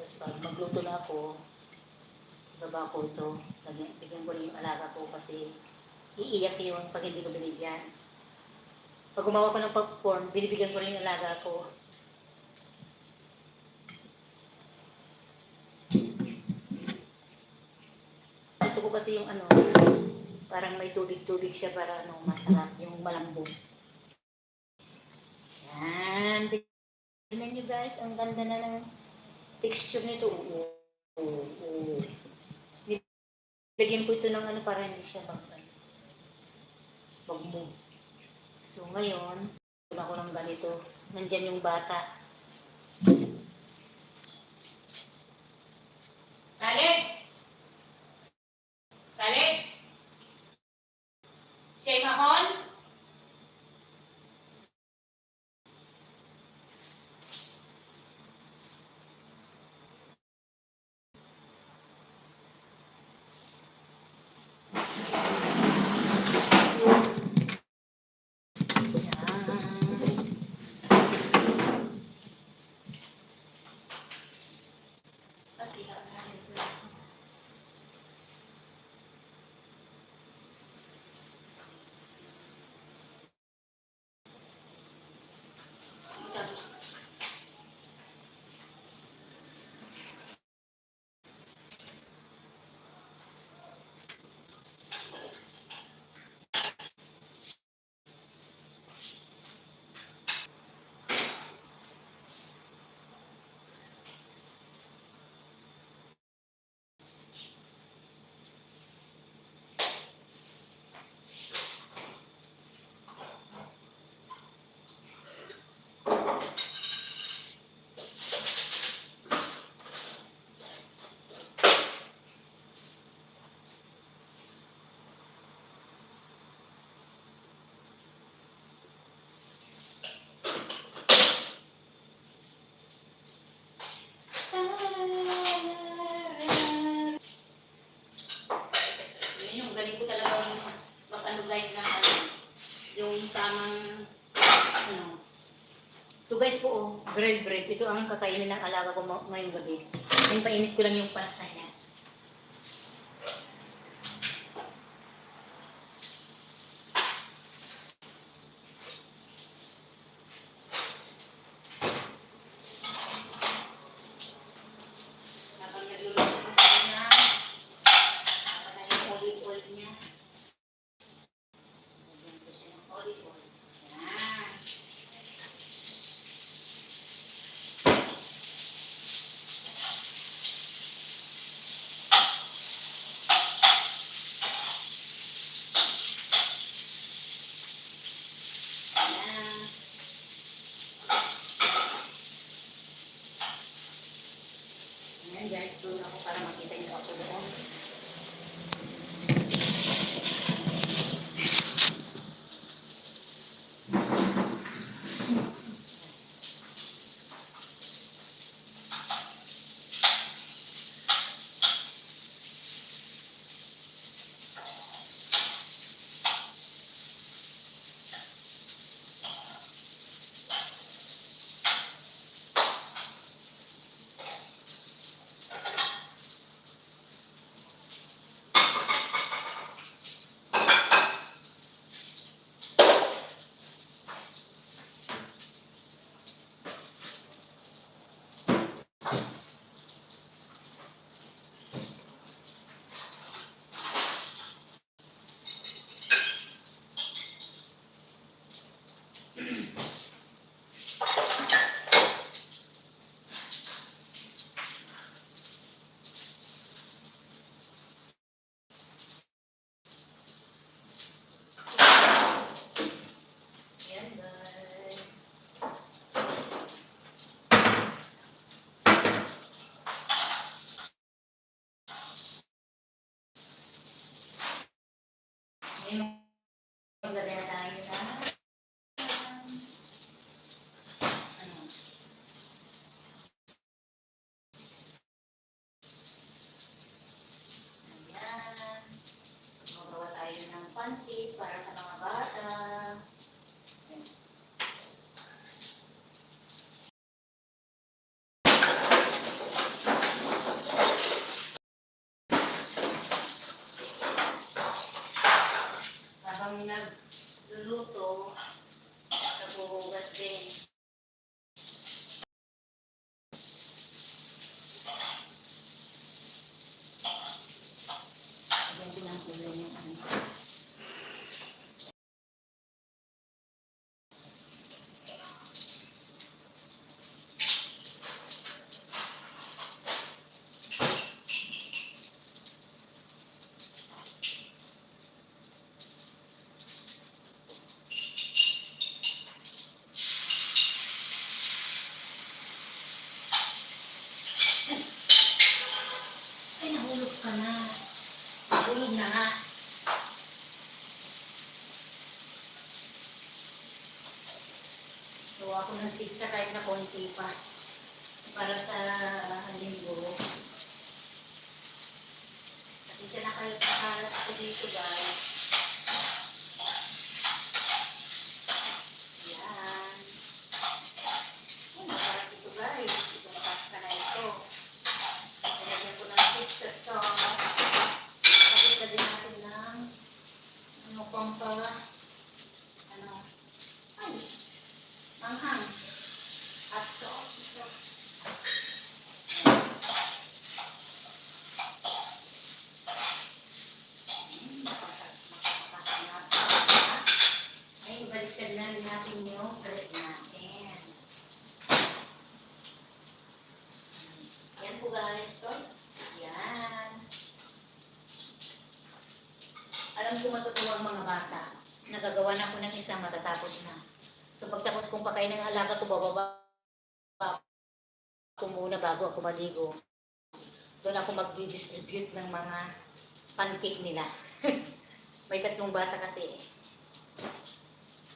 Tapos pag magluto na ako, ibaba ko ito. Lagyan, bigyan ko rin yung alaga ko kasi iiyak yun pag hindi ko binigyan. Pag gumawa ko ng popcorn, binibigyan ko rin yung alaga ko. Gusto ko kasi yung ano, parang may tubig-tubig siya para ano, masarap, yung malambot. Yan. Tingnan nyo, guys, ang ganda na ng texture nito. Oo, oo, oo. Nilagyan ko ito ng ano para hindi siya mag-, ano, mag-move. So, ngayon, ako ng ganito. Nandyan yung bata. Talib! Talib! Siyay mahon? Oo, grilled bread. Ito ang kakainin ng alaga ko ma-, ngayong gabi. Ipainit ko lang yung pasta niya. Habang nagluluto ko na, papatayin yung olive oil niya. Lagyan ko siya ng olive oil. Yan. Yan. Ayan, guys, doon ako para makita niyo ako doon. Ayan, guys. Ngayon, maglagay na tayo ng, ano, ayan. Magawa tayo ng pancake para sa mga bata. Ayan. Habang nagluluto, naghuhugas din. Lagyan ko ng kulay ng ano. Ay, nahulog ka na. Nahulog na nga. Gawa ko ng pizza kahit na konti pa. Para sa linggo. Pasensya na kayo, nakalat ako dito, guys. Ayan. Ay, masarap ito, guys. Itong pasta na ito. Nilagyan ko ng pizza sauce. Tapos lagyan natin ng, ano, pampa-, ano, ay, anghang. Hot sauce ito. Mm, makapasa-, makapasarap. Ay, ibaliktad na rin natin yung bread natin. Yan po, guys. Ito. Yan. Alam ko matutuwa ang mga bata. Nagagawa na ako ng isa, matatapos na. So, pagtapos kong pakainin ang alaga ko, bababa ako muna bago ako maligo. Doon ako magdi-distribute ng mga pancake nila. May tatlong bata kasi eh.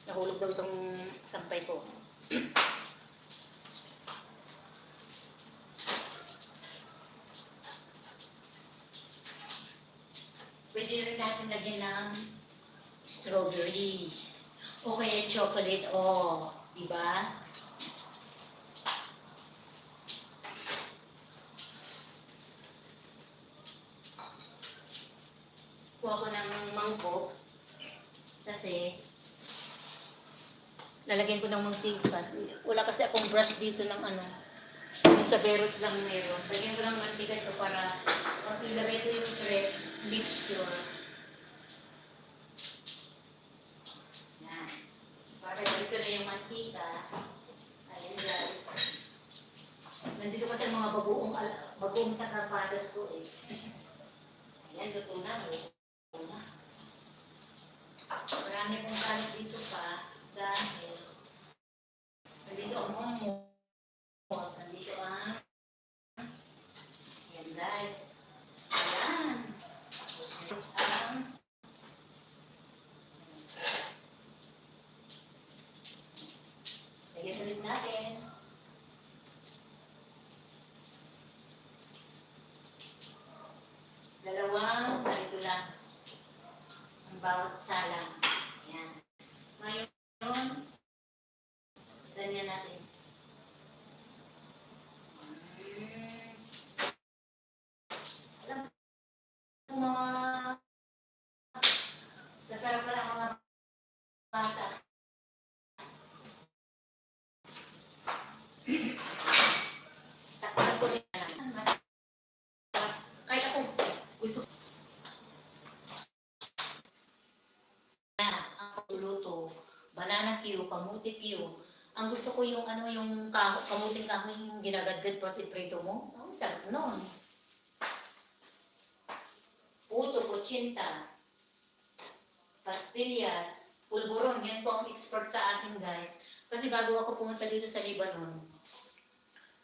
Nahulog daw itong sampay ko. Pwede rin natin lagyan ng strawberry. O kaya chocolate, o, di ba? ko. Kasi, lalagyan ko ng mantika. Kasi, wala kasi akong brush dito ng ano, yung sa Berot lang meron. Lagyan ko ng mantika ito para pag ilagay ko yung thread mixture. Yan. Para dito na yung mantika. Ayan, guys. Nandito kasi ang mga bagoong al-, bagoong sapatos ko eh. Ayan, luto na, luto na. Marami pong kalat dito pa dahil nandito ang hummus, nandito ang, ayan guys. Ayan. Tapos nandito ang, lagyan sa natin. Dalawang ganito lang ang bawat salang. Ayan. Ngayon, ganyan natin. Mm. Alam mo, mga sasarap pala ang mga bata. Takpan ko rin. Mas, kahit ako, gusto na ang pagluluto, banana cue, kamote cue. Ang gusto ko yung ano, yung kaho-, kamuting kahoy yung ginagadgad, tapos iprito mo. Ang sarap nun. Puto, kutsinta, pastillas, pulburon. Yan po ang expert sa akin, guys. Kasi bago ako pumunta dito sa Lebanon,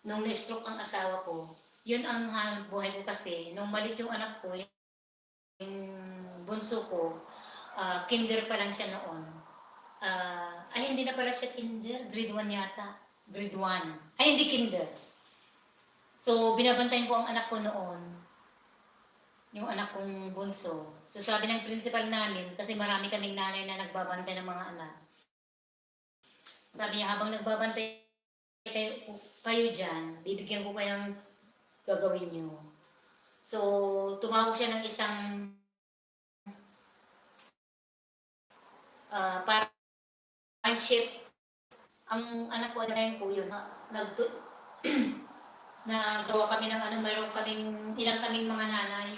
nung na-stroke ang asawa ko, yun ang hanap buhay ko kasi. Nung malit yung anak ko, yung bunso ko, ah, kinder pa lang siya noon. Ah, ay, hindi na pala siya kinder, grade one yata. Grade one. Ay, hindi kinder. So, binabantayan ko ang anak ko noon, yung anak kong bunso. So, sabi ng principal namin, kasi marami kaming nanay na nagbabantay ng mga anak. Sabi niya, "Habang nagbabantay kayo, kayo dyan, bibigyan ko kayo ng gagawin niyo." So, tumawag siya ng isang, ah, parang chef. Ang anak ko, ano yun, na nagtu-, nagawa kami ng ano, meron kaming, ilang kaming mga nanay.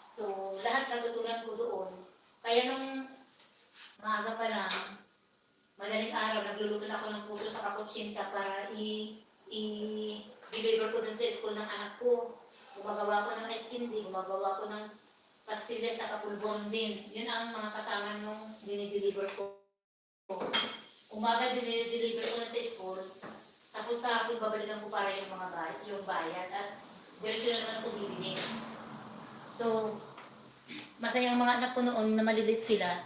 So, lahat natutunan ko doon. Kaya nung maaga pa lang, madaling araw, nagluluto na ako ng puto sa kutsinta para i-, i-deliver ko dun sa school ng anak ko. Gumagawa ako ng ice candy, gumagawa ako ng pastillas sa kapulbon din. Yun ang mga kasama nung dinideliver ko. Umaga, dinideliver ko na sa school. Tapos sa hapon, babalikan ko para yung mga bay-, yung bayad. At diretso na naman ako bibili. So, masaya ang mga anak ko noon na maliliit sila.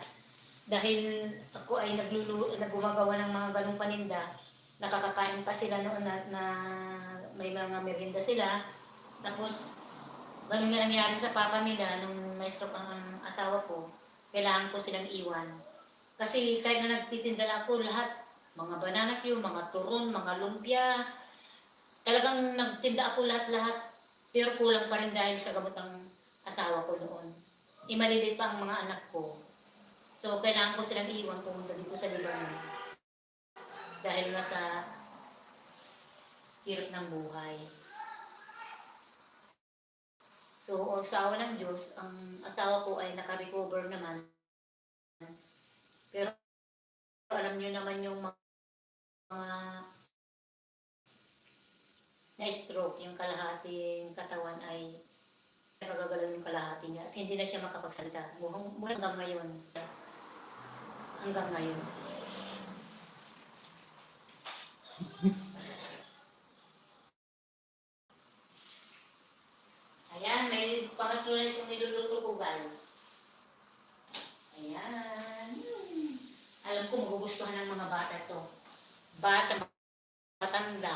Dahil ako ay naglulu-, naggumagawa ng mga ganong paninda, nakakakain pa sila noon na, na may mga merienda sila. Tapos, ganun nga nangyari sa papa nila nung ma-stroke ang, ang asawa ko. Kailangan ko silang iwan. Kasi kahit na nagtitinda na ako, lahat, mga banana cue, mga turon, mga lumpia, talagang nagtinda ako lahat-lahat. Pero kulang pa rin dahil sa gamot ng asawa ko noon. Eh, maliliit pa ang mga anak ko. So, kailangan ko silang iwan pumunta dito sa Lebanon. Dahil nga sa hirap ng buhay. So, sa awa ng Diyos, ang asawa ko ay nakarecover naman. Pero alam niyo naman yung mga na-stroke, yung kalahating katawan ay nagagalaw yung kalahati niya at hindi na siya makapagsalita. Buhang-, hanggang ngayon. Hanggang ngayon. Ayan, may pangatlo na itong niluluto ko, guys. Ayan. Hmm. Alam ko, magugustuhan ng mga bata to. Bata, matanda.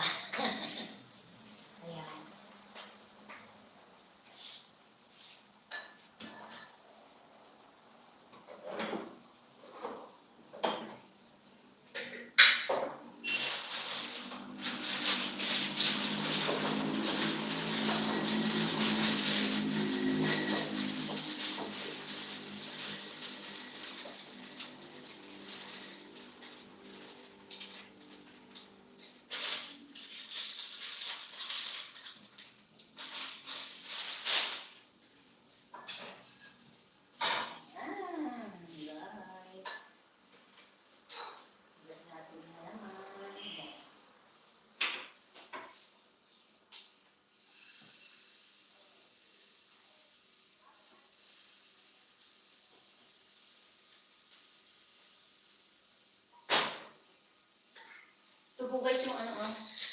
Ayan.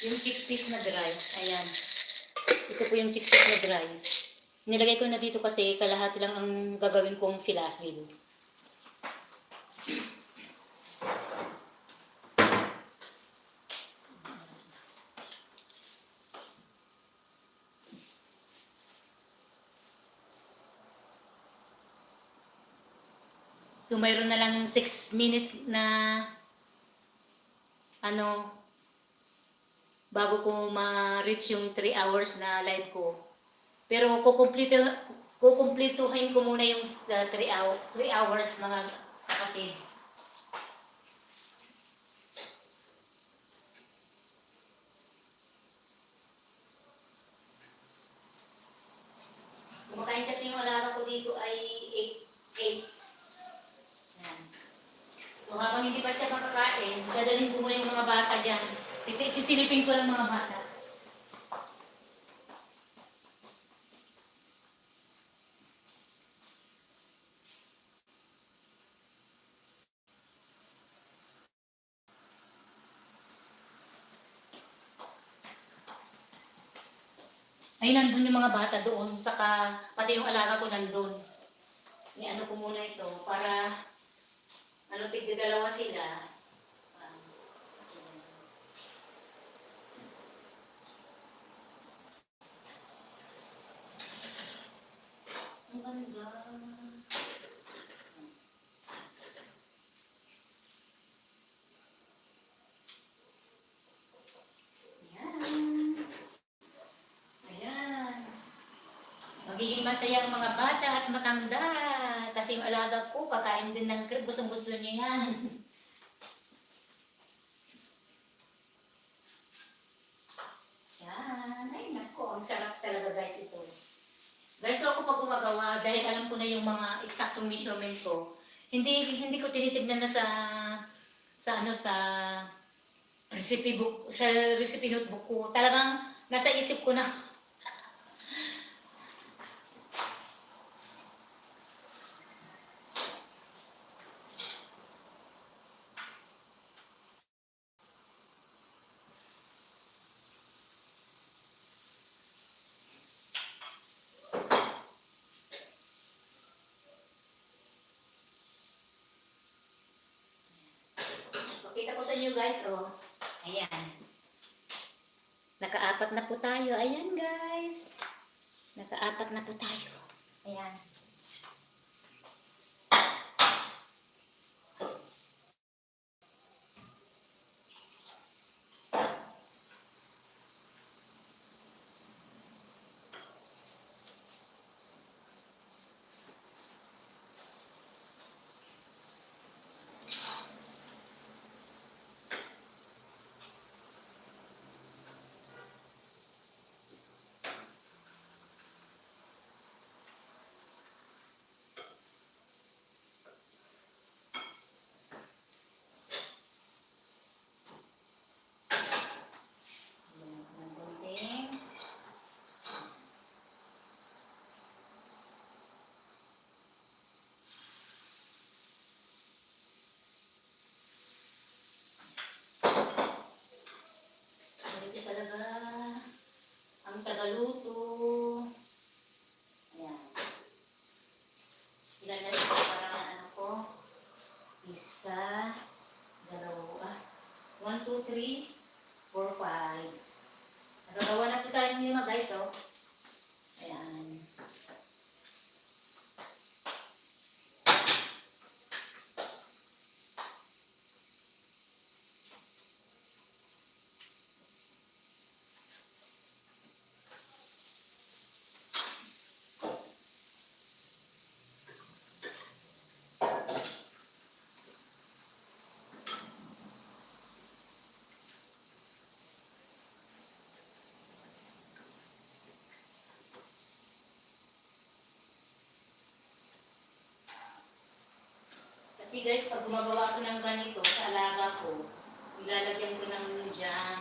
Yung chickpeas na dry, ayan. Ito po yung chickpeas na dry. Nilagay ko na dito kasi kalahati lang ang gagawin kong filafil. So, mayroon na lang six minutes na, ano, bago ko ma-reach yung three hours na live ko. Pero kukumplito, kukumplituhin ko muna yung sa three hou-, three hours, mga kapatid. Kumakain kasi yung alaga ko dito ay eight, eight. Yan. So, habang hindi pa siya makakain, dadalhin ko muna yung mga bata dyan. Ito, sisilipin ko lang mga bata. Ay, nandun yung mga bata doon, saka pati yung alaga ko nandun. Ni-ano ko muna ito para, ano, tigdadalawa sila. Ah, ang ganda. Ayan. Ayan. Magiging masaya ang mga bata at matanda. Kasi yung alaga ko, kakain din ng crepe. Gustong-gusto niya yan. Yan. Ay, naku, ang sarap talaga, guys, ito. Ganito ako pag gumagawa dahil alam ko na yung mga eksaktong measurement ko. Hindi, hindi ko tinitignan na sa, sa ano, sa recipe book, sa recipe notebook ko. Talagang nasa isip ko na. Pakita ko sa inyo, guys, oh. Ayan. Nakaapat na po tayo. Ayan, guys. Nakaapat na po tayo. Ayan. Ng gunting. Ganito talaga ang tagaluto. Ayan. Ilan na ito para ano ko? Isa, dalawa, one, two, three, four, five. Nakagawa na po tayo ng lima, guys, oh. Ayan. Kasi guys, pag gumagawa ako ng ganito sa alaga ko, nilalagyan ko ng jam.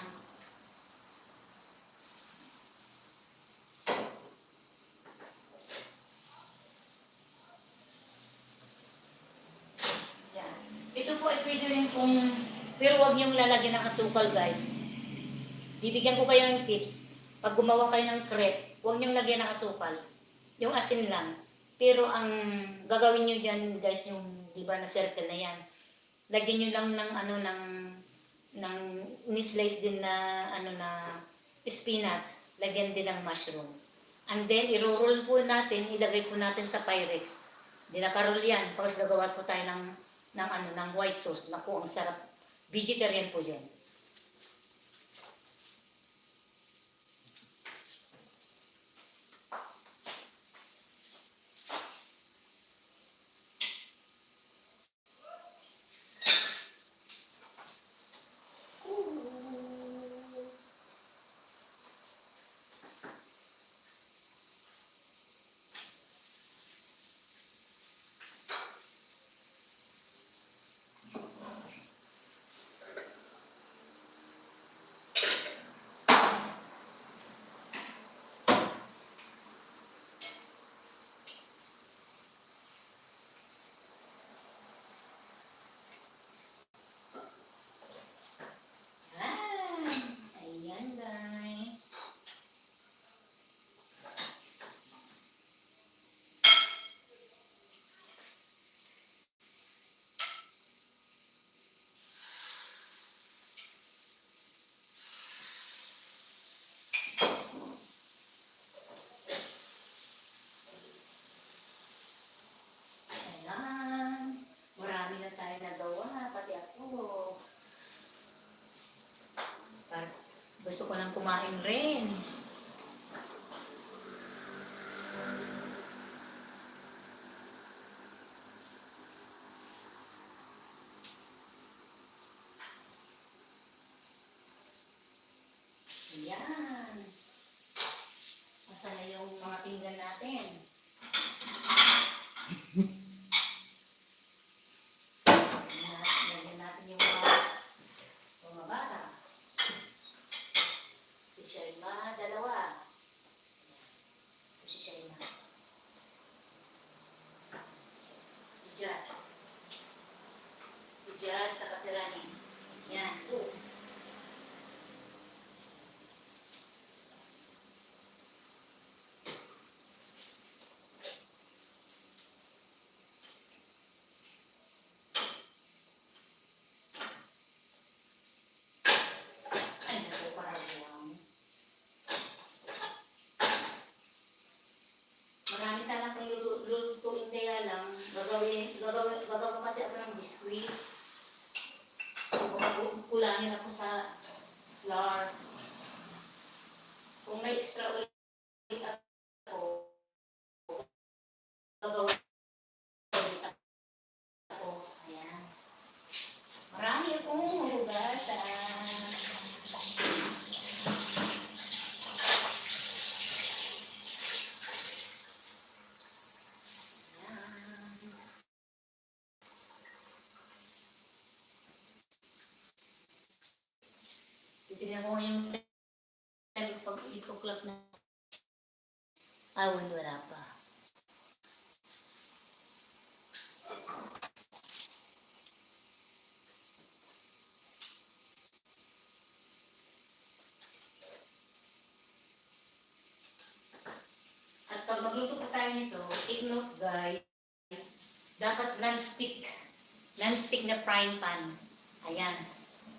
Yan. Ito po ay pwede rin pong, pero huwag niyong lalagyan ng asukal, guys. Bibigyan ko kayo ng tips. Pag gumawa kayo ng crepe, huwag niyong lagyan ng asukal. Yung asin lang. Pero ang gagawin niyo diyan, guys, yung, di ba, na circle na yan. Lagyan niyo lang ng, ano, ng, ng ni-slice din na, ano, na spinach. Lagyan din ng mushroom. And then, iro-roll po natin, ilagay po natin sa Pyrex. Di naka-roll yan. Tapos gagawa po tayo ng, ng, ano, ng white sauce. Naku, ang sarap. Vegetarian po yun. Ayan. Ayan, guys. Ayan. Marami na tayo nagawa, pati ako. Par-, gusto ko nang kumain rin. Ayan. Asan na yung mga pinggan natin? Ayan, lagyan natin yung mga, mga bata. Si Shaima, dalawa. Ayan. Si Shaima. Si Jad. Si Jad sa kasirani. Yan, two. Ay, naku, parang marami sana akong lutu-, lutuin, kaya lang, gagawin, gagawin, gagawa kasi ako ng biskwit. Baka ku-, kulangin ako sa flour. Kung may extra oil ako, gagawa ulit ako. Ayan. Marami akong hugasan. Ayan. Titignan ko ngayong time, pag eight o'clock na. Ah, wala, wala pa. At pag magluto po tayo nito, take note, guys, dapat non-stick. Non-stick na frying pan. Ayan.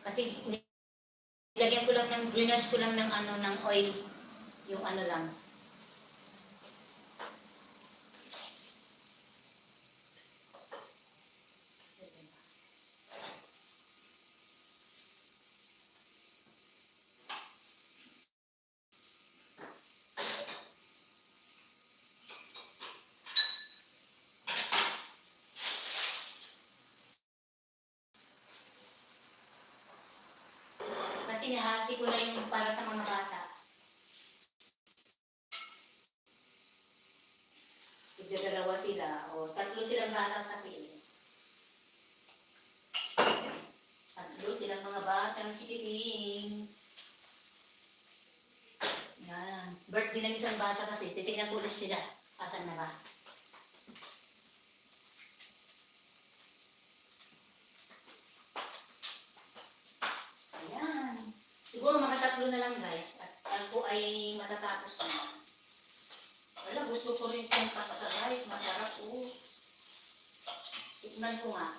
Kasi nilagyan ko lang ng, grinas ko lang ng ano, ng oil. Yung ano lang. Kasi nahati ko na yung para sa mga bata. Tigdadalawa sila. O, tatlo silang bata kasi. Tatlo silang mga batang chikiting. Yan. Birthday ng isang bata kasi. Titignan ko ulit sila. Asan na ba? Ayan. Siguro mga na lang, guys. At ako ay matatapos na. Wala, gusto ko rin itong pasta, guys. Masarap, oh. Tikman ko nga.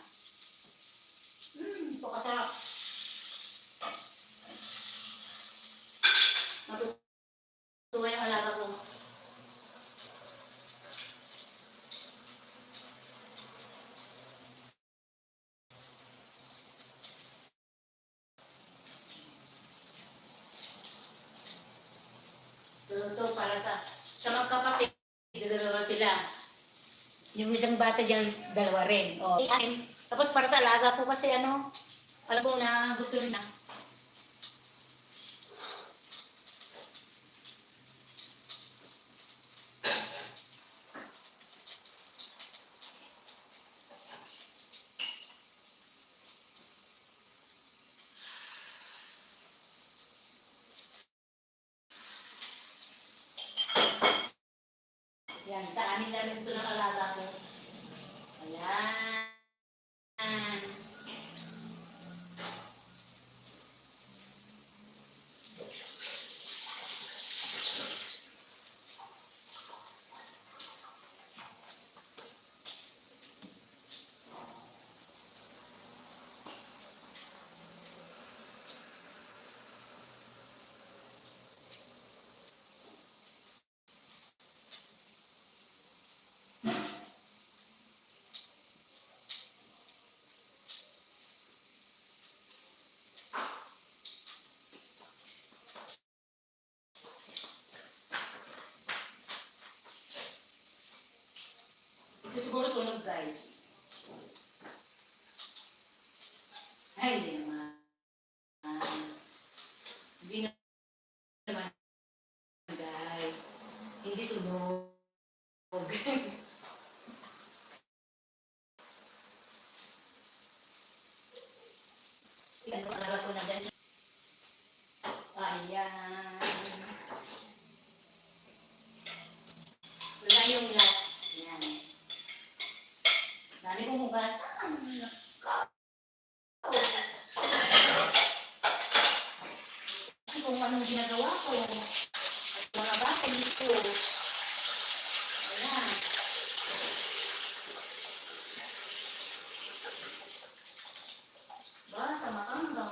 Hmm, ito kasarap. Matutuwa yung alaga ko. So, ito para sa, sa magkapatid, dalawa sila. Yung isang bata dyan, dalawa rin. Oh. Tapos para sa alaga ko kasi ano, alam ko na gusto rin na. Yan, sa amin na rin ito nakalaga ko. Ayan. Ito siguro sunog, guys. Ay, hindi naman. Hindi naman, guys. Hindi sunog. Ano, alaga ko na dyan. Ayan. Wala yung last. Yan. Dami kong hugasan. Nako. Kung anong ginagawa ko. At mga bata dito. Ayan. Bata, makangga.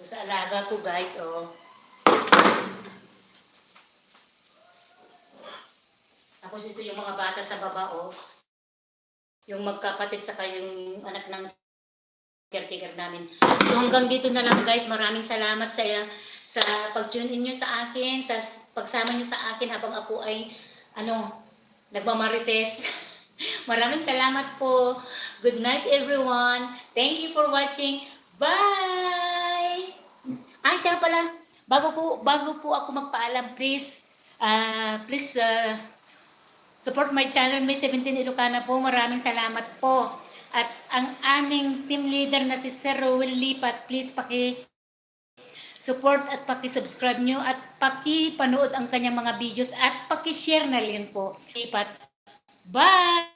Ito sa alaga ko, guys, oh. Tapos ito yung mga bata sa baba, oh. Yung magkapatid saka yung anak ng caretaker namin. So, hanggang dito na lang, guys. Maraming salamat sa, sa pag-tune in nyo sa akin, sa s-, pagsama nyo sa akin habang ako ay, ano, nagmamarites. Maraming salamat po. Good night, everyone. Thank you for watching. Bye! Ay, siya pala. Bago po, bago po ako magpaalam, please, ah, please, ah, support my channel, May seventeen Ilocana po. Maraming salamat po. At ang aming team leader na si Sir Rowell Lipat, please paki-support at paki-subscribe nyo at paki-panood ang kanyang mga videos at paki-share na rin po. Lipat. Bye!